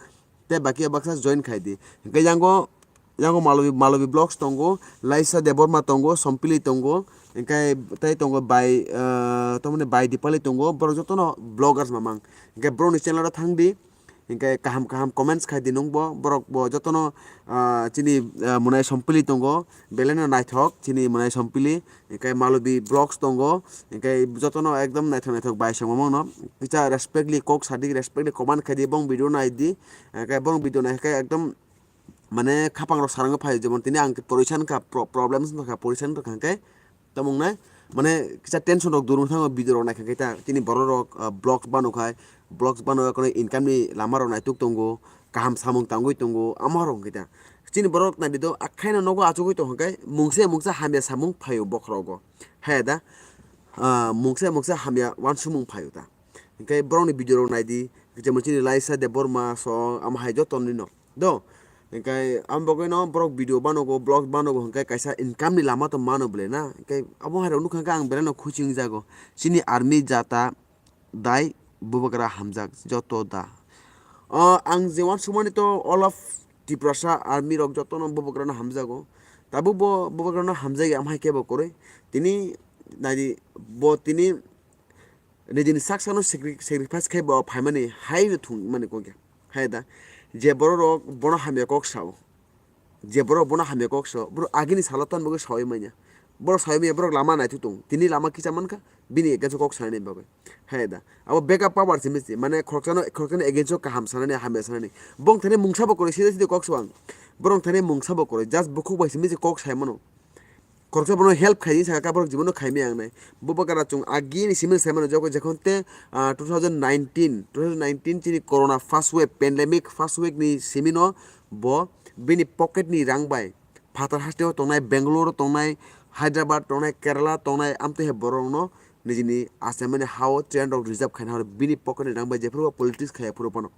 Tei bakiya baksa join khai di. Hingke yango, yango Malobi, Malobi Vlogs tongo, Laisa Debbarma tongo, Sompili tongo, hingke tei tongo bai, ah, tamoni bai Dipali tongo. Borok jotono vloggers mamang. Hingke borokni channel o thang di. Hingke kaham kaham comments khai di nungbo. Borok bo jotono, ah, chini, ah, Monai Sompili tongo. Belai no naithok chini Monai Sompili. Hingke Malobi Vlogs tongo. Hingke jotono ekdom naithok naithok bai se mamang no. Kisa respectly kok sadi, respectly comment khai di, bong video nai di. Hingke bong video nai khe ekdom mane khapang rok sarang phai, jemon tini ang porisa wngkha, pro-, problems wngkha, porisa wngkha hingke. Tamo wngnai, mane kisa tension rok duru wngkha, video rok naikha khe ta, chini borok rok, ah, vlogs bano khai, vlogs bano khai income ni lama rok naituk tongo, kaham samung tangwi tongo, amo rok hwnkhe ta. Chini borok nai di do, akhaino nogo achugwi tong hwnkhe, mungsa mungsa hamya samung phaio bokhorogo. Haya da, ah, mungsa mungsa hamya uansukmung phaio ta. Hwnkhe borokni video rok nai di, jemon chini Laisa Debbarma song, amo hai joto nini no. Do, hingke ang bagwi no borok video banogo, vlogs banogo hingke kaisa income ni lama to mano bole na. Hingke abo hai rok nukha hingke ang belai no khuchi wngjago. Chini army jata dai bubagra hamjak joto da. O, ang je uansukmani to all of Tiprasa army rok joto no bubagra no hamjago. Tabuk bo bubagra no hamjak ya, amhai kebo kwrwi. Tini nai di, bo tini nijini sak sakno sacri-, sacrifice khai bo phaimani hai no thung mani kok ya. Hai da, je borok rok bono hamya kok sao, je borok bono hamya kok sao, borok agini salo ton bagwi saui manya, borok saui manya, borok lama naithu tong, tini lama kisa mankha, bini against o kok sanani bagwi. Hai da, abo backup power simi si, mane khoroksa no, khoroksa ni against o kaham sanani, hamya sanani. Bong thani mungsa bo kwrwi, sida sida kok sao ang, borok thani mungsa bo kwrwi, just bukhuk bai simi si kok sai mano. Khoroksa bono help khaini saka borok jibono khaimaya wngnai. Bo bagara chwng agini simi sai mano, joko jekhon te, ah, two thousand nineteen, two thousand nineteen chini corona first wave, pandemic first wave ni simi no bo bini pocket ni rang bai phatar hasteo tongnai, Bangalore o tongnai, Hyderabad tongnai, Kerala tongnai, amtwi hai borok no nijini achaimani ha o train rok reserve khaina horo bini pocket ni rang bai jephuru bo politics khaiya phuru bono.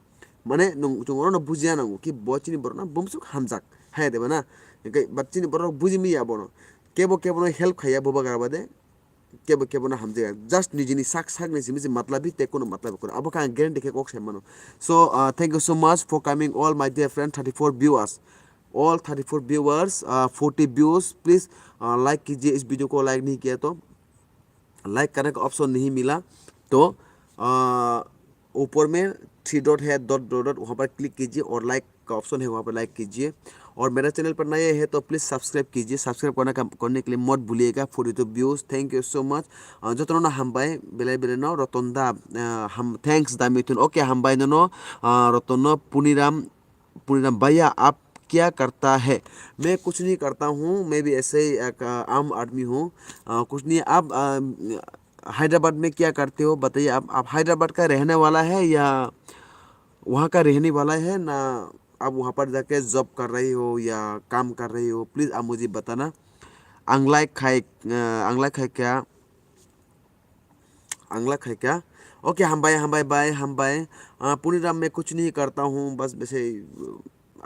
Mane nwng chwng orono bujiya nango ki bo chini borokno bumsuk hamjak haya de bana. Hingke but chini borok buji miya bono. Kebo kebono help khaiya bubagra bade. Kebo kebono hamjaya. Just nijini sak sakni simi se matlabi te kono matlabi kono. Abo khe ang guarantee khe kok sai mano. So, uh, thank you so much for coming all my dear friend thirty-four viewers. All thirty-four viewers, uh, forty views, please, uh, like kijiye is video ko, like nahi kiya to. Like करने का ऑप्शन नहीं मिला तो, आ, ऊपर में three dot है, dot, dot, dot, वहाँ पर क्लिक कीजिए और लाइक का ऑप्शन है, वहाँ पर लाइक कीजिए। और मेरा चैनल पर नए हैं तो प्लीज सब्सक्राइब कीजिए। सब्सक्राइब करने का, करने के लिए मत भूलिएगा। For YouTube views, thank you so much। A, jotono no hambai, belai belai no Roton da, a, ham, thanks da Mithun। Okay, hambai nono, a, Roton no Puniram, Puniram, भैया आप क्या करता है? मैं कुछ नहीं करता हूँ, मैं भी ऐसे ही एक, अ, आम आदमी हूँ। अ, कुछ नहीं, आप, अ, हैदराबाद में क्या करते हो बताइए। आप, आप हैदराबाद का रहने वाला है या वहाँ का रहने वाला है ना, आप वहाँ पर जाके जॉब कर रही हो या काम कर रही हो, प्लीज आप मुझे बताना। Ang like khai, uh, ang like khai kha, ang like khai kha. Okay, hambai, hambai, bhai, hambai. Ah, Puni Ram, मैं कुछ नहीं करता हूँ, बस वैसे ही,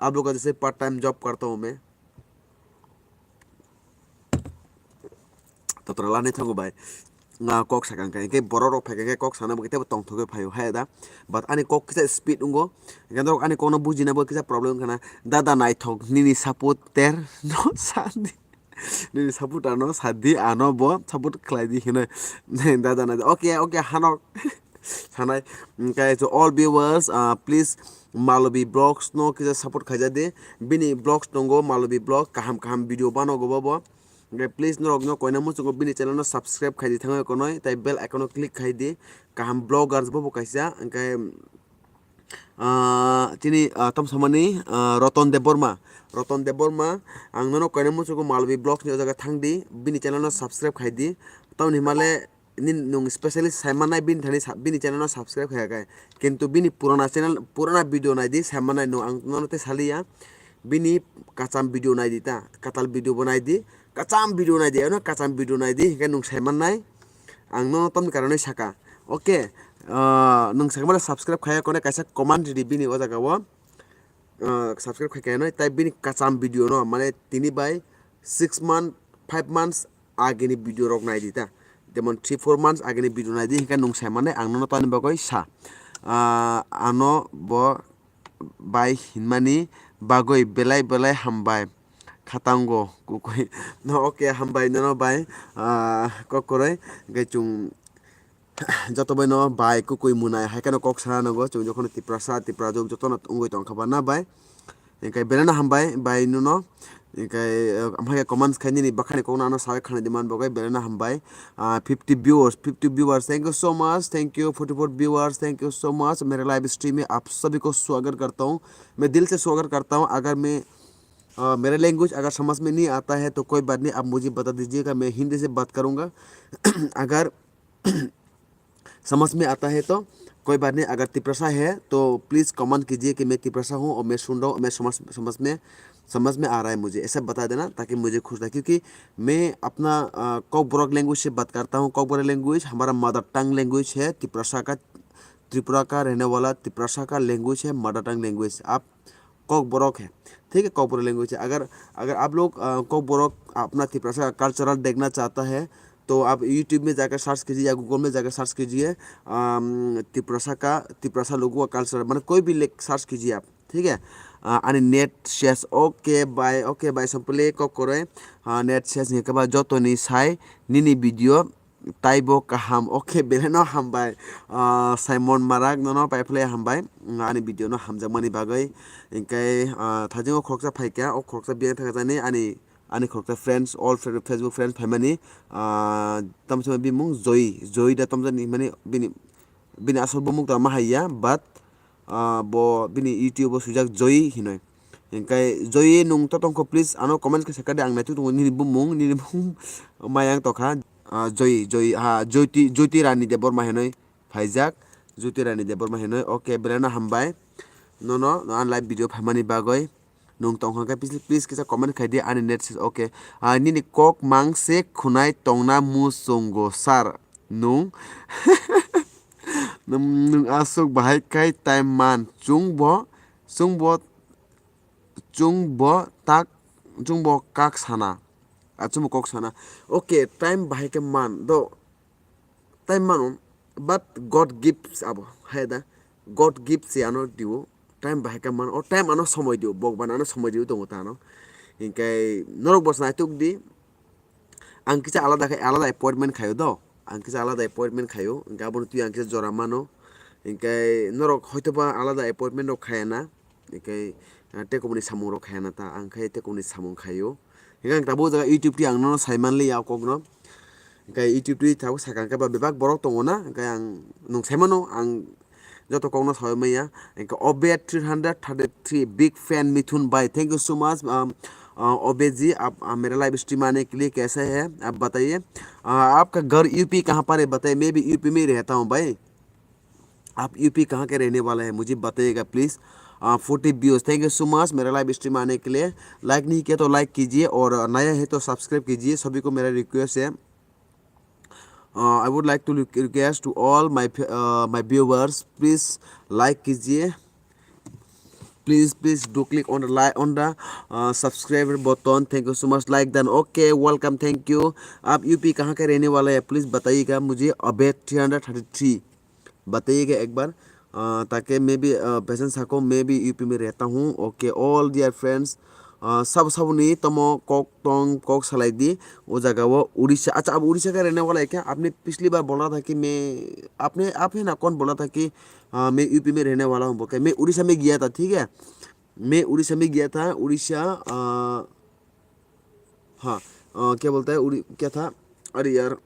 आप लोग का जैसे पार्ट टाइम जॉब करता हूँ मैं। Totra lani thango bai. Nga kok sakang kai ke borok rok phai ke kok sana bo kete tong thok phaio hai da. But ani kok kisa speed ungo. Ke dok ani kono bujina bo kisa problem kana. Dada naithok nini support ter no sandi. Nini support ano sadi ano bo support khlai di hino. Dada nai. Okay, okay, hanok. Sanai. Kai to all viewers, uh, please Malobi Vlogs no kisa support khaija di. Bini vlogs tongo Malobi Vlog kaham kaham video bano go bo. Hingke please norok no koina muchungo bini channel no subscribe khai di thangwi konoi, tai bell icon no click khai di. Kaham vloggers bo bo kaisa, hingke, ah, chini, ah, tom samani, ah, Roton Debbarma, Roton Debbarma, ang nono koina muchungo Malvi Vlogs ni o jaga thang di, bini channel no subscribe khai di. Tamoni himale nini nwng specially sai mannai bini thani sa-, bini channel no subscribe khai khe. Kintu bini purana channel, purana video nai di, sai mannai nwng ang nono tei saliya. Bini kacham video nai di ta, katal video bo nai di, kacham video nai di, ano kacham video nai di, hingke nwng sai mannai. Ang nono tamni karonwi saka. Okay, ah, nwng sai mano subscribe khaiya kone kaisa comment ridi bini o jaga o. Ah, subscribe khai khe nai, tai bini kacham video no, mane tini bai six month, five months agini video rok nai di ta. Jemon three four months agini video nai di, hingke nwng sai mannai, ang nono tamni bagwi sa. Ah, ano bo bai hinmani bagwi belai belai hambai khatango kukui. No, okay, hambai nono bai, ah, kokoroi, hingke chwng joto bai no bai kukui mwnai hai kheno kok sana nango, chwng jokhon Tiprasa, Tiprajwk jotono wngwi tongkha ba na bai. Hingke belai no hambai bai nono. Hingke, eh, amhai comments khai nini bakhani kokno ano sawi khana di man bagwi belai no hambai. Ah, fifty viewers, fifty viewers, thank you so much, thank you, forty four viewers, thank you so much. मेरे live stream में आप सभी को स्वागत करता हूँ, मैं दिल से स्वागत करता हूँ। अगर मैं, अ, मेरे लैंग्वेज अगर समझ में नहीं आता है तो कोई बात नहीं, आप मुझे बता दीजिएगा, मैं हिंदी से बात करूँगा। अगर समझ में आता है तो कोई बात नहीं, अगर तिप्रसा है तो प्लीज कमेंट कीजिए कि मैं तिप्रसा हूँ और मैं सुन रहा हूँ, मैं समझ समझ में समझ में आ रहा है मुझे, ऐसा बता देना ताकि मुझे खुश लगे, क्योंकि मैं अपना, अ, कॉकबरक लैंग्वेज से बात करता हूँ। कॉकबरक लैंग्वेज हमारा मदर टंग लैंग्वेज है, तिप्रसा का, त्रिपुरा का रहने वाला तिप्रसा का लैंग्वेज है, मदर टंग लैंग्वेज। आप कॉकबरक है, ठीक है, कॉकबरक लैंग्वेज है। अगर अगर आप लोग, अ, कॉकबरक अपना तिप्रसा का कल्चरल देखना चाहता है तो आप यूट्यूब में जाकर सर्च कीजिए या गूगल में जाकर सर्च कीजिए, अम, तिप्रसा का, तिप्रसा लोगों का कल्चर, मतलब कोई भी लिख सर्च कीजिए आप, ठीक है। अ, ani net ses, okay bhai, okay bhai, sompli kok koroi, a, net ses ni keba jotoni sai nini video taibo kaham, okay, belai no hambai, ah, Simon Marak nono paiphlai hambai, mm, ani video no hamjakmani bagwi. Hingke, ah, thajingo khoroksa phaikha, o khoroksa biyang thangkha jani ani, ani khoroksa friends, all fr-, Facebook friends phaimani, ah, tamsama bimung Joy, Joy da tomjani himani bini, bini asol bumung ta mahaiya, but ah, bo bini YouTube o swijak Joy hinoi. Hingke Joy nwng to tongkho, please ano comment khe sakha de, ang naitugwi tongo nini bumung, nini bumung mayang tokha. Ah, Joy, Joy, ha, Jyoti, Jyoti Rani Debbarma hinoi phaijak. Jyoti Rani Debbarma hinoi. Okay, belai no hambai. Nono, no, an live video phaimani bagwi. Nwng tongkha khe please, please kisa comment khai di ani net ses, okay. Ah, nini kok mang se khwnai tongna muchungo sir. Nwng, nwng, nwng aswk bahai khai time man. Chwngbo, chwngbo, chwngbo tak, chwngbo kak sana. Ah, chwngbo kok sana. Okay, time bahai khe man. Do, time mano, but God gives abo, hai da, God gives se ano diwo, time bahai khe mano, o time ano somoi diwo, Bhagwan ano somoi diwo tongo ta ano. Hingke norok bo naituk di, ang kisa alada khe, alada appointment khayo do, ang kisa alada appointment khayo, hingke abono twi ang kisa jora mano, hingke norok hoitoba alada appointment rok khaya na, hingke, ah, tekomoni samung rok khaya na ta, ang khe tekomoni samung khayo. Hingke ang tabuk o jaga YouTube twi ang nono sai manliya o kokno. Hingke YouTube twi tabuk sakang khe ba bebak borok tongo na, hingke ang nwng sai mano, ang joto kokno saui manya. Hingke Obed three hundred thirty-three, big fan Mithun bhai, thank you so much. Um, uh, Obed ji, aap, uh, mere live stream aane ke liye kaise hai? Aap bataiye. Uh, aapka ghar U P kahan par hai? Bataiye, main bhi U P mein hi rehta hoon bhai. आप UP कहाँ के रहने वाले हैं, मुझे बताइएगा please. Ah, forty viewers, thank you so much मेरा live stream आने के लिए। लाइक नहीं किया तो लाइक कीजिए और नया है तो सब्सक्राइब कीजिए, सभी को मेरा रिक्वेस्ट है। Uh, I would like to re- request to all my f- uh, my viewers, please like कीजिए. Please, please do click on the like on the uh, subscriber button. Thank you so much. Like done. Okay, welcome. Thank you. आप UP कहाँ के रहने वाले हैं, प्लीज बताइएगा मुझे। अबे थ्री हंड्रेड थर्टी थ्री बताइएगा एक बार। Uh, ताकि मैं भी uh, पहचान सकूँ, मैं भी यूपी में रहता हूँ। Okay, all dear friends, uh, सब सबनी तमो Coke tong kok salai di. O jaga o Odisha. Acha, abo Odisha ka rene wala hai kya? Apne pichli bar bola tha ki main apne, aap hai na, kaun bola tha ki main U P mein rehne wala hoon bolke? Main Odisha mein gaya tha, thik hai? Main Odisha mein gaya tha. Odisha, ha, kya bolte hai, kya tha? Are yaar,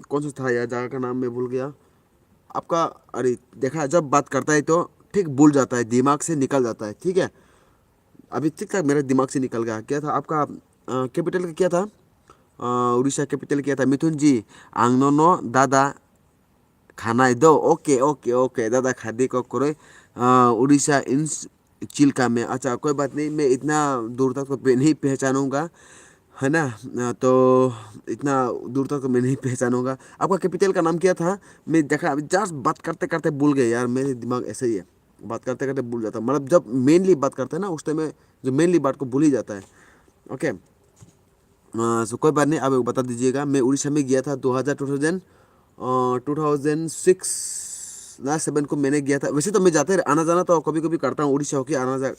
kaun sa tha yaar, jaga ka naam main bhul gaya. Aapka, are dekha, jab baat karta hai to thik bhul jata hai, dimag se nikal jata hai, thik hai? अभी ठीक ठाक मेरा दिमाग से निकल गया। क्या था आपका, कैपिटल का क्या था? उड़ीसा कैपिटल क्या था? मिथुन जी, ang nono dada khanai do. Okay, okay, okay, dada khadi kok koroi. Uड़ीसा इन चिल्का में। अच्छा, कोई बात नहीं, मैं इतना दूर तक तो नहीं पहचानूंगा, है ना? तो इतना दूर तक तो मैं नहीं पहचानूंगा। आपका कैपिटल का नाम क्या था? मैं देखा, अभी जस्ट बात करते करते भूल गया यार, मेरे दिमाग ऐसे ही है। बात करते करते भूल जाता है। मतलब जब मेनली बात करते हैं ना, उस टाइम में जो मेनली बात को भूल ही जाता है। ओके। सो कोई बात नहीं, आप एक बता दीजिएगा। मैं उड़ीसा में गया था दो हज़ार, two thousand, two thousand six ना सेवन को मैंने गया था। वैसे तो मैं जाते रह- आना जाना तो कभी कभी करता हूँ उड़ीसा होके आना जा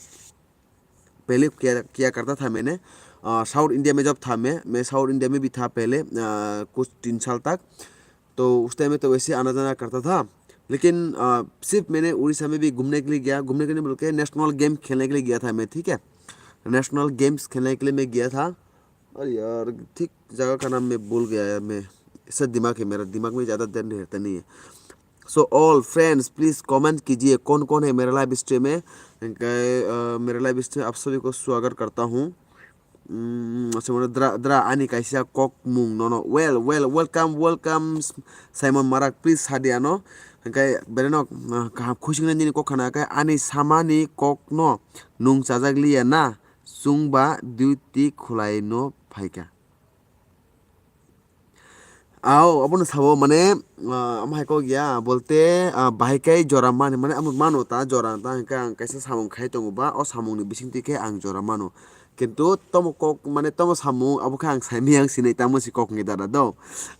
पहले किया किया करता था मैंने। साउथ इंडिया में जब था मैं मैं साउथ इंडिया में भी था पहले, कुछ तीन साल तक। तो उस टाइम में तो वैसे आना जाना करता था। लेकिन सिर्फ मैंने उड़ीसा में भी घूमने के लिए गया। घूमने के लिए बोल के नेशनल गेम खेलने के लिए गया था मैं, ठीक है? नेशनल गेम्स खेलने के लिए मैं गया था। अरे यार, ठीक जगह का नाम मैं भूल गया यार। मैं ऐसा दिमाग है मेरा, दिमाग में ज़्यादा ध्यान रहता नहीं है। So all friends, please comment कीजिए कौन कौन है मेरा लाइव स्ट्रीम में। मेरा लाइव स्ट्रीम आप सभी को स्वागत करता हूँ। Dra dra ani kaisa kok mung nono. Well, well, welcome, welcome, Simon Marak, please sadi ano. Hingkai bereno kaham khusi nini kok khana kai ani samani kok no nung chajak liya na, chwngba duty khulai no phaika. Ao, abono sabo mane, ah, amhai kok ya, bolte, ah, bahai kai jora mani, mane amo mano ta jora ta, hingke ang kaisa samung khai tongo ba, o samung ni bising twi khe ang jora mano. Kintu tomo kok, mane tomo samung, abo khe ang saimaya ang sinai, tamo si kok ni dada do,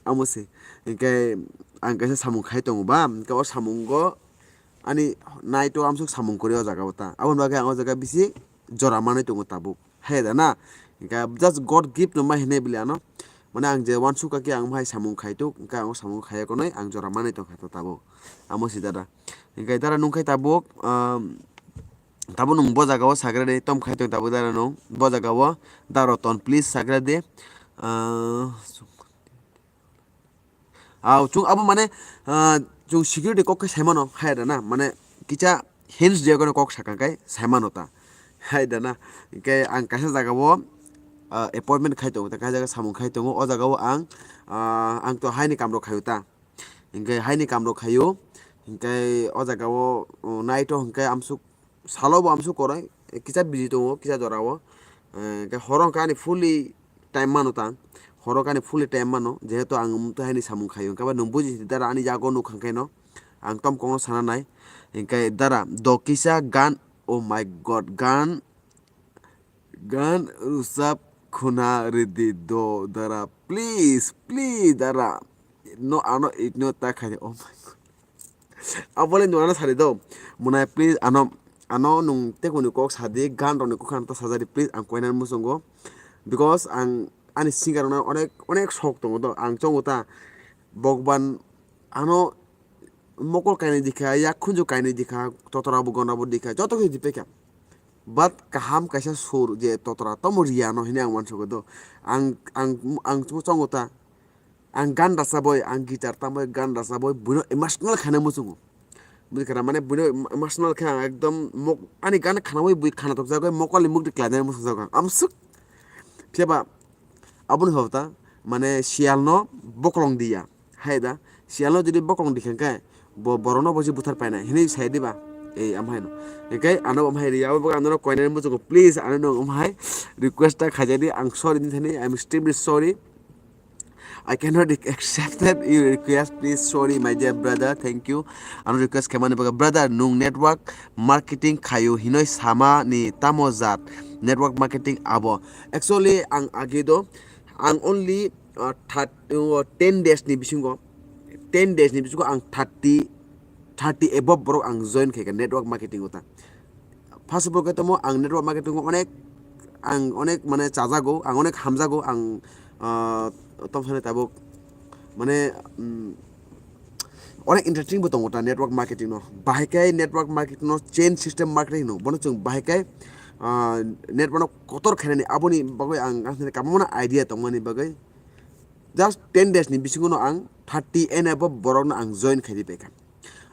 amo si. Hingke ang kaisa samung khai tongo ba, hingke o samungo ani night o amsuk samung kori o jaga o ta. Aboni bagwi ang o jaga bisi jora manwi tongo tabuk. Hai da na? Hingke just God gift no ma hinwi bili ano. Mane ang je wansuk kha khe ang hai samung khai tuk, hingke ang samung khai konoi ang jora manwi tongkha to tabuk. Amo si dada. Hingke dada nung khai tabuk, um, tabuk nung bo jaga o sagra de tom khai tong tabuk dada nung. Bo jaga o daro ton please sagra de. Uh, Aw, chwng abo mane, ah, chwng security kok khe sai mano, hai da na, mane kisa hints dia kono kok sakha kai sai mano ta, hai da na. Hingke ang kaisa jaga o, ah, appointment khai tongo, ta kaisa jaga samung khai tongo, o jaga o ang, ah, ang to hai ni kam rok khaio ta, hingke hai ni kam rok khaio, hingke o jaga o, o night o hingke amsuk salo bo amsuk korai, kisa busy tongo, kisa jora o, eh, hingke horo hingke ani fully time mano ta ang, horo hingke ani fully time mano, jehetu ang umtwi haini samung khaio, hingke bai nwng buji si dara ani yago nuk hingke no, ang tom kokno sana nai, hingke dara do kisa gan, oh my God, gan, gan rwchap khuna rwdi do dara, please, please dara, no ano ignore ta khai, oh my God. Abole nwng ano sari do. Mwnai please ano, ano nwng tekuni kok sadi, gan rokni kok ano ta sajadi please, ang koinani muchungo. Because ang ani singer rokno onek, onek sok tongo do. Ang chongo ta Bhagwan ano mokol kainwi dikha, yak khunju kainwi dikha, totora bo gona bo dikha, joto khe dipekha. But kaham kaisa sur je totora tomo riya no hinwi ang uansukgo do. Ang, ang, ang chongo ta. Ang gan rwchabwi, ang guitar tamwi gan rwchabwi, buino emotional khaina muchungo. Bui khara mane buino emotional khe ang ekdom mok-, ani gan khanaui bui khana tokjagwi mokolni mukti khlainani muchungjago ang. Amswk. Phiya ba aboni hota mane siyalno bokolong diya. Hai da, siyalno jodi bokolong dikha khe bo borokno bo je buthar painai hinwi sai diba? Ei amhaino. Hingke ano amhai riya, abo ang norok koinani muchungo, please ano nwng amhai request ta khaijadi, ang sorry din thani, I am extremely sorry. I cannot accept that your request, please. Sorry, my dear brother. Thank you. Ano request khaimani bagwi, brother, nung network marketing khayo hinoi sama ni tamo jat network marketing abo. Actually, ang agi do, ang only uh, thirty, uh, ten days ni bisingo, ten days ni bisingo ang thirty, thirty above borok ang join khaika network marketing o ta. First of all, khe tamo ang network marketing o onek, ang onek mane chajago, ang onek hamjago, ang, ah, tamo thani tabuk mane, mm, onek interesting bo tongo ta network marketing no. Bahai khe network marketing no chain system marketing no. Bono chwng bahai khe, ah, network no kotor khainani aboni bagwi ang asle kabangma idea tongmani bagwi just ten days ni bisingo no ang thirty and above borok no ang join khaidi paikha.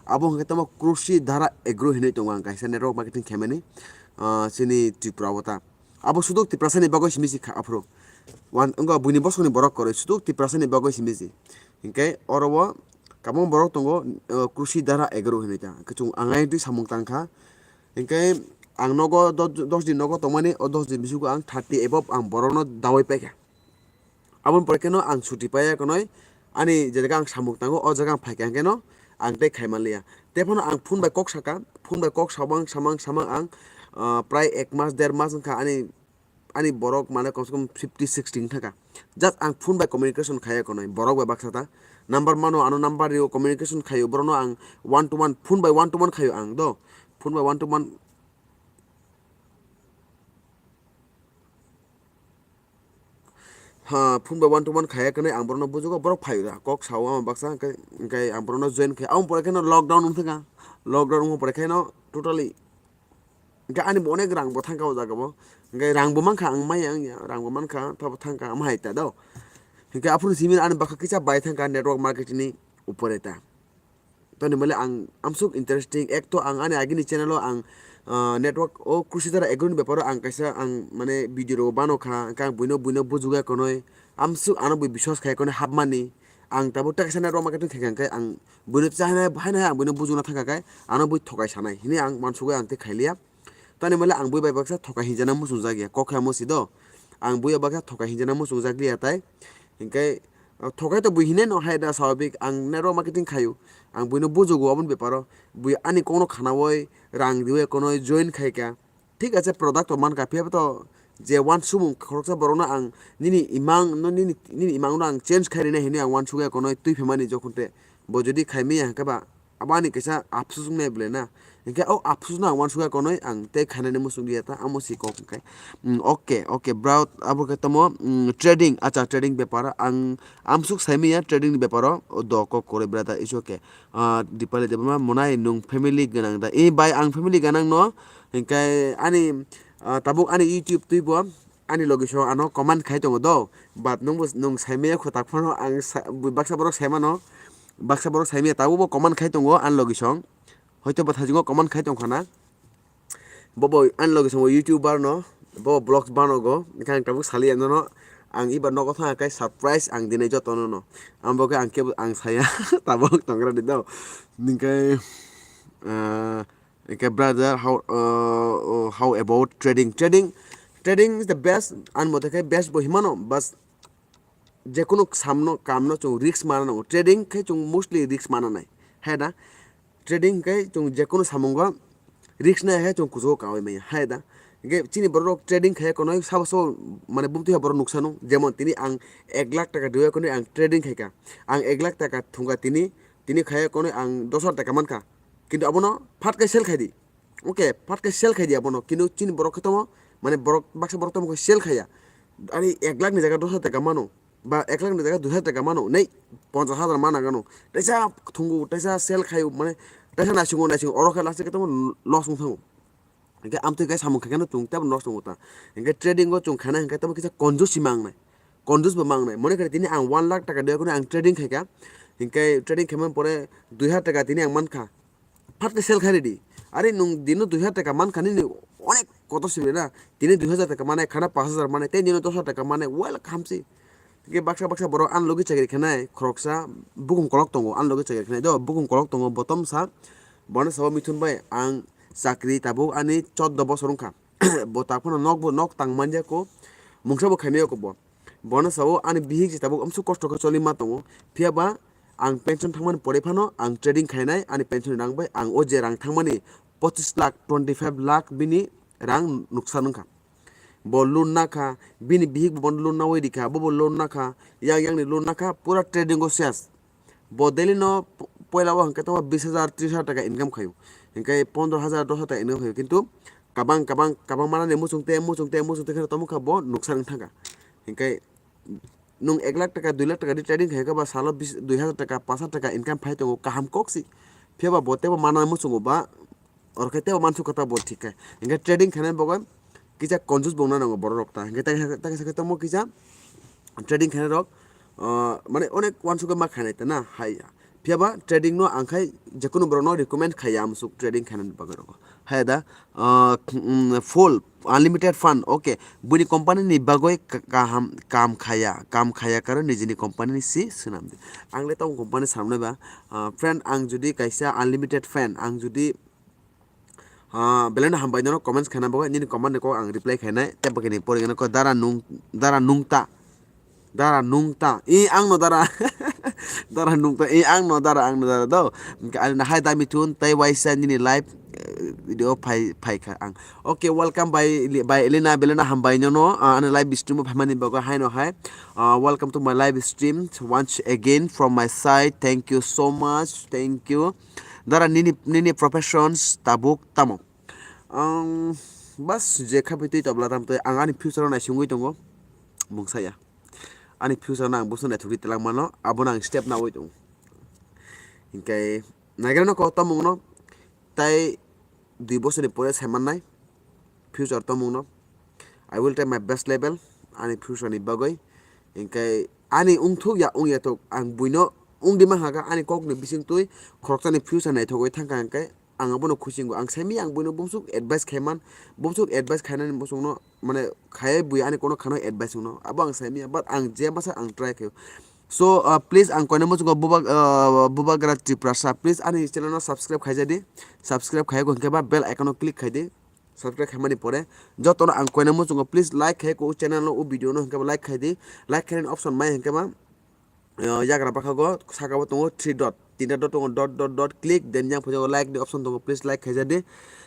Abo hwnkhe tamo Krushi Dhara Agro hinwi tongo ang kaisa network marketing khaimani, ah, chini Tripura o ta. Abo suduk Tiprasani bagwi simi si kha aphuru. Wan, wngkha buini bosongni borok kwrwi suduk Tiprasani bagwi simi si. Hinkhe oro o kabang borok tongo, ah, Krushi Dhara Agro hinwi ta. Hwnkhe chwng ang ayang twi samung tang kha. Hinkhe ang nogo do-, dos din nogo tongmani, o dos din bisingo ang thirty above ang borokno dawi paikha. Aboni pore kheno ang chuti paiya konoi, ani je jaga ang samung tango, o jaga ang phaikha hwnkhe no ang tei khaima liya. Tei phano ang phone bai kok saka, phone bai kok samang, samang, samang ang, ah, prai ek mas, der mas wngkha ani, ani borok mane komse kom fifty, sixty wngkha. Just ang phone bai communication khaiya konoi, borok bai baksa ta. Number mano, ano number rio, communication khaio, borokno ang one to one, phone bai one to one khaio ang do. Phone bai one to one. Ha, phone bai one to one khaiya kwnwi ang borokno bujugo, borok phai ra kok sao ama baksa, hwnkhe, hwnkhe ang borokno join khai. Aboni pore kheno lockdown wngkha, lockdown wngma pore kheno totally, hwnkhe ani bo onek rang bo thangkha o jaga bo, hwnkhe rang bo mankha ang maya wngya, rang bo mankha, tabo thangkha ama hai ta do, hwnkhe aphuru simi ani bwkha kisa bai thangkha network marketing ni upore ta. Toni male ang amsuk interesting, ek to ang ani agini channel o ang, ah, network o Krushi Dhara Agro ni beparo ang kaisa ang mane video rok bano kha, hwnkhe ang buino, buino bujugo konoi, amsuk ano bui biswas khai konoi hapmani, ang tabuk ta kaisa network marketing khai kha, hwnkhe ang buino cha hainai, hainai ang buino bujuna thangkha khe ano bui thokai sanai hinwi ang uansugwi ang tei khailiya. Tani male ang bui bai baksa thokai hinjana muchungjak ya, kok khe amo si do. Ang bui bai baksa thokai hinjana muchungjak liya tai. Hinkhe, ah, thokai to bui hinai no hai da swabik ang network marketing khaio. Ang buino bujugo aboni beparo. Bui ani kokno khanaui rang riui konoi join khaika. Thik ache product to mankha phiya to je uansukmung khoroksa borokno ang nini imang no nini, nini imang no ang change khai rinai hinui ang uansukya konoi twi phaimani jokhon te. Bo jodi khaimaya hwnkhe ba abo ani kaisa apsus wngnai bwle na. Hinkhe o apsus no ang uansukya konoi ang tei khainani muchung liya ta, amo si kok hinkhe. Mm, okay, okay, bro, abo khe tamo, mm, trading, acha, trading bepar ang amsuk saimaya trading ni beparo, o do kok kwrwi brother, is okay. Ah, Dipali Debbarma, monai nwng family gwnang da? Eh, bai, ang family gwnang no, hinkhe ani, ah, tabuk ani YouTube twi bo ani logi song ano comment khai tongo do, but nwng bo, nwng saimaya kho tak phano ang sa-, baksa borok saimano, baksa borok saimaya tabuk bo comment khai tongo ani logi song, hoito bo thaijingo comment khai tongkha na, bo bo ani logi song bo YouTuber no, bo vlogs banogo, hinkhe ang tabuk saliya nono, ang iba nogo thangkha khe surprise ang dinai jotono no, ang bo khe ang kebo ang saya tabuk tongra di do, hinkhe, ah, Eke brother, how, uh, uh, how about trading? Trading, trading is the best. Ani mote khe best bo himano, bas jekunu samno kamno chwng risk mana nango. Trading khe chwng mostly risk mana nai. Hai da? Trading khe chwng jekunu samungo risk nai khe chwng kuchugo kaui maya. Hai da? Hingkhe chini borok trading khe konoi sabo sabo mane bumtwi borok nuksa nung. Jemon tini ang ek lakh taka diwi konoi ang trading khaika. Ang ek lakh taka thungka tini, tini khaye konoi ang dos hajar taka mankha. Kintu abono phat khe sell khai di. Okay, phat khe sell khai di abono. Kintu chini borok khe tamo, mane borok, baksa borok tamo khe sell khaiya. Ani ek lakh ni jaga dos hajar taka mano, ba ek lakh ni jaga dui hajar taka mano, nei ponchash hajar mana gano. Teisa thungo, teisa sell khayo, mane teisa naisingo, naisingo, oro khe last khe tamo loss wng thango. Hingke amtwi khe samung khe kheno chwng tebo nosto wngkha. Hingke trading o chwng khaina hingke tebo kisa conjus si mangnai. Conjus bo mangnai. Mone khe tini ang one lakh taka diya kheno ang trading khaika. Hingke trading khaimani pore dui hajar taka tini ang mankha. Phat khe sell khai ridi. Are nwng dino dui hajar taka mankha nini onek kotor si na. Tini dui hajar taka manai khana pash hajar manai tei nino dos hajar taka manai well hamsi. Hingke baksa baksa borok ani logi chakri khainai khoroksa bukung kolok tongo ani logi chakri khainai do bukung kolok tongo botom sa. Bono sabo Mithun bai ang chakri tabuk ani choddo bosor wngkha. Bo tak phano nok bo nok tang manya ko mungsa bo khaimaya ko bo. Bono sao ani bihik se tabuk amsuk kosto khe choli ma tongo. Phiya ba ang pension thangmani pore phano ang trading khainai, ani pension ni rang bai ang o je rang thangmani pochis lakh, twenty five lakh bini rang nuksan wngkha. Bo loan nakha, bini bihik bo bono loan nawi rikha, bo bo loan nakha, yang yang ni loan nakha, pura trading o ses. Bo daily no po-, poila o hwnkhe tamo bis hajar, tris hajar taka income khaio. Hwnkhe pondro hajar, dos hajar taka income khaio. Kintu kabang, kabang, kabang manani muchung te, muchung te, muchung te kheno tamo kha bo nuksan wng thangkha. Hwnkhe nwng ek lakh taka, dui lakh taka di trading khaikha ba salo bis, dui hajar taka, panch hajar taka income phai tongo, kaham kok si. Phiya ba bo tebo mana muchungo ba, oro khe tebo mansuk kha ta bo thik khe. Hwnkhe trading khainai bagwi kisa conjus bo wngna nango borok rok ta. Hwnkhe ta, ta kisa khe tamo kisa trading khainai rok, ah, mane onek uansuk ma khainai ta na hai. Phiya ba trading no ang khai jekunu borok no recommend khaiya amsuk trading khainani bagwi rok. Hai da, ah, mm, full unlimited fund, okay. Buini company ni bagwi ka-, kaham kam khaiya, kam khaiya karon nijini company ni si swnam di. Ang le tong company swnam nai ba, ah, friend, ang jodi kaisa unlimited fan, ang jodi, ah, belai no hambai nono comments khaina bagwi nini comment ni kok ang reply khainai, tei bakini pori gana ko dara nung, dara nungta. Dara nungta, i ang no dara. Dara nungta, i ang no dara, ang no dara do. Hwnkhe ani hai da Mithun tei waisa nini live, eh, video phai, phai kha ang. Okay, welcome by, by Elena, Belena hambai nono, ah, ani live stream o phaimani bagwi hai no hai. Ah, welcome to my live stream once again from my side. Thank you so much. Thank you. Dara nini, nini professions tabuk tamo? Ang bas je khapi twi tobla tam twi ang ani future o naisingwi tongo. Mungsa ya. Ani future no ang bwswk naithokgwi twlang mano, abono ang step nawi tongo. Hinkhe naigra no kok tongmung no tai dui bosor ni pore sai mannai future tongmung no. I will try my best level ani future ni bagwi. Hinkhe ani wngthuk ya wngya thuk ang buino wngdi mankha kha ani kok ni bising twi khoroksa ni future naithogwi thangkha hinkhe ang abono khusingo. Ang saimanya ang buino bumsuk advice khaiman, bumsuk advice khainani bosongno, mane, khaiwi bui ani kono khano advice wngno. Abo ang saimanya, but ang je masa ang try khaio. So, uh, please ang koina muchungo bubag-, uh, Bubagra Tiprasa, please ani channel no subscribe khaijadi. Subscribe khaiya hinkhe ba bell icon o click khaidi. Subscribe khaimani pore jotono ang koina muchungo please like khai ko channel no, o video no hinkhe ba like khaidi. Like khainani option mai hinkhe ba, uh, yagra bakhago saka bo tongo three dot, tinta dot tongo, dot, dot, dot, click, then yang phaio like ni option tongo, please like khaijadi.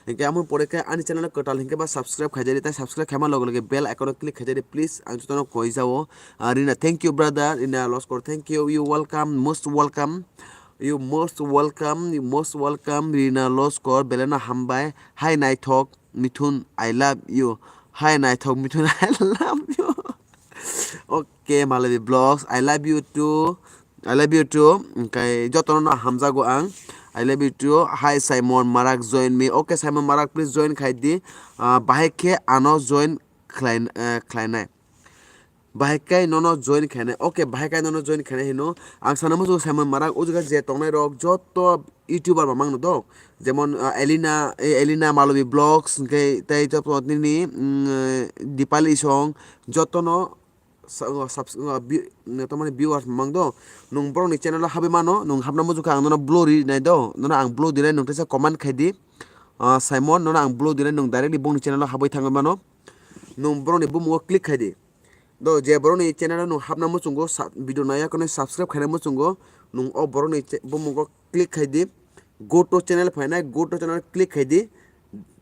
Hinkhe amoni pore khe ani channel kwtal hinkhe ba subscribe khaijadi, tai subscribe khaima loge loge bell icon o click khaijadi, please ang jotono koi jao. Ah, Rina, thank you brother, Rina Loskor, thank you, you welcome, most welcome, you most welcome, you most welcome, Rina Loskor, beleno hambai, hai naithok, Mithun, I love you. Hai naithok Mithun, I love you. Okay, Malawi Vlogs, I love you too. I love you too. Hinkhe jotono no hamjago ang. I love you too. Hi Simon Marak, join me. Okay, Simon Marak, please join khai di. Ah, bahai khe ano join khlai, eh, khlainai. Bahai kai nono join khainai. Okay, bahai kai nono join khainai hino. Ang sana muchungo Simon Marak, o jaga je tongnai rok joto YouTuber mamang no do. Jemon, ah, Elina, eh, Elina Malobi Vlogs, hinkhe tei joto nini, mm, eh, Dipali Song, jotono sa-, o subs-, o bi-, no, tamani viewers mamang do. Nwng borokni channel o habwi mano, nwng hapna muchungkha ang nono blue ri nai do. Nono ang blue dinai, nwng teisa comment khai di. Ah, Simon, nono ang blue dinai, nwng directly bongni channel o habwi thangwi mano. Nwng borokni bumungo click khai di. Do je borokni channel o nwng hapna muchungo sa-, video naiya konwi subscribe khaina muchungo, nwng o borokni che-, bumungo click khai di. Go to channel phainai, go to channel click khai di.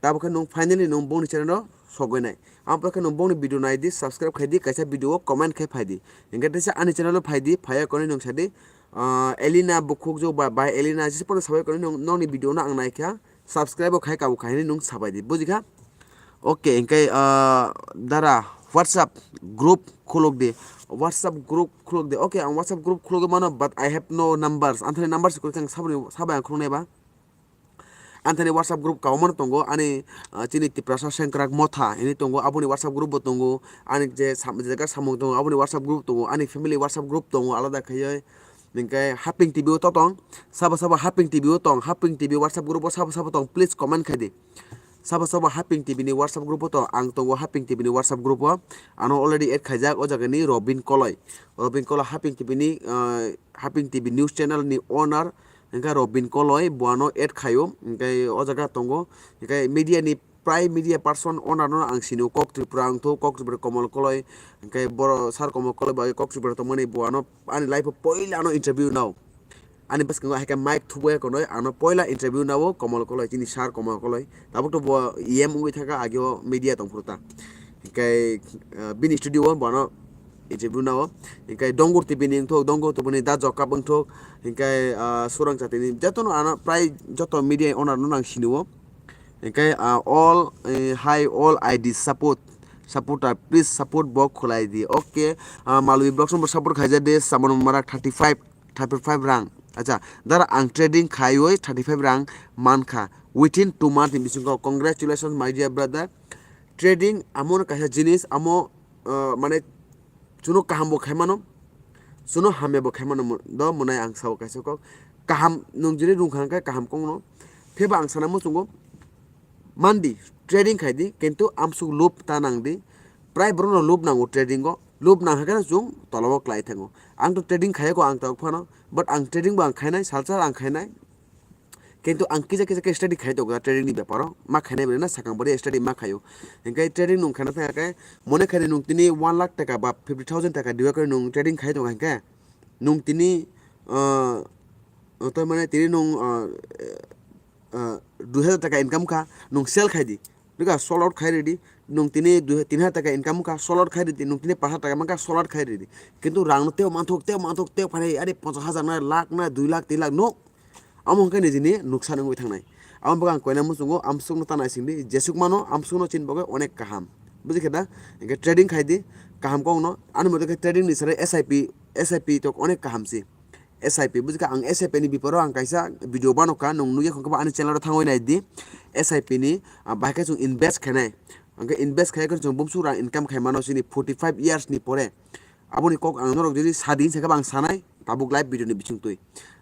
Tabuk khe nwng finally nwng bongni channel o sogwi nai. Abo khe nwng bongni video nai di, subscribe khai di, kaisa video o comment khai phai di. Hinkhe teisa ani channel o phai di, phaiya konwi nwng sa di, ah, Elina bukhuk jok ba, bai Elina jesa phano sabai konwi nwng, nokni video no ang nai kha. Subscribe bo khai kabo khai hinwi nwng sabai di, buji kha? Okay, hinkhe, ah, dara WhatsApp group khuluk di, WhatsApp group khuluk di. Okay, ang WhatsApp group khulugwi mano, but I have no numbers. Anthani numbers kwrwi khe ang saboni, sabai ang khuluknai ba. Anthani WhatsApp group kaumano tongo, ani, ah, chini Tiprasa Sengkrak Motha hinwi tongo, aboni WhatsApp group bo tongo, ani je sam-, je jaga samung tongo, aboni WhatsApp group tongo, ani family WhatsApp group tongo alada khaiwi. Hinkhe Haping T V o to tong, sabo sabo Haping T V o tong, Haping T V WhatsApp group o sabo sabo tong, please comment khai di. Sabo sabo Haping T V ni WhatsApp group o tong, ang tongo Haping T V ni WhatsApp group o, ano already add khaijak o jaga ni Robin Koloi. Robin Koloi Haping T V ni, ah, Haping T V news channel ni owner, hinkhe Robin Koloi bo ano add khaio, hinkhe o jaga tongo, hinkhe media ni prai media person owner no ang sini o, Kok Tripura wngthu, Kok Tripura Komol Koloi, hingke boro sir Komol Koloi bai Kok Tripura tongmani bo ano ani life o poila ano interview nao. Ani bwskango hai khe mic thubo ya kono ano poila interview nao Komol Koloi, chini sir Komol Koloi. Tabuk to bo E M wngwi thaka ageo media tongphuru ta. Hingke, ah, bini studio o bono interview nao. Hingke Dongur T V ni wngthok, Dongur T V ni da Jokap wngthok. Hingke, ah, Surang Chati ni jotono ano prai joto media owner no nang sini o. Hingke, ah, all, eh, hi all I D support, supporter, please support bo khulai di. Okay, ah, Malwi Vlogs no bo support khaijak de, Saman Marak thirty five, thirty five rang. Acha, dara ang trading khaiwi thirty five rang mankha within two month ni bisingo. Congratulations, my dear brother. Trading amo no kaisa jinis, amo, ah, mane chuno kaham bo khaimano, chuno hamya bo khaimano mo-, do monai ang sao kaisa kok. Kaham nung jini rung kha hwnkhe kaham kok no. Pheba ang sana muchungo, mandi, trading khai di, kintu amsuk lub ta nang di. Prai borok no lub nango trading o. Lub nang hakhe no chwng tola o klai thango. Ang to trading khaiya ko ang tabuk phano, but ang trading bo ang khainai, salsa ang khainai. Kintu ang kisa kisa khe study khai tongo trading ni beparo, ma khainai bai na sakang bari study ma khaio. Hingke trading nung khaina thang khe mone khainai nung tini one lakh taka ba fifty thousand taka diwa khe nung trading khai tongo hingke nung tini, ah, to mane tini nung, ah, ah, dui hazar taka income kha, nung sell khai di. Nukha, sold out khai ridi. Nung tini dui, tin hazar taka income kha, sold out khai ridi. Nung tini pash hazar taka mankha, sold out khai ridi. Kintu rang no teo manthok, teo manthok, teo phainai, are ponchas hazar na, lakh na, dui lakh, tin lakh, no. Amo hwnkhe nijini nuksan wngwi thangnai. Amo bagwi ang koina muchungo, amsukno ta naisingdi, jesuk mano, amsukno chini bagwi onek kaham. Buji khe da? Hwnkhe trading khai di, kaham kok no, ani mote khe trading ni sare S I P, S I P tok onek kaham si. S I P, buji kha ang S I P ni biparo ang kaisa video bano kha, nung nugya khongkhe bo ani channel o thangwi nai di. S I P ni, ah, bahai khe chwng invest khainai. Hwnkhe invest khai khe chwng bumsuk rang income khai mano chini forty five years ni pore. Aboni kok ang norok jodi sadi hinsa khe bo ang sanai, tabuk live video ni bising twi.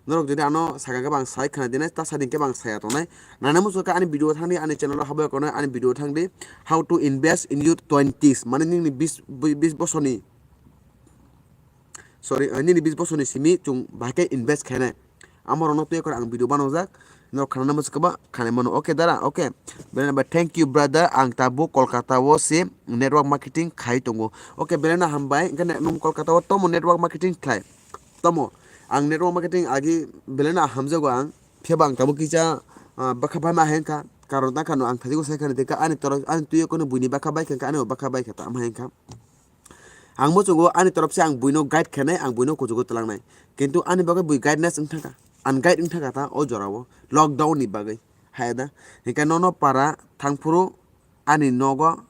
Norok jodi ano saka khe bo ang sai khna dinai, ta sadi khe bo ang saya tongnai. Nana muchung khe ani video thangdi, ani channel o habwi kono ani video thangdi. How to invest in your twenties, mane nini bis, bis bosorni, sorry, eh, nini bis bosorni simi chwng bahai khe invest khainai. Amorokno twi ekor ang video banojak. Norok khanana muchung khe ba khanai mano. Okay dara, okay. Belai no bai, thank you brother. Ang tabuk Kolkata o se network marketing khai tongo. Okay, belai no hambai. Hwnkhe ne-, nwng Kolkata o tomo network marketing khlai? Tomo. Ang network marketing agi belai no hamjago ang. Phiya ba ang tabuk kisa, ah, bwkha bai ma hai wngkha. Karon tang kha no ang thajigwi sai khani tei ani toro, ani twi o kono buini bwkha bai kha, ani bo bwkha bai kha ta ma hai wngkha. Ang muchungo ani torop se ang buino guide khenai, ang buino kuchugo twlangnai. Kintu ani bagwi bui guidance wng thangkha, unguide wng thangkha ta o jorao, lockdown ni bagwi. Haya da? Hinkhe nono para thangphuru ani nogo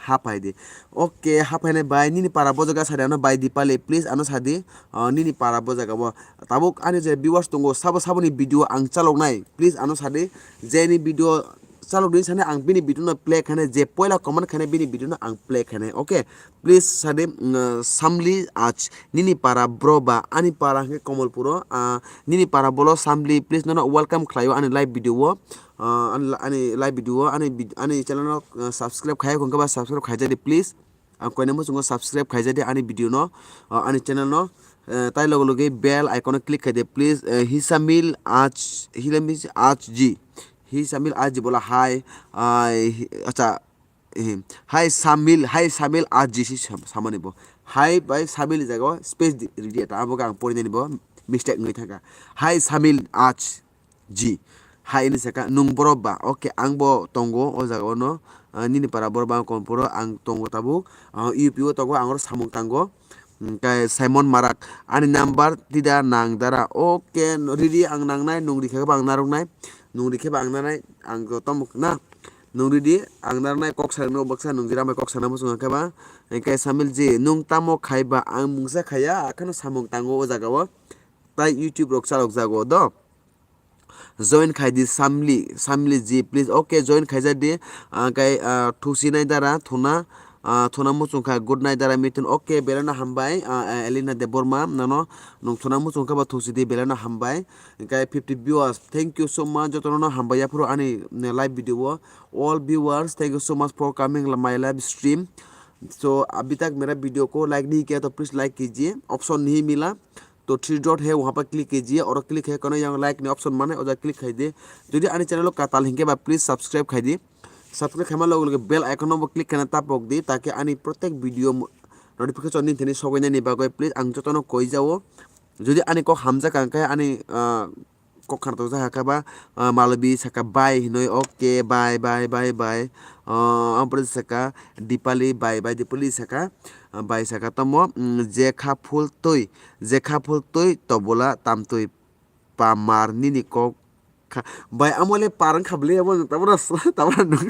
haphai di. Okay, haphainai bai, nini para bo jaga sadi ano bai Dipali, please ano sadi, ah, nini para bo jaga o. Tabuk ani je viewers tongo, sabo saboni video ang chaloknai, please ano sadi, je ni video chalokdi sani ang bini video no play khainai, je poila comment khainai bini video no ang play khainai, okay? Please sadi, mm, Samli Ach, nini para bro ba, ani para hwnkhe Komolpuro, ah, nini para bolo Samli, please nono welcome khlaio ani live video o, ah, ani, ani live video o, ani vid-, ani channel no, ah, subscribe khaiya hwnkhe ba subscribe khaijadi please. Ang koina muchungo subscribe khaijadi ani video no, ah, ani channel no, eh, tai logo logi bell icon o click khaidi please, eh, Hisamil Ach, Hisamil Ach ji, Hisamil Ach ji bola hai, ah, hi-, acha, Ehem. Hai Samil, hai Samil Aji si sam-, samani bo. Hai bai Samil ni jaga o space di, ridi ta abo ang porinani bo mistake wngwi thangkha. Hai Samil Aj ji. Hai ni saka nung borok ba. Okay, ang bo tongo o jaga o no. Ah, nini para borok ba ang komporo ang tongo tabuk. Ah, U P o tongo ang oro samung tango. Hingke Simon Marak, ani number tida nang dara. Okay, no, ridi ang nangnai, nung rikha ba ang narwknai. Nung rikhe ba ang nanai, ang to tamo na. Nung ridi, ang nanai kok sa no baksa nung jira mai kok sana muchung khe ba. Hingke Samil ji, nung tamo khai ba ang mungsa khaya, akhano samung tango o jaga o. Tai YouTube rok chalok jago do. Join khai di Samli, Samli ji, please. Okay, join khai ja di. Ah, kai, ah, thusi nai dara, thuna, ah, thuna muchung kha, good night dara Mithun. Okay, belai no hambai, ah, ah, Elena Debbarma, nano, nung thuna muchung kha ba thusi di, belai no hambai. Hingke fifty viewers, thank you so much, jotono no hambai yaphuru ani, mm, live video o. All viewers, thank you so much for coming my live stream. So, abhi tak mera video ko like nahi kiya to please like kijiye, option nahi mila. To three dot hai, wahan par click kijiye, aur click hai kono yang like ni option mane, oja click khai diye. Jodi ani channel o katal hinke ba, please subscribe khai diye. Subscribe khaima logo logo bell icon no bo click khaina tapok di, take ani protek video mo-, notification ni thani sogwi nani bagwi. Please, ang jotono koi jao. Jodi ani kok hamjak ang khe ani, ah, kok khana tokjak hakha ba, ah, Malobi saka bye hinwi, okay, bye, bye, bye, bye. Ah, ampore saka Dipali, bye, bye, Dipali saka, ah, bye saka tamo, mm, je kha phul twi, je kha phul twi tobola tamtwi pamar nini kok kha. Bai, amo le par wngkha bwle, abo tabra, tabra nung.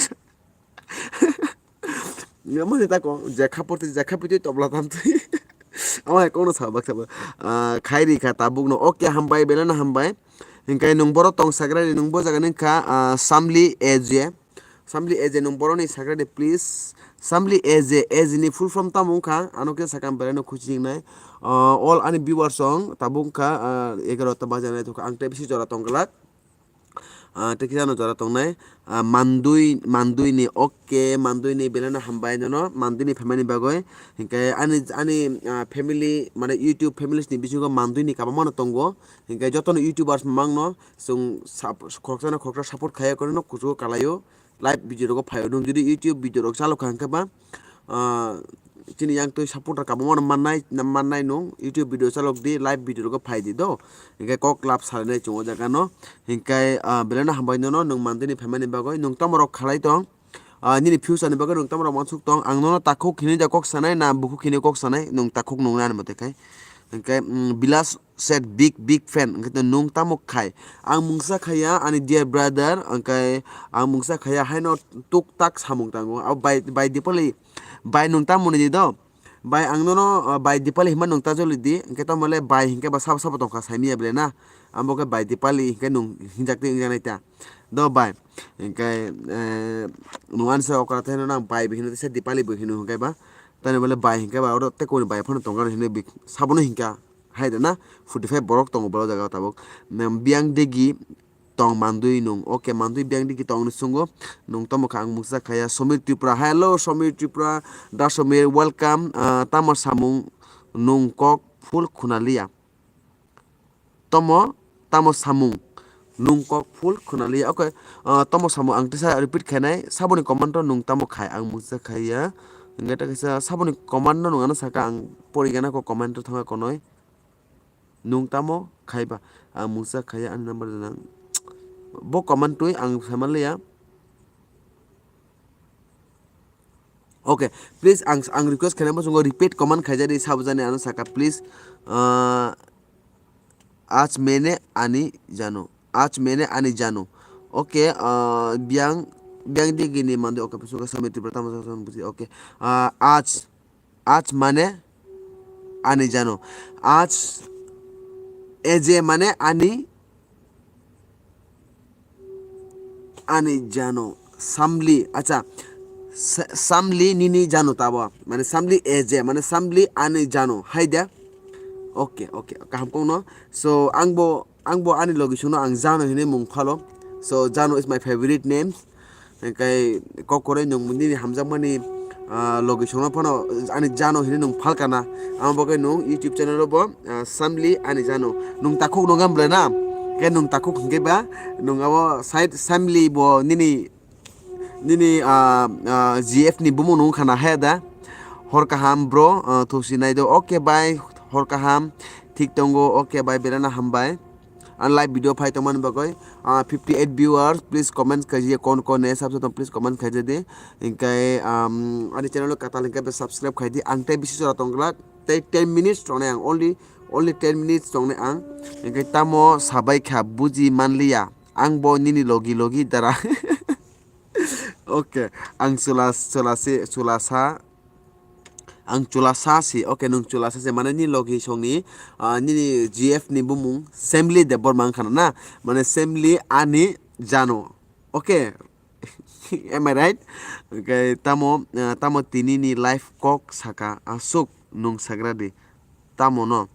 Amo se tako, je kha porti, je kha piti tobla tam twi. Amo hai kono sa baksa ba. Ah, khairi kha tabuk no. Okay, hambai, belai no hambai. Hinkai nung boro tong sagra ni, nung bo jaga ni kha, ah, Samli A J. Samli A J nung boroni sagra de, please. Samli A J, A J ni full form tamo wngkha? Ano khe sakha, ang belai no khuchi wngnai. Ah, all ani viewers rok tabuk wngkha, ah, egaroh ta baja nai tongkha. Ang tei bisi jora tong glak. Ah, tei kisa no jora tongnai. Ah, Mandui, Mandui ni, okay, Mandui ni belai no hambai nono, Mandui ni phaimani bagwi. Hinkhe ani, ani, ah, family, mane YouTube families ni bisingo Mandui ni kabangma no tongo. Hinkhe joto no YouTubers mang no chwng sap-, khoroksa no khoroksa support khaiya khe no kuchugo kalaio. Live video rogo phaio. Nwng jodi YouTube video rok chalo kha hwnkhe ba, ah, chini yang twi supporter kabangma no mannai, mannai nwng YouTube video chalok di, live video rogo phai di do. Hinkhe kok lab sarinai chwng o jaga no. Hinkhe, ah, belai no hambai nono nwng Mandui ni phaimani bagwi. Nwng tamo rok khalai tong? Ah, nini future ni bagwi nwng tamo rok uansuk tong? Ang nono takhuk hinwi da kok sanai na bukhuk hinwi kok sanai? Nwng takhuk nung nani mote khai. Hinkhe, mm, Bilas said big, big fan. Hinkhe nwng tamo khai? Ang mungsa khaiya, ani dear brother, hinkhe ang mungsa khaiya, haino tuk tak samung tango. Abo bai, bai Dipali, bai nwng tamo ni di do? Bai ang nono, ah, bai Dipali hinma nwng ta joli di, hinkhe tamo le bai hinkhe ba sabo sabo tongkha saimanya bwle na? Amo khe bai Dipali hinkhe nwng hinjak twi wngya nai ta. Do bai, hinkhe, eh, nwng ani se okra tei nono ang bai bo hino tei se Dipali bo hino hinkhe ba. Tani bole bai hinkhe ba oro tei koni bai phano tongkha hinwi bi-, sabono hinkha. Hai da na, forty five borok tongo boro jaga o tabuk. Nwng biyang digi tong Mandui nwng. Okay, Mandui biyang digi tong ni sungo. Nwng tamo kha ang mungsa khaiya. Somir Tripura. Hello, Somir Tripura. Da Somir, welcome. Ah, tamo samung nwng kok full khunaliya. Tomo, tamo samung nwng kok full khunaliya. Okay, ah, tamo samung ang tisa repeat khainai. Saboni comment o nwng tamo khai ang mungsa khaiya. Hinkhe ta kisa saboni comment no nwng ano saka ang porigana ko comment o thangkha konoi. Nwng tamo khaiba? Ang mungsa khaiya, ani number nang. Bo comment twi ang saimanliya. Okay, please ang, ang request khainai muchungo repeat comment khaijadi sabujani ano saka please. Ah, aaj maine ani jano. Aaj maine ani jano. Okay, ah, biyang, biyang digini mandi, okay, pusuka samiti pertama, okay. Ah, aaj Aaj mane ani jano. Aaj, A J mane ani, ani jano. Samli, acha. Sa-, Samli nini jano tabo. Mane Samli A J, mane Samli ani jano. Hai de. Okay, okay. Kaham kongno. So, ang bo, ang bo ani logi songno ang Jano hinwi mung phalo. So, Jano is my favorite name. Hinkhe kok kwrwi nwng nini hamjakmani, ah, logi songno phano ani Jano hinwi nwng phalkana. Amo bagwi nwng YouTube channel o bo, ah, Samli ani Jano. Nwng takhuk nwng am bwle na? Khe nwng takhuk hinkhe ba nwng abo side Samli bo nini, nini, ah, ah, G F ni bumung nwng khana haya da. Hor kaham bro, ah, thusi nai do. Okay bye, hor kaham. Thik tongo. Okay bye, belai no hambai. Ang live video phai tongmani bagwi, ah, fifty eight viewers, please comment khaijadi, kon kon ne sabsa tong, please comment khaijadi. Hinkhe, um, ani channel o kwtal hinkhe subscribe khaidi. Ang tei bisi jora tong glak, tei ten minutes tongnai ang, only, only ten minutes tongnai ang. Hinkhe tamo sabai kha buji manliya, ang bo nini logi logi dara. Okay, ang chwla, chwla se, chwla sa, ang chwla sa si, okay, nwng chwla sa si, mane nini logi songni, ah, nini G F ni bumung Semli Debbarma wngkha na, mane Semli ani Jano, okay, am I right? Okay, tamo, ah, tamo tini ni live kok saka, aswk nwng sagra di, tamo no,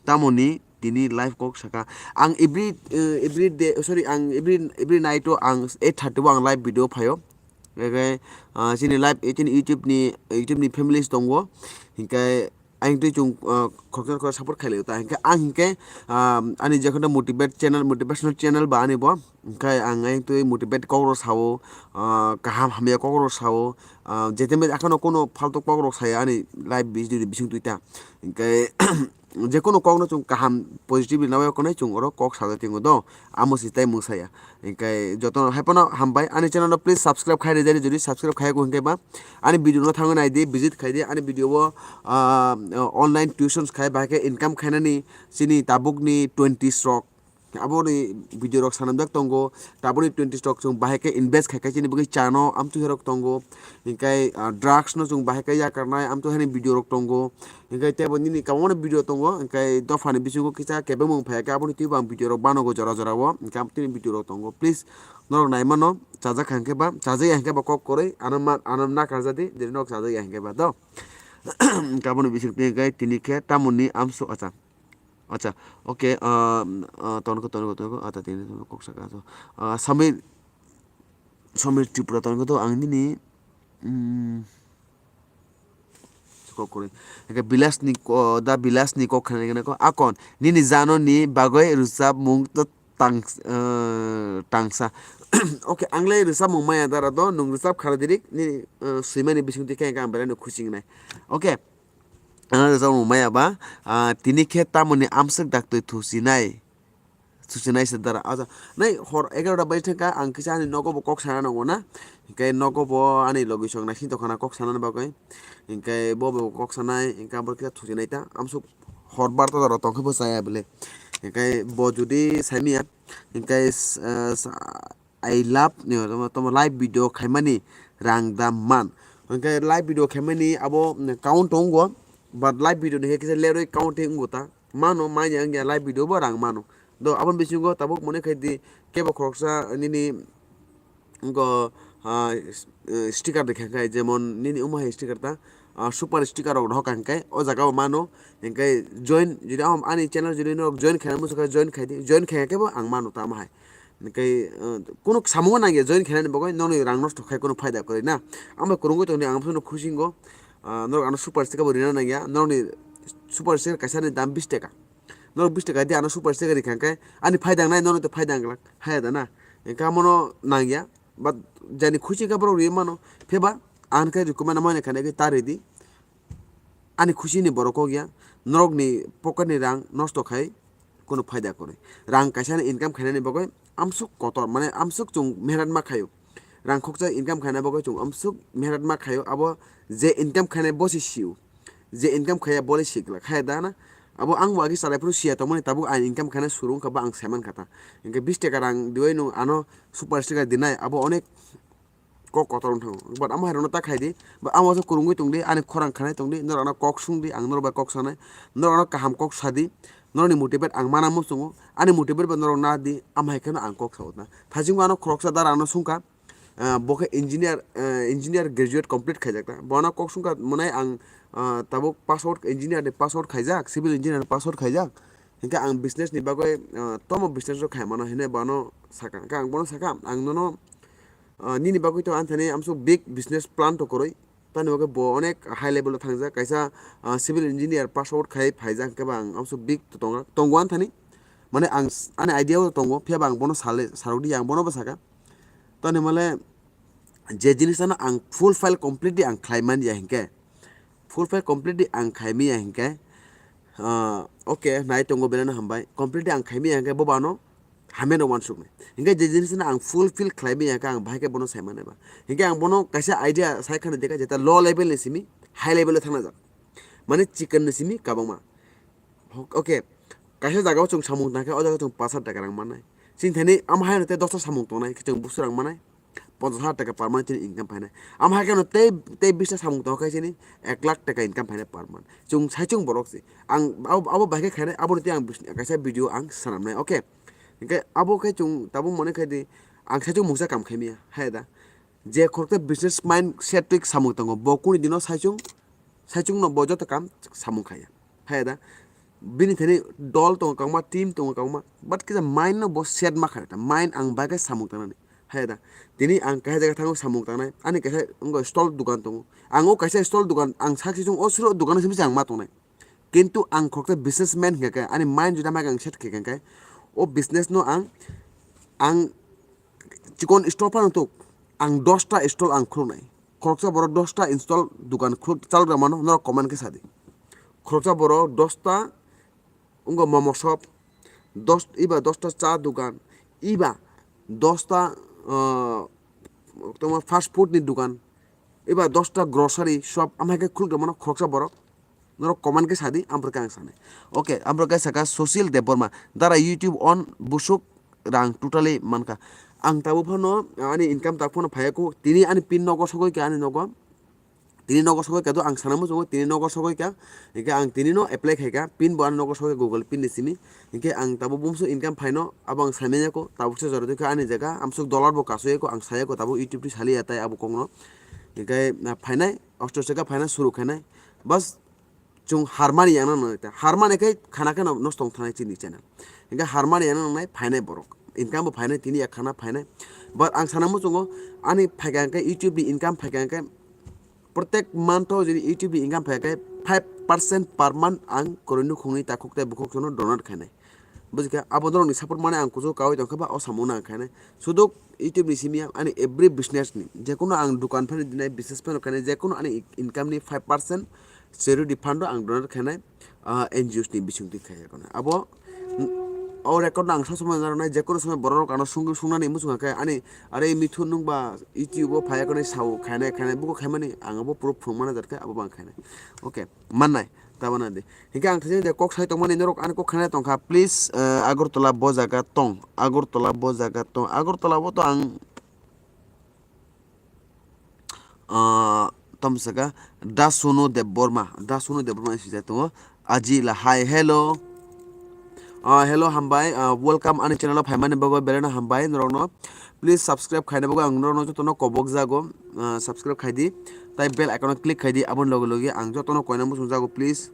tamo ni tini live kok saka. Ang every, eh, every day, sorry, ang every, every night o ang eight thirty o ang live video phaio. Hinkhe, ah, chini live, eh, chini YouTube ni, YouTube ni families tongo. Hinkhe Ang twi chwng, ah, khoroksa khoroksa support khailai ta. Hinkhe ang hinkhe, ah, ani je kheno motivate channel, motivational channel ba ani bo. Hinkhe ang ang twi motivate kok rok sao, ah, kaham hamya kok rok sao, ah, jetembe akhano kono faltu kok rok saya ani live video ni bising twi ta. Hinkhe je kono kok no chwng kaham positive ni nawi konai chwng oro kok sajak tongo do. Amo si tai mung saya. Hinkhe jotono hai phano hambai. Ani channel no please subscribe khai rijani, jodi subscribe khai ko hinkhe ba ani video no thangwi nai di, visit khai di ani video o, ah, online tuitions khai bahai khe income khainani chini tabuk ni twenty srok. Aboni video rok sanamjak tongo, tabuk ni twenty srok chwng bahai khe invest khai khe chini bagwi chano amtwi rok tongo, hinkhe, ah, drugs no chwng bahai khe yakarnai amtwi hani video rok tongo. Hinkhe teibo nini kwbangma video tongo, hinkhe dophani bisingo kisa kebengmung phai khe aboni twibo ang video rok banogo jora jora o, hinkhe aboni video rok tongo. Please, norok nai mano, chajak kha hinkhe ba, chajak ya hinkhe ba kok kwrwi, ano ma-, ano nakarjadi, jodi norok chajak ya hinkhe ba do. Hinkhe aboni bising twi hinkhe tini khe tamoni amso acha. Acha, okay, ah, ah, tongo, tongo, tongo, ata tini kok saka to. Ah, Samir, Samir Tripura tongo to ang nini, mm, Kok kwrwi. Hinkhe Bilas ni ko-, da Bilas ni kok khna gana ko. Akon, nini jano ni bagwi rwchap mung to tang, eh, tangsa. Okay, ang le rwchap mung maya dara do, nung rwchap khara dirik, nini, eh, swimani bising twi khe ang belai no khusi wngnai. Okay. Ang rwchap mung maya ba, ah, tini khe tamoni amswk daktwi thusinai. Susinai se dara. Acha, nai hor egarota baji thangkha, ang kisa ani nogo bo kok sana nango na. Hinkhe nogo bo ani logi song naising tongkha na kok sanani bagwi. Hinkhe bo bo kok sanai, hinkhe abo kisa thusinai ta. Amsuk hor barta dara tongkhe bo chaya bwle. Hinkhe bo jodi saimanya, hinkhe s-, eh, sa-, I love ni, tamo, tamo live video khaimani rang da man. Hinkhe live video khaimani abo count tongo, but live video ni khe kisa leroi count tei wngo ta. Mano, manya wngya live video bo rang mano. Do, aboni bisingo tabuk mone khai di, kebo khoroksa nini wngkha, ah, s-, eh, sticker rikha khai, jemon nini omo hai sticker ta, ah, super sticker rok rohor kha hinkhe, o jaga o mano, hinkhe join, jodi ang ani channel jodi norok join khaina muchung kha, join khai di, join khai khe bo ang mano tamo hai. Hinkhe, eh, kunu samung nangya join khainani bagwi nokni rang nosto khai kunu phaida kwrwi na. Ang bai kwrwngwi tongdi, ang bono khusingo, ah, norok ano super sticker bo rina nangya, nokni super sticker kaisa ni dam bis taka. Norok bis taka di ano super sticker rikha khe ani phaida wngnai, nono to phaida wngglak, haya da na? Hinkhe amono nangya, but jani khusi khe borok rwi mano, pheba ang khe recommend mani khanai khe ta ridi. Ani khusi ni borok kok ya, norok ni pocket ni rang nosto khai kunu phaida kwrwi. Rang kaisa ni income khainani bagwi amsuk kotor, mane amsuk chwng mehnat ma khaio. Rang khoksa income khaina bagwi chwng amsuk mehnat ma khaio, abo je income khainai bo se sio. Je income khaiya bo le sikla khaya da na. Abo ang bo agi salai phuru siya tongmani tabuk ang income khaina suru wngkha ba ang saiman kha ta. Hinkhe bis taka rang diwi nwng ano super sticker dinai abo onek kok kotor wng thango. But amo hai rokno ta khai di, but amo se kwrwngwi tong di, ani khorang khanai tong di, norok ano kok sung di, ang norok bai kok sanai, norok ano kaham kok sa di, norok ni motivate ang mana muchungo, ani motivate bai norok na di, amo hai kheno ang kok sa o na. Thaichingbo ano khoroksa dara ano sungkha, ah, bo khe engineer, ah, engineer graduate complete khaijak ta. Bo ano kok sungkha mwnai ang, ah, tabuk pass out, engineer ni pass out khaijak, civil engineer ni pass out khaijak. Hinkhe ang business ni bagwi, ah, tomo business rok khai mano hinwi bo ano sakha. Hinkhe ang bono sakha, ang nono, ah, nini bagwi to ani thani amsuk big business plan to kwrwi. Tamni bagwi bo onek high level o thangjak. Kaisa, ah, civil engineer pass out khai phaijak, hinkhe bo ang amsuk big to tongo, tongo ani thani. Mane ang s-, ani idea o tongo, phiya bo ang bono sale, sarok di, ang bono bo sakha. Tamni male je jinis ano ang full file completely ang khlai man ya hinkhe, full file completely ang khai man ya hinkhe, ah, okay, nai tongo belai no hambai. Completely ang khai man ya hinkhe bo bo ano hamya no uansuk nai. Hinkhe je jinis no ang full fill khlai man ya hinkhe ang bahai khe bono sai man nai ba. Hinkhe ang bono kaisa idea sai khana dekha jeta low level ni simi high level o thangna jak. Mane chikon ni simi kabangma. Hok-, okay. Kaisa jaga o chwng samung tangkhe, o jaga o chwng pash hajar taka rang mannai. Chini thani amo hai no tei dosta samung tongnai, khe chwng busu rang mannai, ponchash hajar taka per month chini income phainai. Amo hai kheno tei, tei bista samung tongkhe chini ek lakh taka income phainai per month. Chwng saichung borok se. Ang abo, abo bai khe khainai, aboni tei ang bis-, kaisa video ang swnamnai, okay. Hinkhe abo khe chwng tabuk mone khai di, ang saichung mungsa kam khaimya, hai da. Je khoroksa business mind set twi samung tongo, bo kuni dino saichung, saichung no bo joto kam samung khaiya. Haya da? Bini thani dol tongo kwbangma, team tongo kwbangma, but kisa mind no bo set ma khaida. Mind ang bai khe samung tangnani. Haya da? Tini ang kaisa jaga thango samung tangnai. Ani kaisa wngkha stall dukan tongo. Ang o kaisa stall dukan, ang sak saichung o suro dukan simi se ang ma tongnai. Kintu ang khoroksa businessman hingka khe, ani mind juda mai ang set khe khe, o business no ang, ang chikon stall phano tuk, ang dosta stall ang khuluknai. Khoroksa borok dosta stall dukan khuluk chalok mano, norok comment khe sadi. Khoroksa borok dosta wngkha momo shop, dos, iba dosta cha dukan, iba dosta, ah, tamo fast food ni dukan, iba dosta grocery shop, amhai khe khuluk mano khoroksa borok. Norok comment khe sadi, amprok khe ang sanai. Okay, amprok khe saka Sushil Debbarma, dara YouTube on busuk rang totally mankha. Ang tabuk phano ani income tak phano phaiya ko, tini ani pin nogo sogoi kha ani nogo. Tini nogo sogoi kha do ang sana muchungo, tini nogo sogoi kha. Hinkhe ang tini no apply khai kha, pin bo ani nogo sogoi Google pin ni simi. Hinkhe ang tabuk bumsu income phaino, abo ang sanai ya ko, tabuk se jora dikha ani jaga, amsuk dollar bo kasu ya ko, ang saya ko, tabuk YouTube ti sali ya tai abo kok no. Hinkhe, ah, phainai, osto seka phainai, suru khainai. Bas, chwng harmani yang nang nai ta. Harmani khe khana khe no nosto wng thanai chini channel. Hinkhe harmani yang nang nai phainai borok. Income bo phainai, tini ya khana phainai. But ang sana muchungo ani phaikha hinkhe YouTube ni income phaikha hinkhe protek month o jodi YouTube ni income phaikha hinkhe five percent per month ang koroi nukhungni takhuk tei bukhuk sono donate khainai. Bujikha, abo norokni support mane ang kuchuk kaui tongkha ba o samung no ang khainai. Suduk YouTube ni simi ang ani every business ni, jekono ang dukan phano dinai, business phano khainai, jekono ani income ni five percent charity fund o ang donate khainai, ah, N G Os ni bising twi khaiya kono. Abo, mm, o record no ang sob somoi narwknai, jekono somoi borok rok ano sungwi sungnani muchung khe ani, "Are Mithun, nwng ba YouTube o phaiya kono sao khainai, khainai," buko khaimani ang abo proof phung mana jat khe abo bo ang khainai. Okay, mannai. Tabana di. Hinkhe ang thajak de kok sai tongmani norok ani kok khanai tongkha. Please, eh, Agartala bo jaga tong. Agartala bo jaga tong. Agartala bo to ang, ah, tom saka Dasunu Debbarma. Dasunu Debbarma sijak tongo. Aji la. Hi, hello. Ah, hello, hambai. Ah, welcome ani channel o phaimani bagwi belai no hambai norokno. Please subscribe khaina bagwi ang norokno jotono kobok jago. Ah, subscribe khaidi. Tai bell icon o click khaidi. Aboni loge loge ang jotono koina muchung jago, please.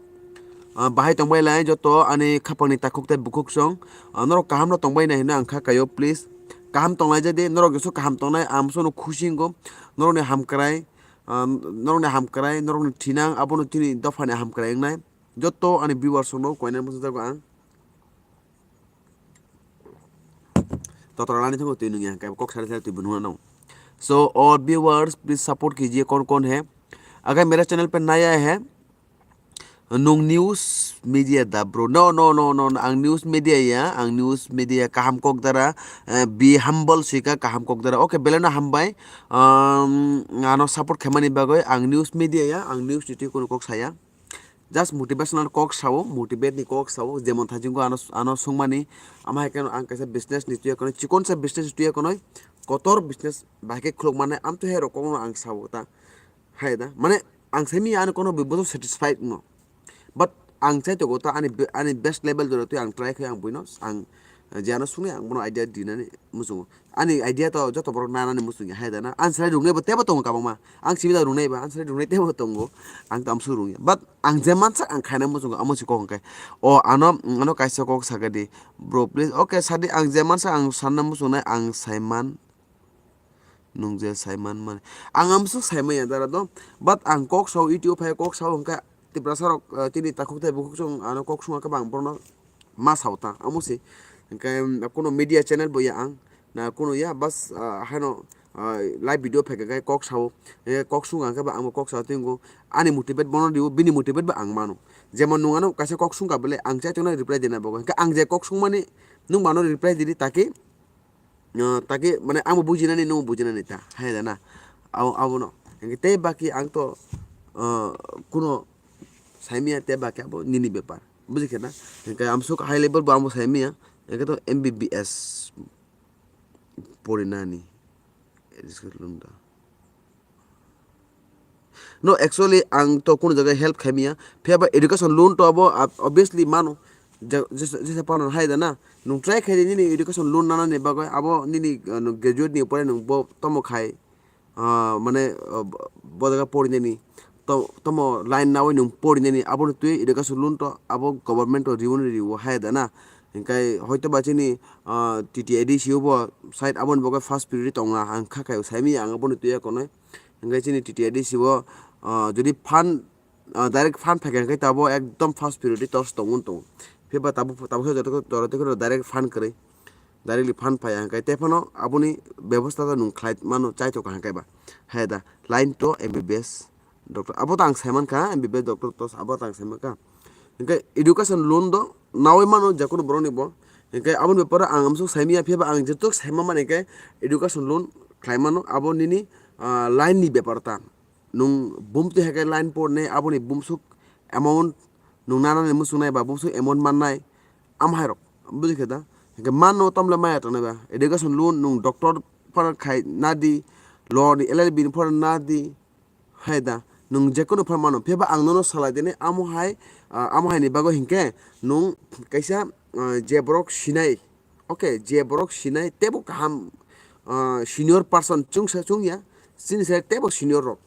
Ah, bahai tongbai lai joto ani khapangni takhuk tei bukhuk song. Ah, norok kaham no tongbai nai hino ang kha kaio, please. Kaham tonglai jadi, norok jesu kaham tongnai, ang sono khusi wngo. Norokni hamkrai, ah, norokni hamkrai, norokni thinang, abono chini dophani hamkrai wngnai. Joto ani viewers rokno koinani muchung jago ang. Totra lani thango twi nungya, kok sari sari twi bo nungya no. So all viewers, please support kijiye, kon kon hai. Agar mera channel pe naya hai, nung news media da bro? No, no, no, no, no, ang news media ya, ang news media kaham kok dara, eh, be humble sika kaham kok dara. Okay, belai no hambai. Um, ano support khaimani bagwi ang news media ya, ang news twi twi kono kok saya. Just motivational kok sao, motivate ni kok sao, jemon thajingo ano, ano sungmani, ama hai khe ang kaisa business ni tuya kono, chikon sa business tuya kono, kotor business bahai khe khuluk mannai, amtwi hai rokokno ang sao ta. Hai da, mane ang saimi ano kono bui boso satisfied no. But ang chai togo ta ani be-, ani best level jora twi ang try khai ang buino, ang je ano sungni ang bono idea dinani muchungo. Ani idea to joto borok nanani muchungya hai da na. Ang chwrai rwngnai bo tebo tongo kabangma. Ang simi da rwngnai ba, ang chwrai rwngnai tebo tongo. Ang to amsuk rwngya. But ang je mansak ang khaina muchungo, amo si kok hwnkhe. O ano, ano kaisa kok sakadi. Bro, please. Okay, sadi ang je mansak ang sanna muchungnai ang saiman. Nung je saiman mani. Ang amsuk saimanya dara do. But ang kok sao, YouTube hai kok sao hwnkhe Tiprasa rok, eh, chini takhuk tei bukhuk chwng ano kok sungya khe bang borno ma sao ta, amo se. Hingke, um, kuno media channel bo ya ang, na kuno ya, bas, ah, haino, ah, live video phaikha khe kok sao, eh, kok sung ang khe ba ang bo kok sao, tei ani motivate bono rio, bini motivate bo ang mano. Jemon nung ano kaisa kok sung kha bele, ang chai tongna reply dina bogo. Hingke ang je kok sung mani, nung mano reply diri, taki, ah, taki, mane, ang bo bujinani, nung bo bujinani ta, hai da na. Abo, abono. Hingke tei baki ang to, ah, kuno saimanya tei baki abo nini bepar. Buji khe na? Hingke amsuk high level bo amo sai manya. Hingke to M B B S porinani. No, actually, ang to kunu jaga help khai manya. Phiya ba education loan to abo, ob-, obviously mano. Je-, jesa, jesa pano hai da na. Nung try khai di nini education loan nana ni bagwi. Abo nini, uh, nung graduate ni pore nung bo tomo khai. Ah, mane, ah, bo jaga porinani, to-, tomo line nawi nung porinani, aboni twi education loan to abo government to riwoni riwo hai da na. Hingkai hoito ba chini, ah, T T A D C o bo side aboni bagwi first priority tongo, ang kha khaio saimanya ang aboni twi ya konoi. Hingkai chini T T A D C o, ah, jodi fund ah, direct fund phaikha hwnkhe tabo ekdom first priority tor se tongmani tongo. Phiya ba tabuk, tabuk khe joto khe, joto khe direct fund kwrwi, directly fund phaiya hwnkhe tei phano aboni bebosta ta nwng khlai mano, chaithokha hwnkhe ba. Hai da, line to M B B S doctor. Abo to ang saimankha, M B B S doctor to abo to ang saimankha. Hwnkhe education loan do nawi mano jekono borokni bo. Hwnkhe aboni beparo ang amsuk saimanya, phiya ba ang jetok saima mani khe education loan khlai mano, abo nini, ah, line ni bepar ta. Nwng bumtwi hai khe line pornai, aboni bumsuk amount nwng nanani muchungnai ba bumsuk amount mannai, am hai rok, bujikhe da? Hwnkhe mano tamle maya tongnai ba, education loan nwng doctor phano khai nadi, law ni L L B ni phano nadi, hai da? Nwng jekono phano mano, phiya ba ang nono salai dini, amo hai, ah, amo hai ni bagwi hinkhe nwng kaisa, ah, je borok sinai, okay, je borok sinai teibo kaham, ah, senior person chwngsa chwngya, chini sai teibo senior rok.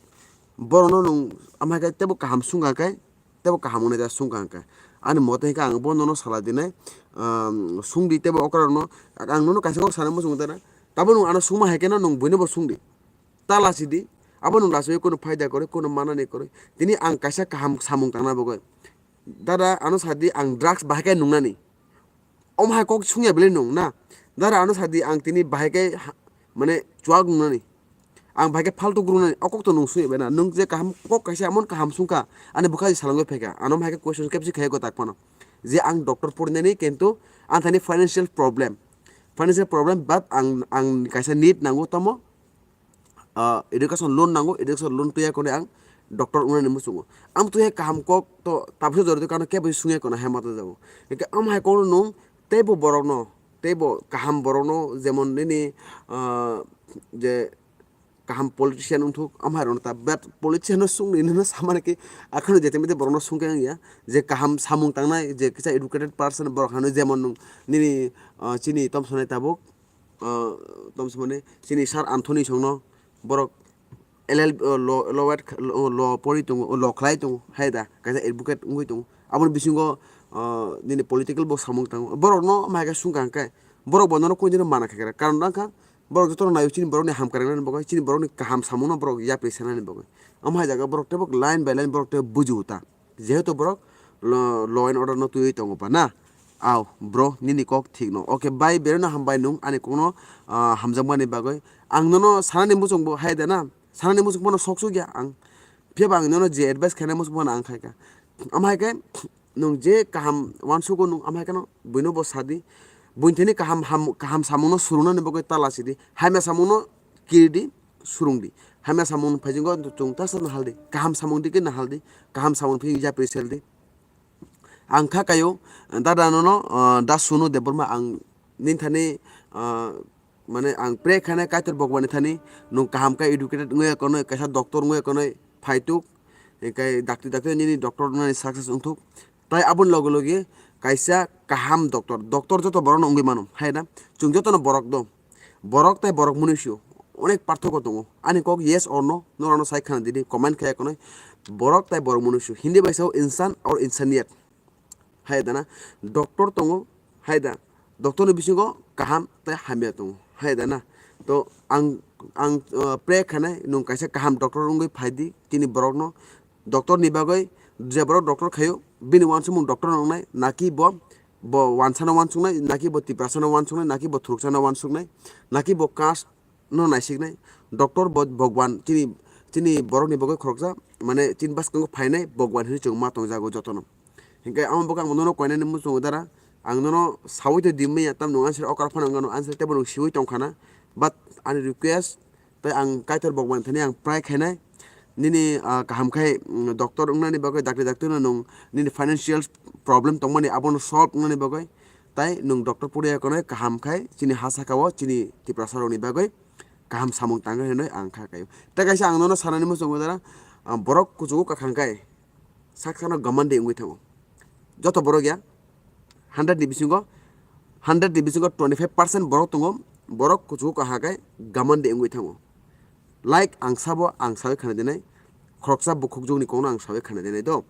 Borokno nwng amhai khe teibo kaham sungkha khe, teibo kaham wngnai da sungkha hwnkhe. Ani mote hwnkhe ang bo nono sala dinai, ah, sungdi teibo okrarokno, ang nono kaisa kok sana muchungo dana. Tabo nwng ano sungma hai kheno nwng buino bo sungdi. Ta lachidi. Abo nwng lachigwi kunu phaida kwrwi, kunu manani kwrwi. Tini ang kaisa kaham samung tangna bagwi. Dada, ano sadi ang drugs bahai khe nungnani. Omo hai kok sungya belai nwng na. Dara ano sadi ang tini bahai khe ha-, mane chuak nungnani. Ang bahai khe faltu gurungnani. O kok to nwng sungya bai na. Nwng je kaham kok kaisa emon kaham sungkha. Ani bwkha salangwi phaikha. Ano bahai khe question kebsi khai ko tak phano. Je ang doctor porinani kintu ang thani financial problem. Financial problem but ang, ang kaisa need nango tamo. Ah, education loan nango, education loan tuya kone ang doctor unani muchungo. Ang tuya kaham kok to tabse jori to kano kebo sungya kono hai mata jago. Hingke am hai kono nung teibo borok no, teibo kaham borok no jemon nini, ah, je kaham politician wngthuk am hai rok no ta, but politician no sung nini no samani ke akhano jete mete borok no sungke wngya je kaham samung tangnai je kisa educated person borok hano jemon nung nini, ah, chini tomsonai tabuk. Ah, tomsomani chini Sir Anthony songno borok L L, ah, law, law, law pori tongo, law khlai tongo, hai da, kaisa advocate wngwi tongo. Aboni bisingo, ah, nini political bo samung tango. Borokno ama hai khe sungkha hwnkhe, borok bo nono koi dino mana khaikha. Karon wngkha, borok jotono naio chini borokni hamkar wngnani bagwi, chini borokni kaham samungno borok yapri sanani bagwi. Ama hai jaga borok teibo line by line borok teibo buji uta. Jehetu borok lo-, law and order no twiwi tongo ba na? Aw, bro, nini kok thik no. Okay, bai, bereno hambai nung ani kokno, ah, hamjakmani bagwi. Ang nono sanani muchung bo hai de na? Sanani muchung bono sok suk ya ang. Phiya ba ang nono je advice khainai muchung bono ang khai kha. Am hai khe nung je kaham uansugo nung am hai kheno buino bo sadi. Buini thani kaham ham-, kaham samungno surunani bagwi ta lachidi. Hamya samungno kiridi, surungdi. Hamya samung phaisingo chwng tasa nahaldi. Kaham samung dike nahaldi. Kaham samung phai yapri seldi. Ang kha kaio, dada nono, ah, da Sunu Debbarma ang nini thani, ah, mane ang pray khainai Kaitor Bhagwanni thani, nwng kaham khe educated wngwi konoi, kaisa doctor wngwi konoi phaituk, hingkai dakti dakti nini doctor wngnani success wngthuk. Tai aboni loge loge kaisa kaham doctor, doctor joto borokno wngwi mano, hai na? Chwng jotono borok do. Borok tai borok munuisu onek parthoko tongo. Ani kok yes or no, norokno sai khana didi, comment khaya konoi. Borok tai borok munuisu. Hindi bai sao insan or insaniyat. Hai da na? Doctor tongo, hai da. Doctor ni bisingo kaham tai hamya tongo. Hai da na? To ang, ang, uh, pray khanai, nwng kaisa kaham doctor wngwi phaidi, chini borokno doctor ni bagwi je borok doctor khaio, bini uansukmung doctor no wngnai, naki bo, bo wansano uansuknai, naki bo Tiprasano uansuknai, naki bo Thurukchano uansuknai, naki bo caste no naisiknai. Doctor bo Bhagwan chini, chini borokni bagwi khoroksa, mane chini bwskango phainai Bhagwan hinwi chwng ma tongjago jotono. Hinkhe amo bwkha ang nono koinani muchungo dara, ang nono sawi twi di manya, tamni answer okra phano wngano answer teibo nwng siwi tongkhana, but ani request, tei ang Kaitor Bhagwan thani ang pray khainai, nini, ah, kaham khai, mm, doctor wngnani bagwi, dakti dakti no nwng nini financial problem tongmani abono solve wngnani bagwi, tai nwng doctor poriya konoi kaham khai chini ha saka o chini Tiprasa rokni bagwi kaham samung tangwi hinwi ang kha kaio. Tei kaisa ang nono sanani muchungo dara, ah, borok kuchugo kakhang khai sak sakno gamandi wngwi thango. Joto borok ya, hundred ni bisingo, hundred ni bisingo twenty five percent borok tongo, borok kuchugo kaham khai gamandi wngwi thango. Like ang sabo, ang sawi khana dinai, khoroksa bukhukjwkni kokno ang sawi khana dinai do.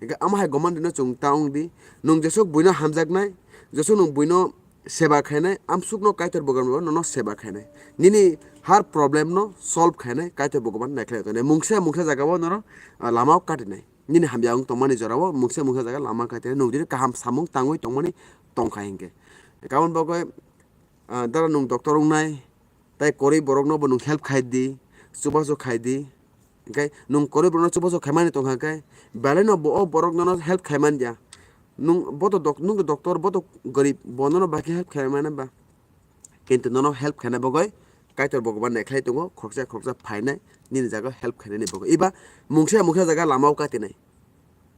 Hingke amo hai gomandino chwng ta wng di, nwng jesuk buino hamjaknai, jesuk nwng buino seba khainai, amsukno Kaitor Bhagwan bo nono seba khainai. Nini har problem no solve khainai Kaitor Bhagwan naikhlai tongnai. Mungsa mungsa jagao nono, ah, lamao katinai. Nini hamya wng tongmani jorao mungsa mungsa jaga lama kaitor nung jodi kaham samung tangwi tongmani tongkha hinkhe. Aboni bagwi, ah, dara nung doctor wngnai, tai kwrwi borokno bo nung help khai di, chubachu khai di. Hinkhe nung kwrwi borokno chubachu khaimani tongkha khe, belai no bo o borok nono help khaimani ya. Nung bo to doc-, nung to doctor, bo to gorib, bo nono baki help khaimani ba. Kintu nono help khaina bagwi Kaitor Bhagwan naikhlai tongo, khoroksa khoroksa phainai nini jaga help khainani bagwi. Eba mungsa mungsa jaga lamao katinai.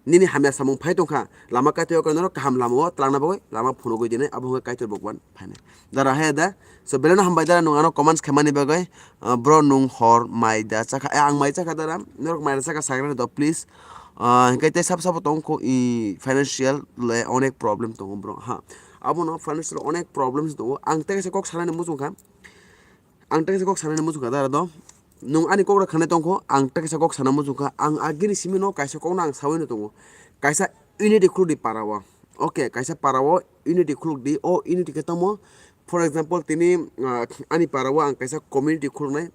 Nini hamya samung phai tongkha, lama kaitwi o khe nono kaham lamao twlangna bagwi lama phunugwi dinai, abo wngkha Kaitor Bhagwan phainai. Dara hai da, so belai no hambai dara, nwng ano comments khaimani bagwi, ah, bro nwng hor mai da chakha, eh, ang mai chakha dara, norok mai da chakha sagra do please. Ah, hinkhe tei sabo sabo tongkho, i financial le onek problem tongo bro, ha. Abono financial onek problems tongo. Ang tei kaisa kok sanani muchungkha. Ang tei kaisa kok sanani muchungkha dara do. Nwng ani kok rok khanai tongkho, ang tei kaisa kok sana muchungkha. Ang agini simi no kaisa kokno ang sawi no tongo. Kaisa unity khuluk di para o. Okay, kaisa para o unity khuluk di. O unity khe tamo, for example, tini, ah, ani para o ang kaisa community khuluknai.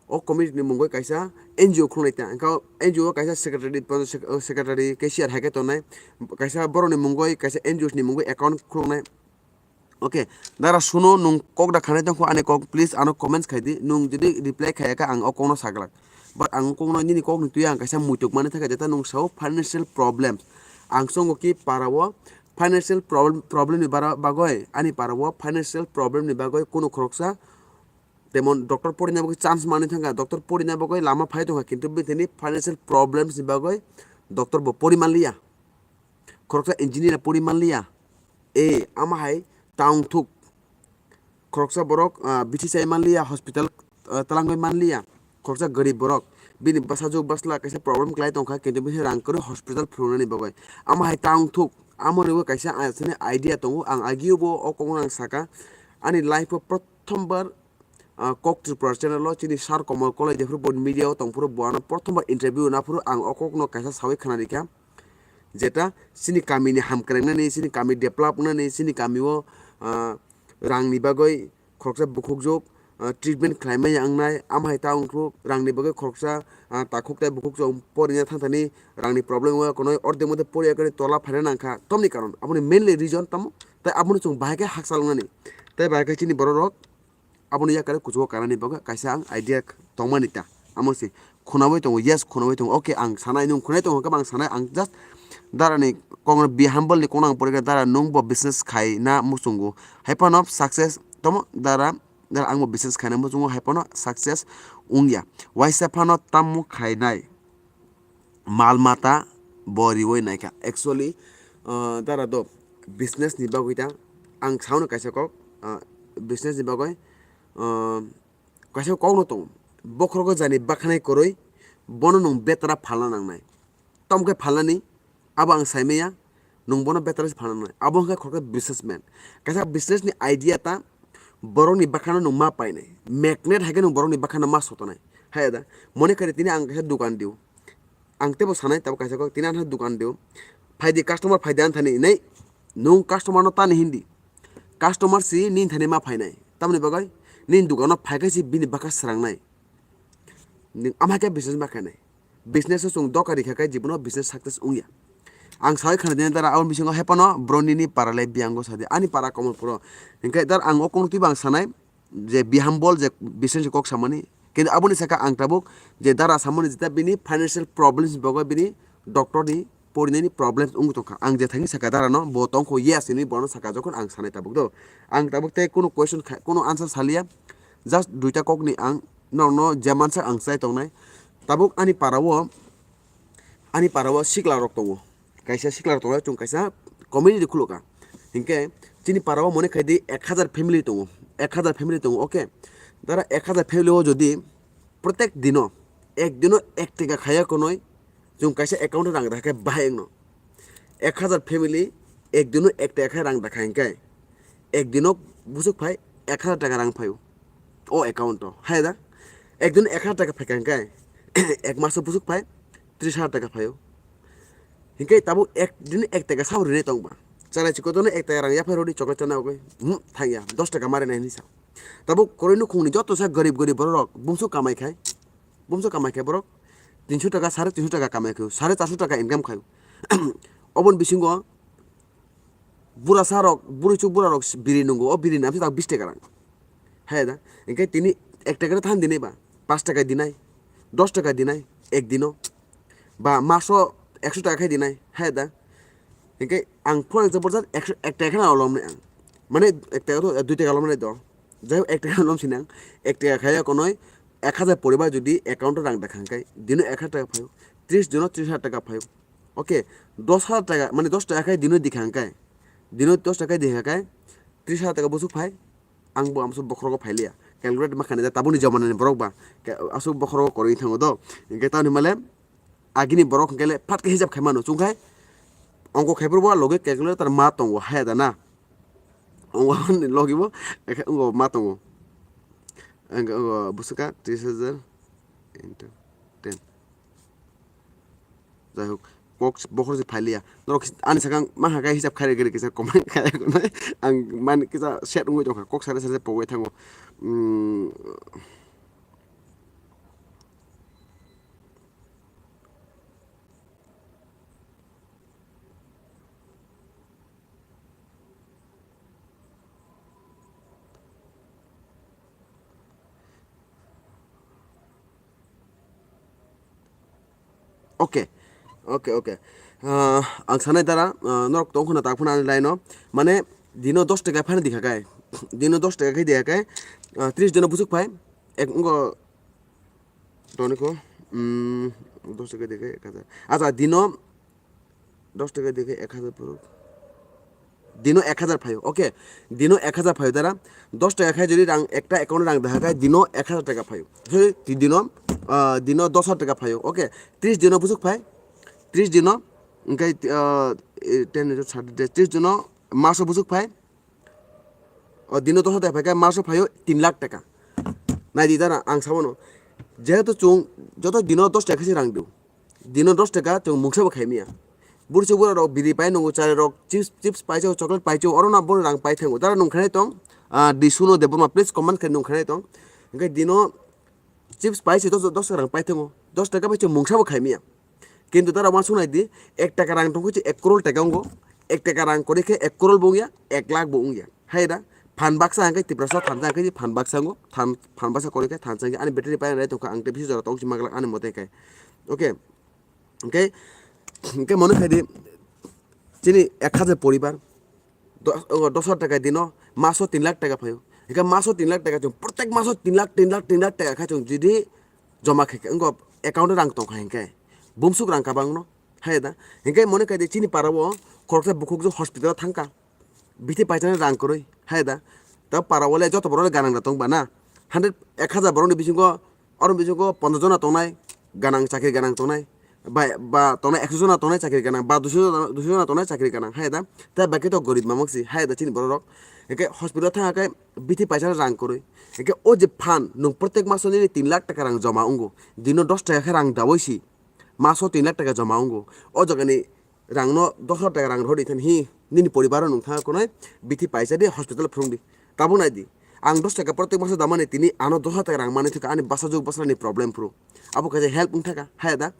O community ni mungwi kaisa N G O khuluknai ta. Hwnkhe o N G O kaisa secretary, secretary, cashier hai khe tongnai. Kaisa borok ni mungwi, kaisa N G O ni mungwi account khuluknai. Okay, dara suno nwng kok da khanai tongkho ani kok, please ano comments khai di. Nwng jodi reply khaya khe ang o kokno saglak. But ang kokno nini kokni twi ang kaisa muituk mani thaka jeta nwng sao financial problems. Ang songo ki para o financial problem, problem ni bara-, bagoi, ani para o financial problem ni bagoi kuno khoroksa temon doctor porina bagwi chance mani thangkha, doctor porina bagwi lama phai tongkha, kintu bini financial problems ni bagwi doctor bo pori manliya. Khoroksa engineer pori manliya. E, ama hai ta wngthuk. Khoroksa borok, ah, bithi chai manliya, hospital, ah, twlangwi manliya. Khoroksa gorib borok. Bini bwsajwk bwsla kaisa problem kwlai tongkha, kintu bini rang kwrwi hospital phunuknani bagwi. Ama hai ta wngthuk. Amoni bo kaisa, ah, sini idea tongo. Ang agio bo o kokno ang saka. Ani life o prothom bar, ah, Kok Tripura channel o chini Sir Komol Koloi jephuru bo media o tongphuru bo ano prothom bar interview naphuru ang o kokno kaisa sawi khwnarikha. Jeta chini kami ni hamkrengnani, chini kami develop wngnani, chini kami o, ah, rang ni bagwi khoroksa bukhukjwk, ah, treatment khlaimaya wngnai, ama hai ta wngkhu rang ni bagwi khoroksa, ah, takhuk tei bukhukjwk porina thangthani rang ni problem wngya konwi ordek mote poriya khe tola phaina nangkha. Tamni karon aboni mainly reason tamo, tei abono chwng bahai khe hakchal wngnani, tei bahai khe chini borok rok aboni yakari kuchugo kanani bagwi kaisa ang idea tongmani ta. Amo se khunawai tongo, yes, khunawai tongo. Okay, ang sanai, nwng khunai tongo, ang sanai, ang just dara ni kokno be humble ni kokno ang porikha, dara nwng bo business khaina muchungo. Hai phano success tomo dara, dara ang bo business khaina muchungo, hai phano success wngya. Waisa phano tammo khainai. Mal mata bo riwi naikha. Actually, ah, dara do business ni bagwi ta ang sauna kaisa kok, ah, business ni bagwi, ah, kaisa kokno tongo. Bokhorogo jani bakhanai kwrwi bono nwng betara phalna nangnai. Tamkhe phalnani abo ang saimaya. Nwng bono better se phanangnai. Abo wngkha khoroksa businessman. Kaisa business ni idea ta borokni bakhano nwng ma painai. Magnet hai khe nwng borokni bakhano ma sotonai. Hai da, mone kari tini ang kaisa dukan diu. Ang tebo sanai tabo kaisa kok tini ang dukan diu. Phaidi customer phaidi ang thani hinwi nwng customer no tani hindi. Customer si nini thani ma phainai. Tamoni bagwi nini dukano phai khe si bini bakha srangnai. Nwng ama khe business ma khainai. Business o chwng doka rikha khe jibono business success wngya. Ang sawi khana dini dara aboni bisingo hai phano bro nini para le biyango sadi. Ani para Komolpuro. Hinkhe dara ang o kokno twibo ang sanai je biham bol je business kok samani. Kintu aboni saka ang tabuk je dara samani jeta bini financial problems ni bagwi bini doctor ni porinani problems wngwi tongkha. Ang je thangwi saka dara no bo tongkho yes hinwi bono saka jokhon ang sanai tabuk do. Ang tabuk tei kunu question kha-, kunu answer saliya. Just duita kokni ang norokno je mansak ang chai tongnai. Tabuk ani para o, ani para o sikla rok tongo. Kaisa sikla rok tongo, chwng kaisa community khulukha. Hinkhe chini para o mone khai di ek hazar family tongo. Ek hazar family tongo, okay. Dara ek hazar family o jodi protek dino, ek dino ek teka khaya konoi, chwng kaisa account o rang dakha khe bahai wngno. Ek hazar family ek dino ek teka khe rang dakha hinkhe ek dino busuk phai ek hazar taka rang phaio o account o. Hai da? Ek dino ek hazar taka phaikha hinkhe ek maso busuk phai tris hazar taka phaio. Hinkhe tabuk ek dino ek teka sabo rinai tongba. Chalai chikotoro ek teka rang yaphai rodi chocolate chana bagwi. Hmm, thangya, dos taka ma rinai hinwi sa. Tabuk kwrwi nukhungni joto sa gorib gorib borok bumso kamai khai. Bumso kamai khe borok tinso taka, sare tinso taka kamai khaio, sare charso taka income khaio. Oboni bisingo burasa rok, bwrwi chuk bura rok biri nungo, o biri ni amsa tak bis taka rang. Hai da, hingke tini ek taka than dinai ba, pas taka dinai, dos taka dinai, ek dino, ba maso ekso taka khai dinai, hai da. Hingke ang for example jat ekso, ek taka kheno lomnai ang, mane ek taka to, dui taka lomnai do, jai hok ek taka lom sinang, ek taka khaya konoi ek hajar poribar jodi account o rang dakha hingke dino ek hajar taka phaio, tris dino tris hajar taka phaio. Oke, dos hajar taka, mane dos taka khai dino dikha hingke, dino dos taka dikha khai tris hajar taka busuk phai, ang bo amso bokhorogo phailiya. Calculate ma khanida tabukni jamanani borok ba, ke-, aswk bokhorogo koroi thango do. Hingke tamni male agini borok hingke le phat khe hisab khai mano. Chwngkhai ongko khai phuru bo logi calculator ma tongo, haya da na? Ongko ni logi bo, ekhe ongko ma tongo. Ang, ongko bwswk kha tris hajar into ten. Jai hok, kok bokhor se phailiya. Norok ani sakang ma hakai hisab khairek gari kisa comment khairek gonai. Ang man kisa set wngwi tongkha. Kok sare sare pogwi thango. Hmm. Oke, oke, oke. Ah, ang sanai dara, ah, norok tong khuna tak phano ani line o. Mane, dino dos taka phano dikha kai. Dino dos taka khai dikha kai. Ah, tris dino busuk phai. Ek, wngko, toni ko, mm, dos taka dikha ek hajar. Acha, dino dos taka dikha ek hajar puruk. Dino ek hajar phaio, oke. Dino ek hajar phaio dara. Dos taka khai jodi rang ekta account rang daha khai dino ek hajar taka phaio. Sorry, ti dino, ah, dino dos hajar taka phaio, oke. Tris dino busuk phai. Tris dino, hingke, ah, eh, ten into thirty days. Tris dino maso busuk phai. O dino dos hajar taka phai khai maso phaio tin lakh taka. Nai di dara ang sabono. Jehetu chwng joto dino dos taka khe se rang do. Dino dos taka chwng mungsa bo khai maya. Bursi bura rok biri pai nungo, chari rok chips, chips pai chao, chocolate pai chao, oro na bo rang pai thango. Dara nung khanai tong, ah, di suno de boma please comment khai nung khanai tong. Hingke dino chips pai se dos, dos taka rang pai thango. Dos taka bai chwng mungsa bo khai maya. Kintu dara wansuk nai di, ek taka rang tong khe ek crore taka wngo. Ek taka rang kwrwi khe ek crore bo wngya, ek lakh bo wngya. Hai da, phan baksa hingke Tiprasa thansa hingke phan baksa wngo, than, phan baksa kwrwi khe thansa hingke ani battery pai nai tongkha, ang tei bisi jora tong si maglak ani mote khe. Oke. Hingke, hingke mano khai di, chini ek hajar poribar, dos, o, dos hajar taka dino, maso tin lakh taka phaio. Hingke maso tin lakh taka chwng, protek maso tin lakh, tin lakh, tin lakh taka kha chwng jodi joma khai khe, wngkha account o rang tongkha hingke, bumsuk rang kabangno, hai da. Hingke mone kai di chini para o khoroksa bukhuk jwk hospital o thangkha. Bithi paisani rang kwrwi, hai da. Ta para o le joto borok le ganang da tong ba na. Hundred, ek hajar borok ni bisingo, oro bisingo ponchash jona tongnai, ganang chakri ganang tongnai. Ba, ba tongnai ekso jona tongnai chakri ganang, ba duiso jona, duiso jona tongnai chakri ganang, hai da. Ta baki to gorib mamuk si, hai da chini borok rok. Hingke hospital thang khe bithi paisani rang kwrwi. Hingke o je phan, nwng protek maso nini tin lakh taka rang joma wngo. Dino dos taka khe rang dawi si. Maso tin lakh taka joma wngo. O jagani rangno dos lakh taka rang rwdi thani hi, nini poribaro nwng thang khwnai bithi paisa di hospital phwrwng di. Tabuk nai di. Ang dos taka protek maso damani tini ano dos lakh taka rang manwi thwkha ani bwsajwk bwsarani problem phuru. Abo kaisa help wng thaka, haya da?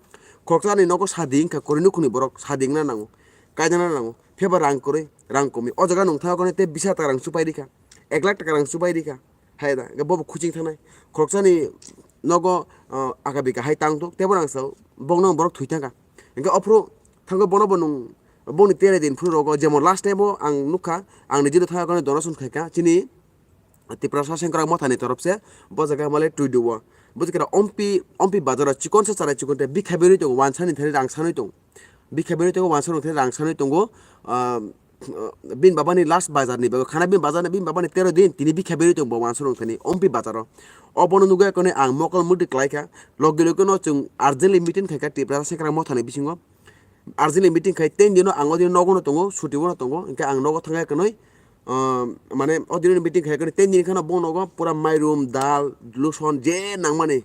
Khoroksa ani nogo sadi wngkha kwrwi nukhungni borok sadi wngna nango. Kaidana nango. Phiyaba rang kwrwi, rang kwmwi. O jaga nwng thang khwnai tei bish lakh taka rang chupai rikha. Ek lakh taka rang chupai rikha. Hai da, hingke bobo kuching thangnai. Khoroksani nogo, ah, aka bika hai tang tok, tebo nang sao, bokno borok thwi thangkha. Hingke ophuru thangkhe bono bo nung, boni tere din phuru rogo, jemon last time o ang nukha, ang nijino thangkha, donation khaikha, chini Tiprasa Sengkrak Mothani torop se, bo jaga male twi duo. Bo jaga ompi, ompi bazaro chikon se chara chikon te bikha berwi tongo, wansa ni thani rang sanwi tongo. Bikha berwi tongo, wansa ni thani rang sanwi tongo, ah, bini babani last bazar ni bagwi khana bini bazar ni, bini babani tero din tini bikha berwi tongo bo wansa rok thani ompi bazar o. Obono nugwi kone ang mokol mudi kwlai kha, logi logi no chwng urgently meeting khaikha Tiprasa Sengkrak Mothani bisingo. Urgently meeting khai ten dino ang o dino nogo no tongo, suti o no tongo, hingke ang nogo thangkha kwnwi, ah, mane o dino meeting khai kwnwi ten din kheno bo nogo pura mairum, dal, lotion je nangmani.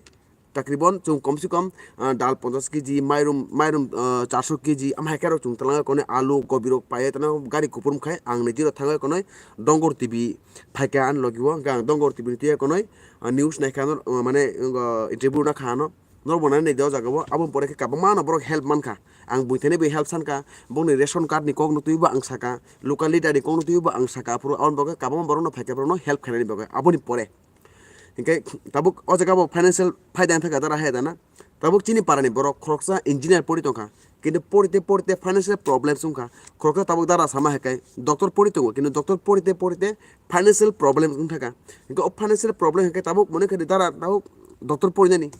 Takriban chwng kom se kom, ah, dal ponchash kg, mairum, mairum, ah, charso kg, ama hai khe rok chwng twlangkha kone alu, gobi rok paiye tano gari kuphur khai ang nai tiro thangwi konoi Dongor T V phaikha ani logi o, hwnkhe ang Dongor T V ni twiya konoi, ah, news naikha ano, ah, mane, ah, interview nakha ano, Norok bo nai nai de o jaga o, aboni pore khe kabangma no borok help mankha. Ang buithaini bai help sankha, bongni ration card ni kok no twibo ang saka, local leader ni kok no twibo ang saka, aphuru aboni bagwi kabangma borok no phaikha borok no help khainani bagwi. Aboni pore hinkhe tabuk o jaga bo financial phaida wngkha dara hai dana. Tabuk chini para ni borok khoroksa engineer pori tongkha, kintu porite porite financial problems wngkha. Khoroksa tabuk dara sama hai khe doctor pori tongo, kintu doctor porite porite financial problems wngkha. Hinkhe o financial problem hinkhe tabuk mone khe dara tabuk doctor porinani.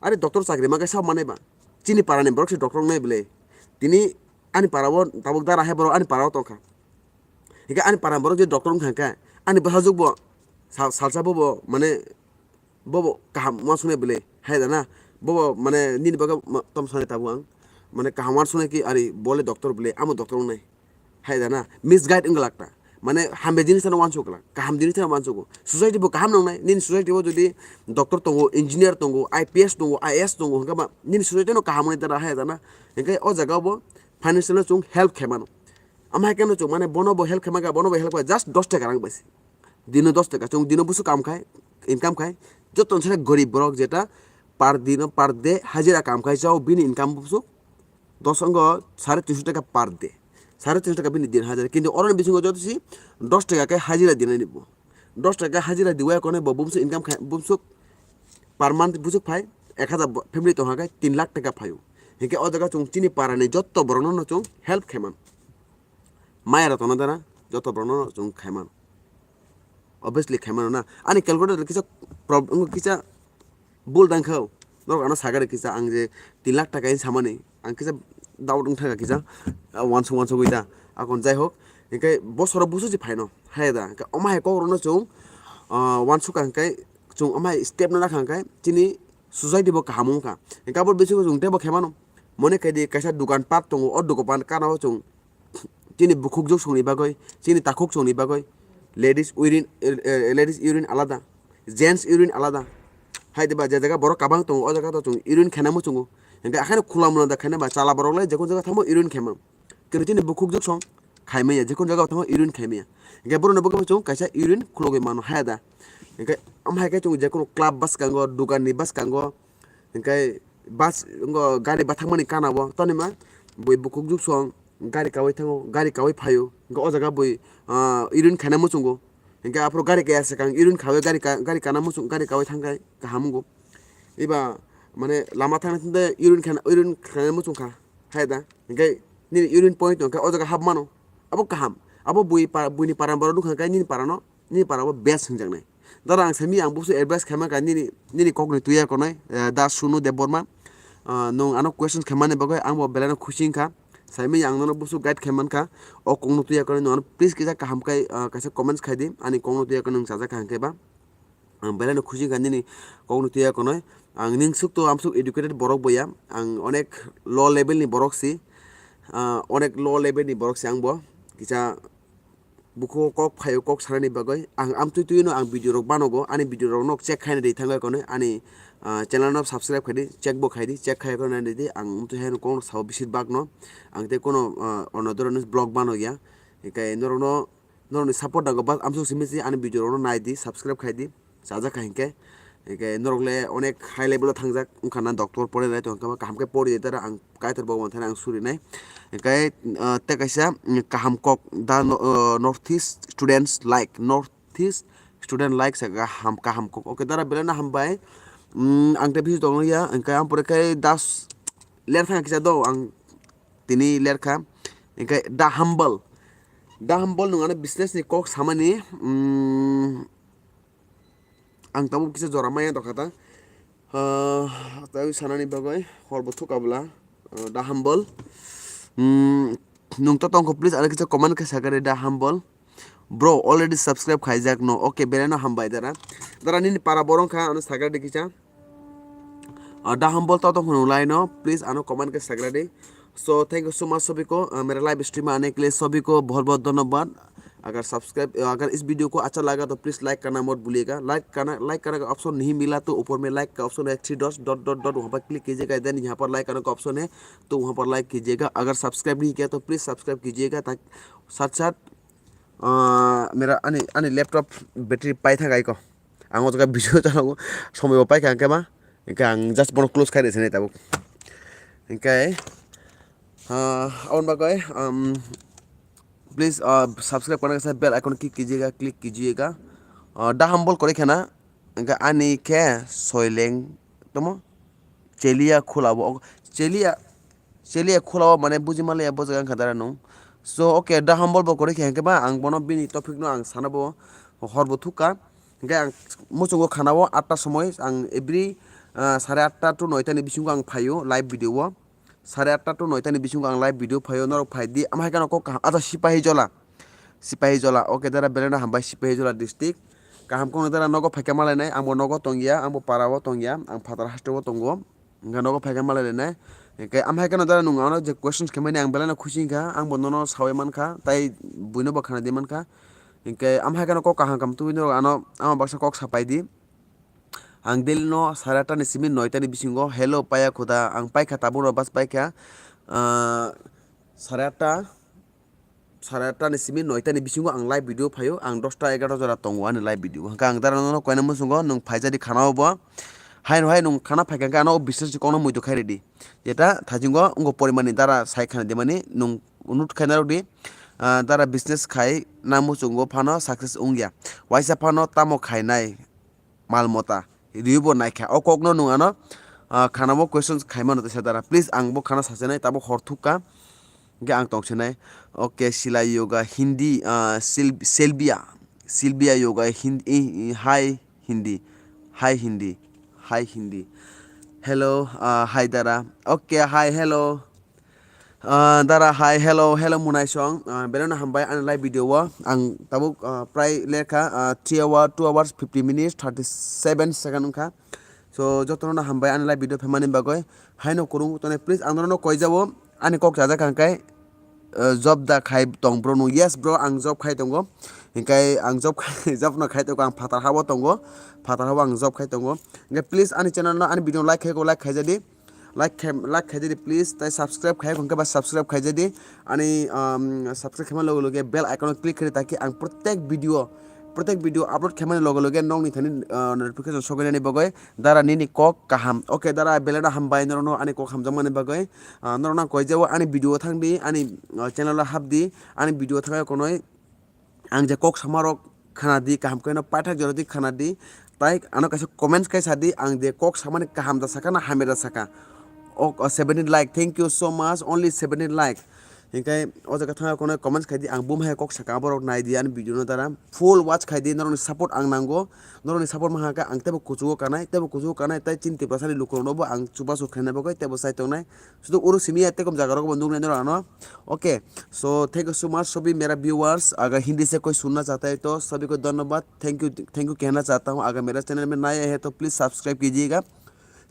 Ani doctor chakri ma kaisa manai ba. Chini para ni borok se doctor wngnai bwle. Tini ani para o tabuk dara hai borok ani para o tongkha. Hinkhe ani para borok je doctor wngkha hinkhe ani bwsajwk bo sal-, salsa bobo mane bobo kaham uansuknai bwle hai da na. Bobo mane nini bagwi ma-, tom sanai tabuk ang. Mane kaham uansuknai ki ari bole doctor bwle amo doctor wngnai. Hai da na, misguide wngla kta. Mane hamya jinis no uansuk kla, kaham jinis no uansuk. Society bo kaham nongnai, nini society o jodi doctor tongo, engineer tongo, I P S tongo, I A S tongo, hinkhe ba nini society no kaham wngnai dara hai da na. Hinkhe o jaga o bo financial no chwng help khe mano. Ama hai khe no chwng mane bono bo help khe maka, bono bo help khe just dos taka rang bai se. Dino dos taka chwng dino busu kam khai, income khai, joto se gorib borok jeta per dino, per day hajira kam khai chao bini income busu dos ongo sare tinso taka per day. Sare tinso taka bini din hajira. Kintu oroni bisingo joto si dos taka khe hajira dinani bo. Dos taka hajira diwa kono bo bumsuk income khai, bumsuk per month busuk phai ek hajar bo-, family tongha khe tin lakh taka phaio. Hinkhe o jaga chwng chini para ni joto borok no chwng help khe man. Maya rok tongna dara joto borok no chwng khe man. Obviously khe mano na. Ani calculator kisa prob-, wngkha kisa bul dang kho. Norok ano sagari kisa ang je tin lakh taka hinwi samani. Ang kisa doubt wngkha kisa, ah, uansuk uansugwi da. Akon jai hok, hinkhe bosoro busu se phaino. Hai da. Hinkhe omo hai kok rokno chwng, ah, uansukha hinkhe chwng omo hai step no nakha hinkhe chini society bo kaham wngkha. Hinkhe abo bisingo chwng teibo khe mano. Mone khe di kaisa dukan park tongo, o dukan park gana o chwng chini bukhuk juk songni bagwi, chini takhuk songni bagwi, ladies urine, eh, eh, ladies urine alada, gents urine alada. Hai diba je jaga borok kabang tongo, o jaga to chwng urine khaina muchungo. Hinkhe akhai no khula mula da khaina ba chala borok lai jekun jaga thango urine khaima. Kintu chini bukhuk juk song khaimaya, jekun jaga thango urine khaimaya. Hinkhe borok no bwkha chwng kaisa urine khulogwi mano hai da. Hinkhe am hai khe chwng jekun club bwskango, dukan ni bwskango, hinkhe bus wngkha gari bathakmani gana o tonima bui bukhuk juk song gari kaui thango, gari kaui phaio, hinkhe o jaga bui, ah, urine khaina muchungo, hinkhe aphuru gari kaya swkang urine khaui gari ka-, gari kana muchung, gari kaui thangkhe kaham wngo. Eba mane lama thangna thangde urine khana, urine khana muchungkha hai da, hinkhe nini urine point wngkha o jaga hap mano, abo kaham, abo bui pa-, buini para borok nukha khe nini parano, nini parabo best hwnjaknai. Dara ang simi ang busu advice khaima kha nini, nini kokni tuya konoi, eh, da Sunu Debbarma. Ah, nwng ano questions khaimani bagwi ang bo belai no khusi wngkha. Saimanya ang nono busu guide khai mankha. O kokno tuya konoi nwng ano please kisa kaham khai, ah, kaisa comments khai di. Ani kokno tuya konoi nwng chajak kha hwnkhe ba. Ang belai no khusi wngkha nini kokno tuya konoi. Ang ning suk to amsuk educated borok boya. Ang onek low level ni borok si. Ah, onek low level ni borok si ang bo. Kisa buko kok phaio kok sanani bagwi ang amtwi twi no ang video rok banogo, ani video rok no check khaina di thangwi kono ani, ah, channel no subscribe khaidi, check bo khaidi, check khai kono nai di ang amtwi hai no kok sao bisir bak no ang tei kono, ah, ono doro no vlog bano ya, hinkhe norok no norok ni support nago bas amsuk simi si ani video rok no nai di subscribe khaidi. Chajak kha hinkhe, hinkhe norok le onek high level o thangjak wngkha na doctor pore nai tongkha kaham khe pori dara ang Kaitor Bhagwan thani ang surinai. Hinkhe, ah, tei kaisa, mm, kaham kok da no-, ah, North East students like, North East student like sa kaham, kaham kok. Okay, dara belai no hambai. Mm, ang tei bisi tongno ya, hinkhe ang pore khe das ler thang kisa do ang tini ler kha. Hinkhe da humble. Da humble nwng ano business ni kok samani, mm, Ang tabuk kisa jora maya tongkha ta. Ah, tei sanani bagwi hor bo thuk abla, ah, da humble. Hmm, nwng to tongkho, please, ano kisa comment khe sakari da humble. Bro, already subscribe khaijak no. Okay, belai no hambai dara. Dara nini para borok kha, ano sakari kisa. Ah, da humble to tongkho nung lai no. Please, ano comment khe sakari. So thank you so much सभी को, uh, मेरा live stream में आने के लिए सभी को बहुत बहुत धन्यवाद। अगर सब्सक्राइब, अगर इस वीडियो को अच्छा लगा तो प्लीज लाइक करना मत भूलिएगा। लाइक करना, लाइक करने का ऑप्शन नहीं मिला तो ऊपर में लाइक का ऑप्शन है, three dots, dot dot dot, वहाँ पर क्लिक कीजिएगा। देन यहाँ पर लाइक करने का ऑप्शन है, तो वहाँ पर लाइक कीजिएगा। अगर सब्सक्राइब नहीं किया तो प्लीज सब्सक्राइब कीजिएगा, ताकि साथ साथ, uh, मेरा, ani, ani laptop battery पाई था गाई को। Ang o jaga video chalago, somoi bo paikha hwnkhe ma, Hingke ang just bono close khai rwsani tabuk. Hingke, ah, aboni bagwi, um, please, ah, subscribe korna kisa bell icon click kijiyega, click kijiyega. Ah, da humble kore khena, hingke ani khe soileng tomo. Chelia khula bo, chelia, chelia khula bo mane buji maliya bo jaga wngkha dara nung. So, okay, da humble bo kore khe hingke ba ang bono bini topic no ang sana bo hor bo thukka. Hingke ang muchungo khana o atta somoi ang every, ah, sare atta to noita ni bisingo ang phaio live video o. Sare atta to noita ni bisingo ang live video phaio, norok phai di. Ama hai kheno kok kaham, acha Sipahijola. Sipahijola, okay, dara belai no hambai Sipahijola district. Kaham kok no dara nogo phaikha malai nai, ang bo nogo tongya, ang bo para o tongya, ang phatar haste o tongo. Hingke nogo phaikha malai nai. Hingke ama hai kheno dara nung ano je questions khaimani ang belai no khusi wngkha, ang bo nono sawi mankha, tai buino bo khana di mankha. Hingke ama hai kheno kok kaham kaham tubui norok ano, ano baksa kok sapai di. Ang daily no sare atta ni simi noita ni bisingo, hello paya khuda, ang paikha tabuk no bas paikha, ah, sare atta, sare atta ni simi noita ni bisingo ang live video phaio, ang dosta egarota jora tongo ani live video. Hingke ang dara no koina muchungo nwng phaijadi khana o bo, haino hai nwng khana phaikha hingke ano business ni kokno muitu khai ridi. Jeta thajingo wngkha porimani dara sai khana dimani nwng note khai narwk di, ah, dara business khai na muchungo phano success wngya. Waisa phano tamo khainai mal mota riwi bo naikha. O kokno nwng ano, ah, khanamo questions khaimano teisa dara. Please ang bo khana sachinai, tabuk hor thukka. Hingke ang tongsinai. Okay, Sila Yoga Hindi, ah, Sil-, Selbia. Silbia Yoga Hindi, i, i, hi Hindi. Hi Hindi. Hi Hindi. Hello, ah, hi dara. Okay, hi, hello. Ah, dara hai, hello, hello Munaisong. Ah, belai no hambai ani live video o. Ang tabuk, ah, prai lekha, ah, three hour, two hours, fifty minutes, thirty seven second wngkha. So, jotono no hambai ani live video phaimani bagwi. Haino kwrwng tongni, please ang norokno koijabo ani kok chajak kha hwnkhe, ah, job da khai tong bro nung? Yes bro, ang job khai tongo. Hingke ang job khai, job no khai tongo, ang phatar habo tongo. Phatar habo ang job khai tongo. Hingke please ani channel no, ani video like khai ko like khaijadi. Like khai, like khaijadi please, tai subscribe khai hwnkhe ba subscribe khaijadi. Ani, um, subscribe khaima loge loge bell icon o click khaidi, taki ang protek video, protek video upload khaimani loge loge nokni thani, uh, notification sogainani bagwi dara nini kok kaham. Okay, dara belai no hambai norokno ani kok hamjakmani bagwi. Uh, norokno ang koijao ani video o thangdi, ani, uh, channel o hapdi, ani video o thangwi konoi. Ang je kok samarok khana di, kaham khe no paithak jora di khana di, tai ano kaisa comments khai sa di, ang je kok samani kaham da saka na hamya da saka. O, o, seventeen like, thank you so much, only seventeen like. Hinkhe o jaga thangwi kono comments khai di, ang bumhai kok saka, borok nai di ani video no dara, full watch khai di, norokni support ang nango, norokni support maha khe ang teibo kuchugo kanai, teibo kuchugo kanai, tai chini Tiprasani lukurokno bo ang chubachu khainai bagwi teibo chai tongnai. Sudu oro simi ya tekom jaga rok bo nuknai norok ano. Okay, so thank you so much सभी मेरा viewers। अगर हिंदी से कोई सुनना चाहता है तो सभी को धन्यवाद, thank you, thank you कहना चाहता हूँ। अगर मेरा चैनल में नए हैं तो प्लीज सब्सक्राइब कीजिएगा।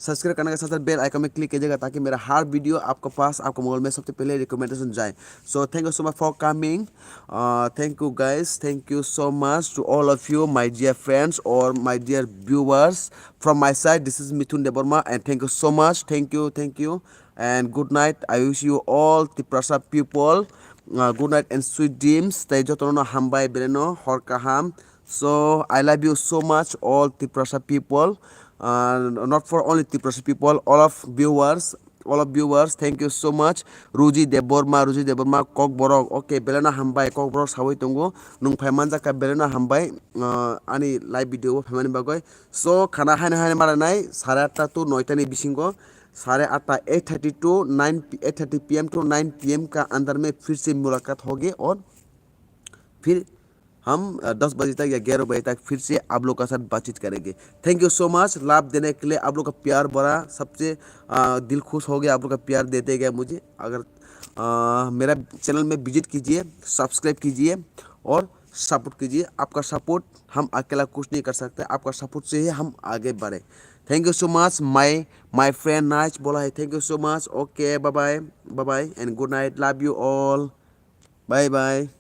सब्सक्राइब करने के साथ साथ बेल आइकन में क्लिक कीजिएगा ताकि मेरा हर वीडियो आपके पास, आपके मोबाइल में सबसे पहले रिकमेंडेशन जाए। So thank you so much for coming। Uh, thank you guys, thank you so much to all of you, my dear friends or my dear viewers। From my side, this is Mithun Debbarma and thank you so much। Thank you, thank you। And good night. I wish you all Tiprasa people, uh, good night and sweet dreams। Tei jotono no hambai, belai no hor kaham। So I love you so much, all Tiprasa people। Uh, not for only Tiprasa people, all of viewers, all of viewers, thank you so much। Ruji Debbarma, Ruji Debbarma, Kokborok, okay, belai no hambai, Kokborok sawi tongo, nwng phai manjak kha, belai no hambai, uh, ani live video o phaimani bagwi। So khana haino haino maranai, sare atta to noita ni bisingo, sare atta, eight thirty to nine, eight thirty P M to nine P M ka andar mein phir se mulakat hogi aur phir हम, अ, दस बजे तक या ग्यारह बजे तक फिर से आप लोग का साथ बातचीत करेंगे। Thank you so much। लाभ देने के लिए आप लोग का प्यार भरा, सबसे, अ, दिल खुश हो गया आप लोग का प्यार देते गए मुझे। अगर, अ, मेरा चैनल में विजिट कीजिए, सब्सक्राइब कीजिए और सपोर्ट कीजिए। आपका सपोर्ट, हम अकेला कुछ नहीं कर सकते, आपका सपोर्ट से ही हम आगे बढ़े। Thank you so much। My, my friend Naj बोला है, thank you so much। Okay, bye bye, bye bye and good night, love you all, bye bye।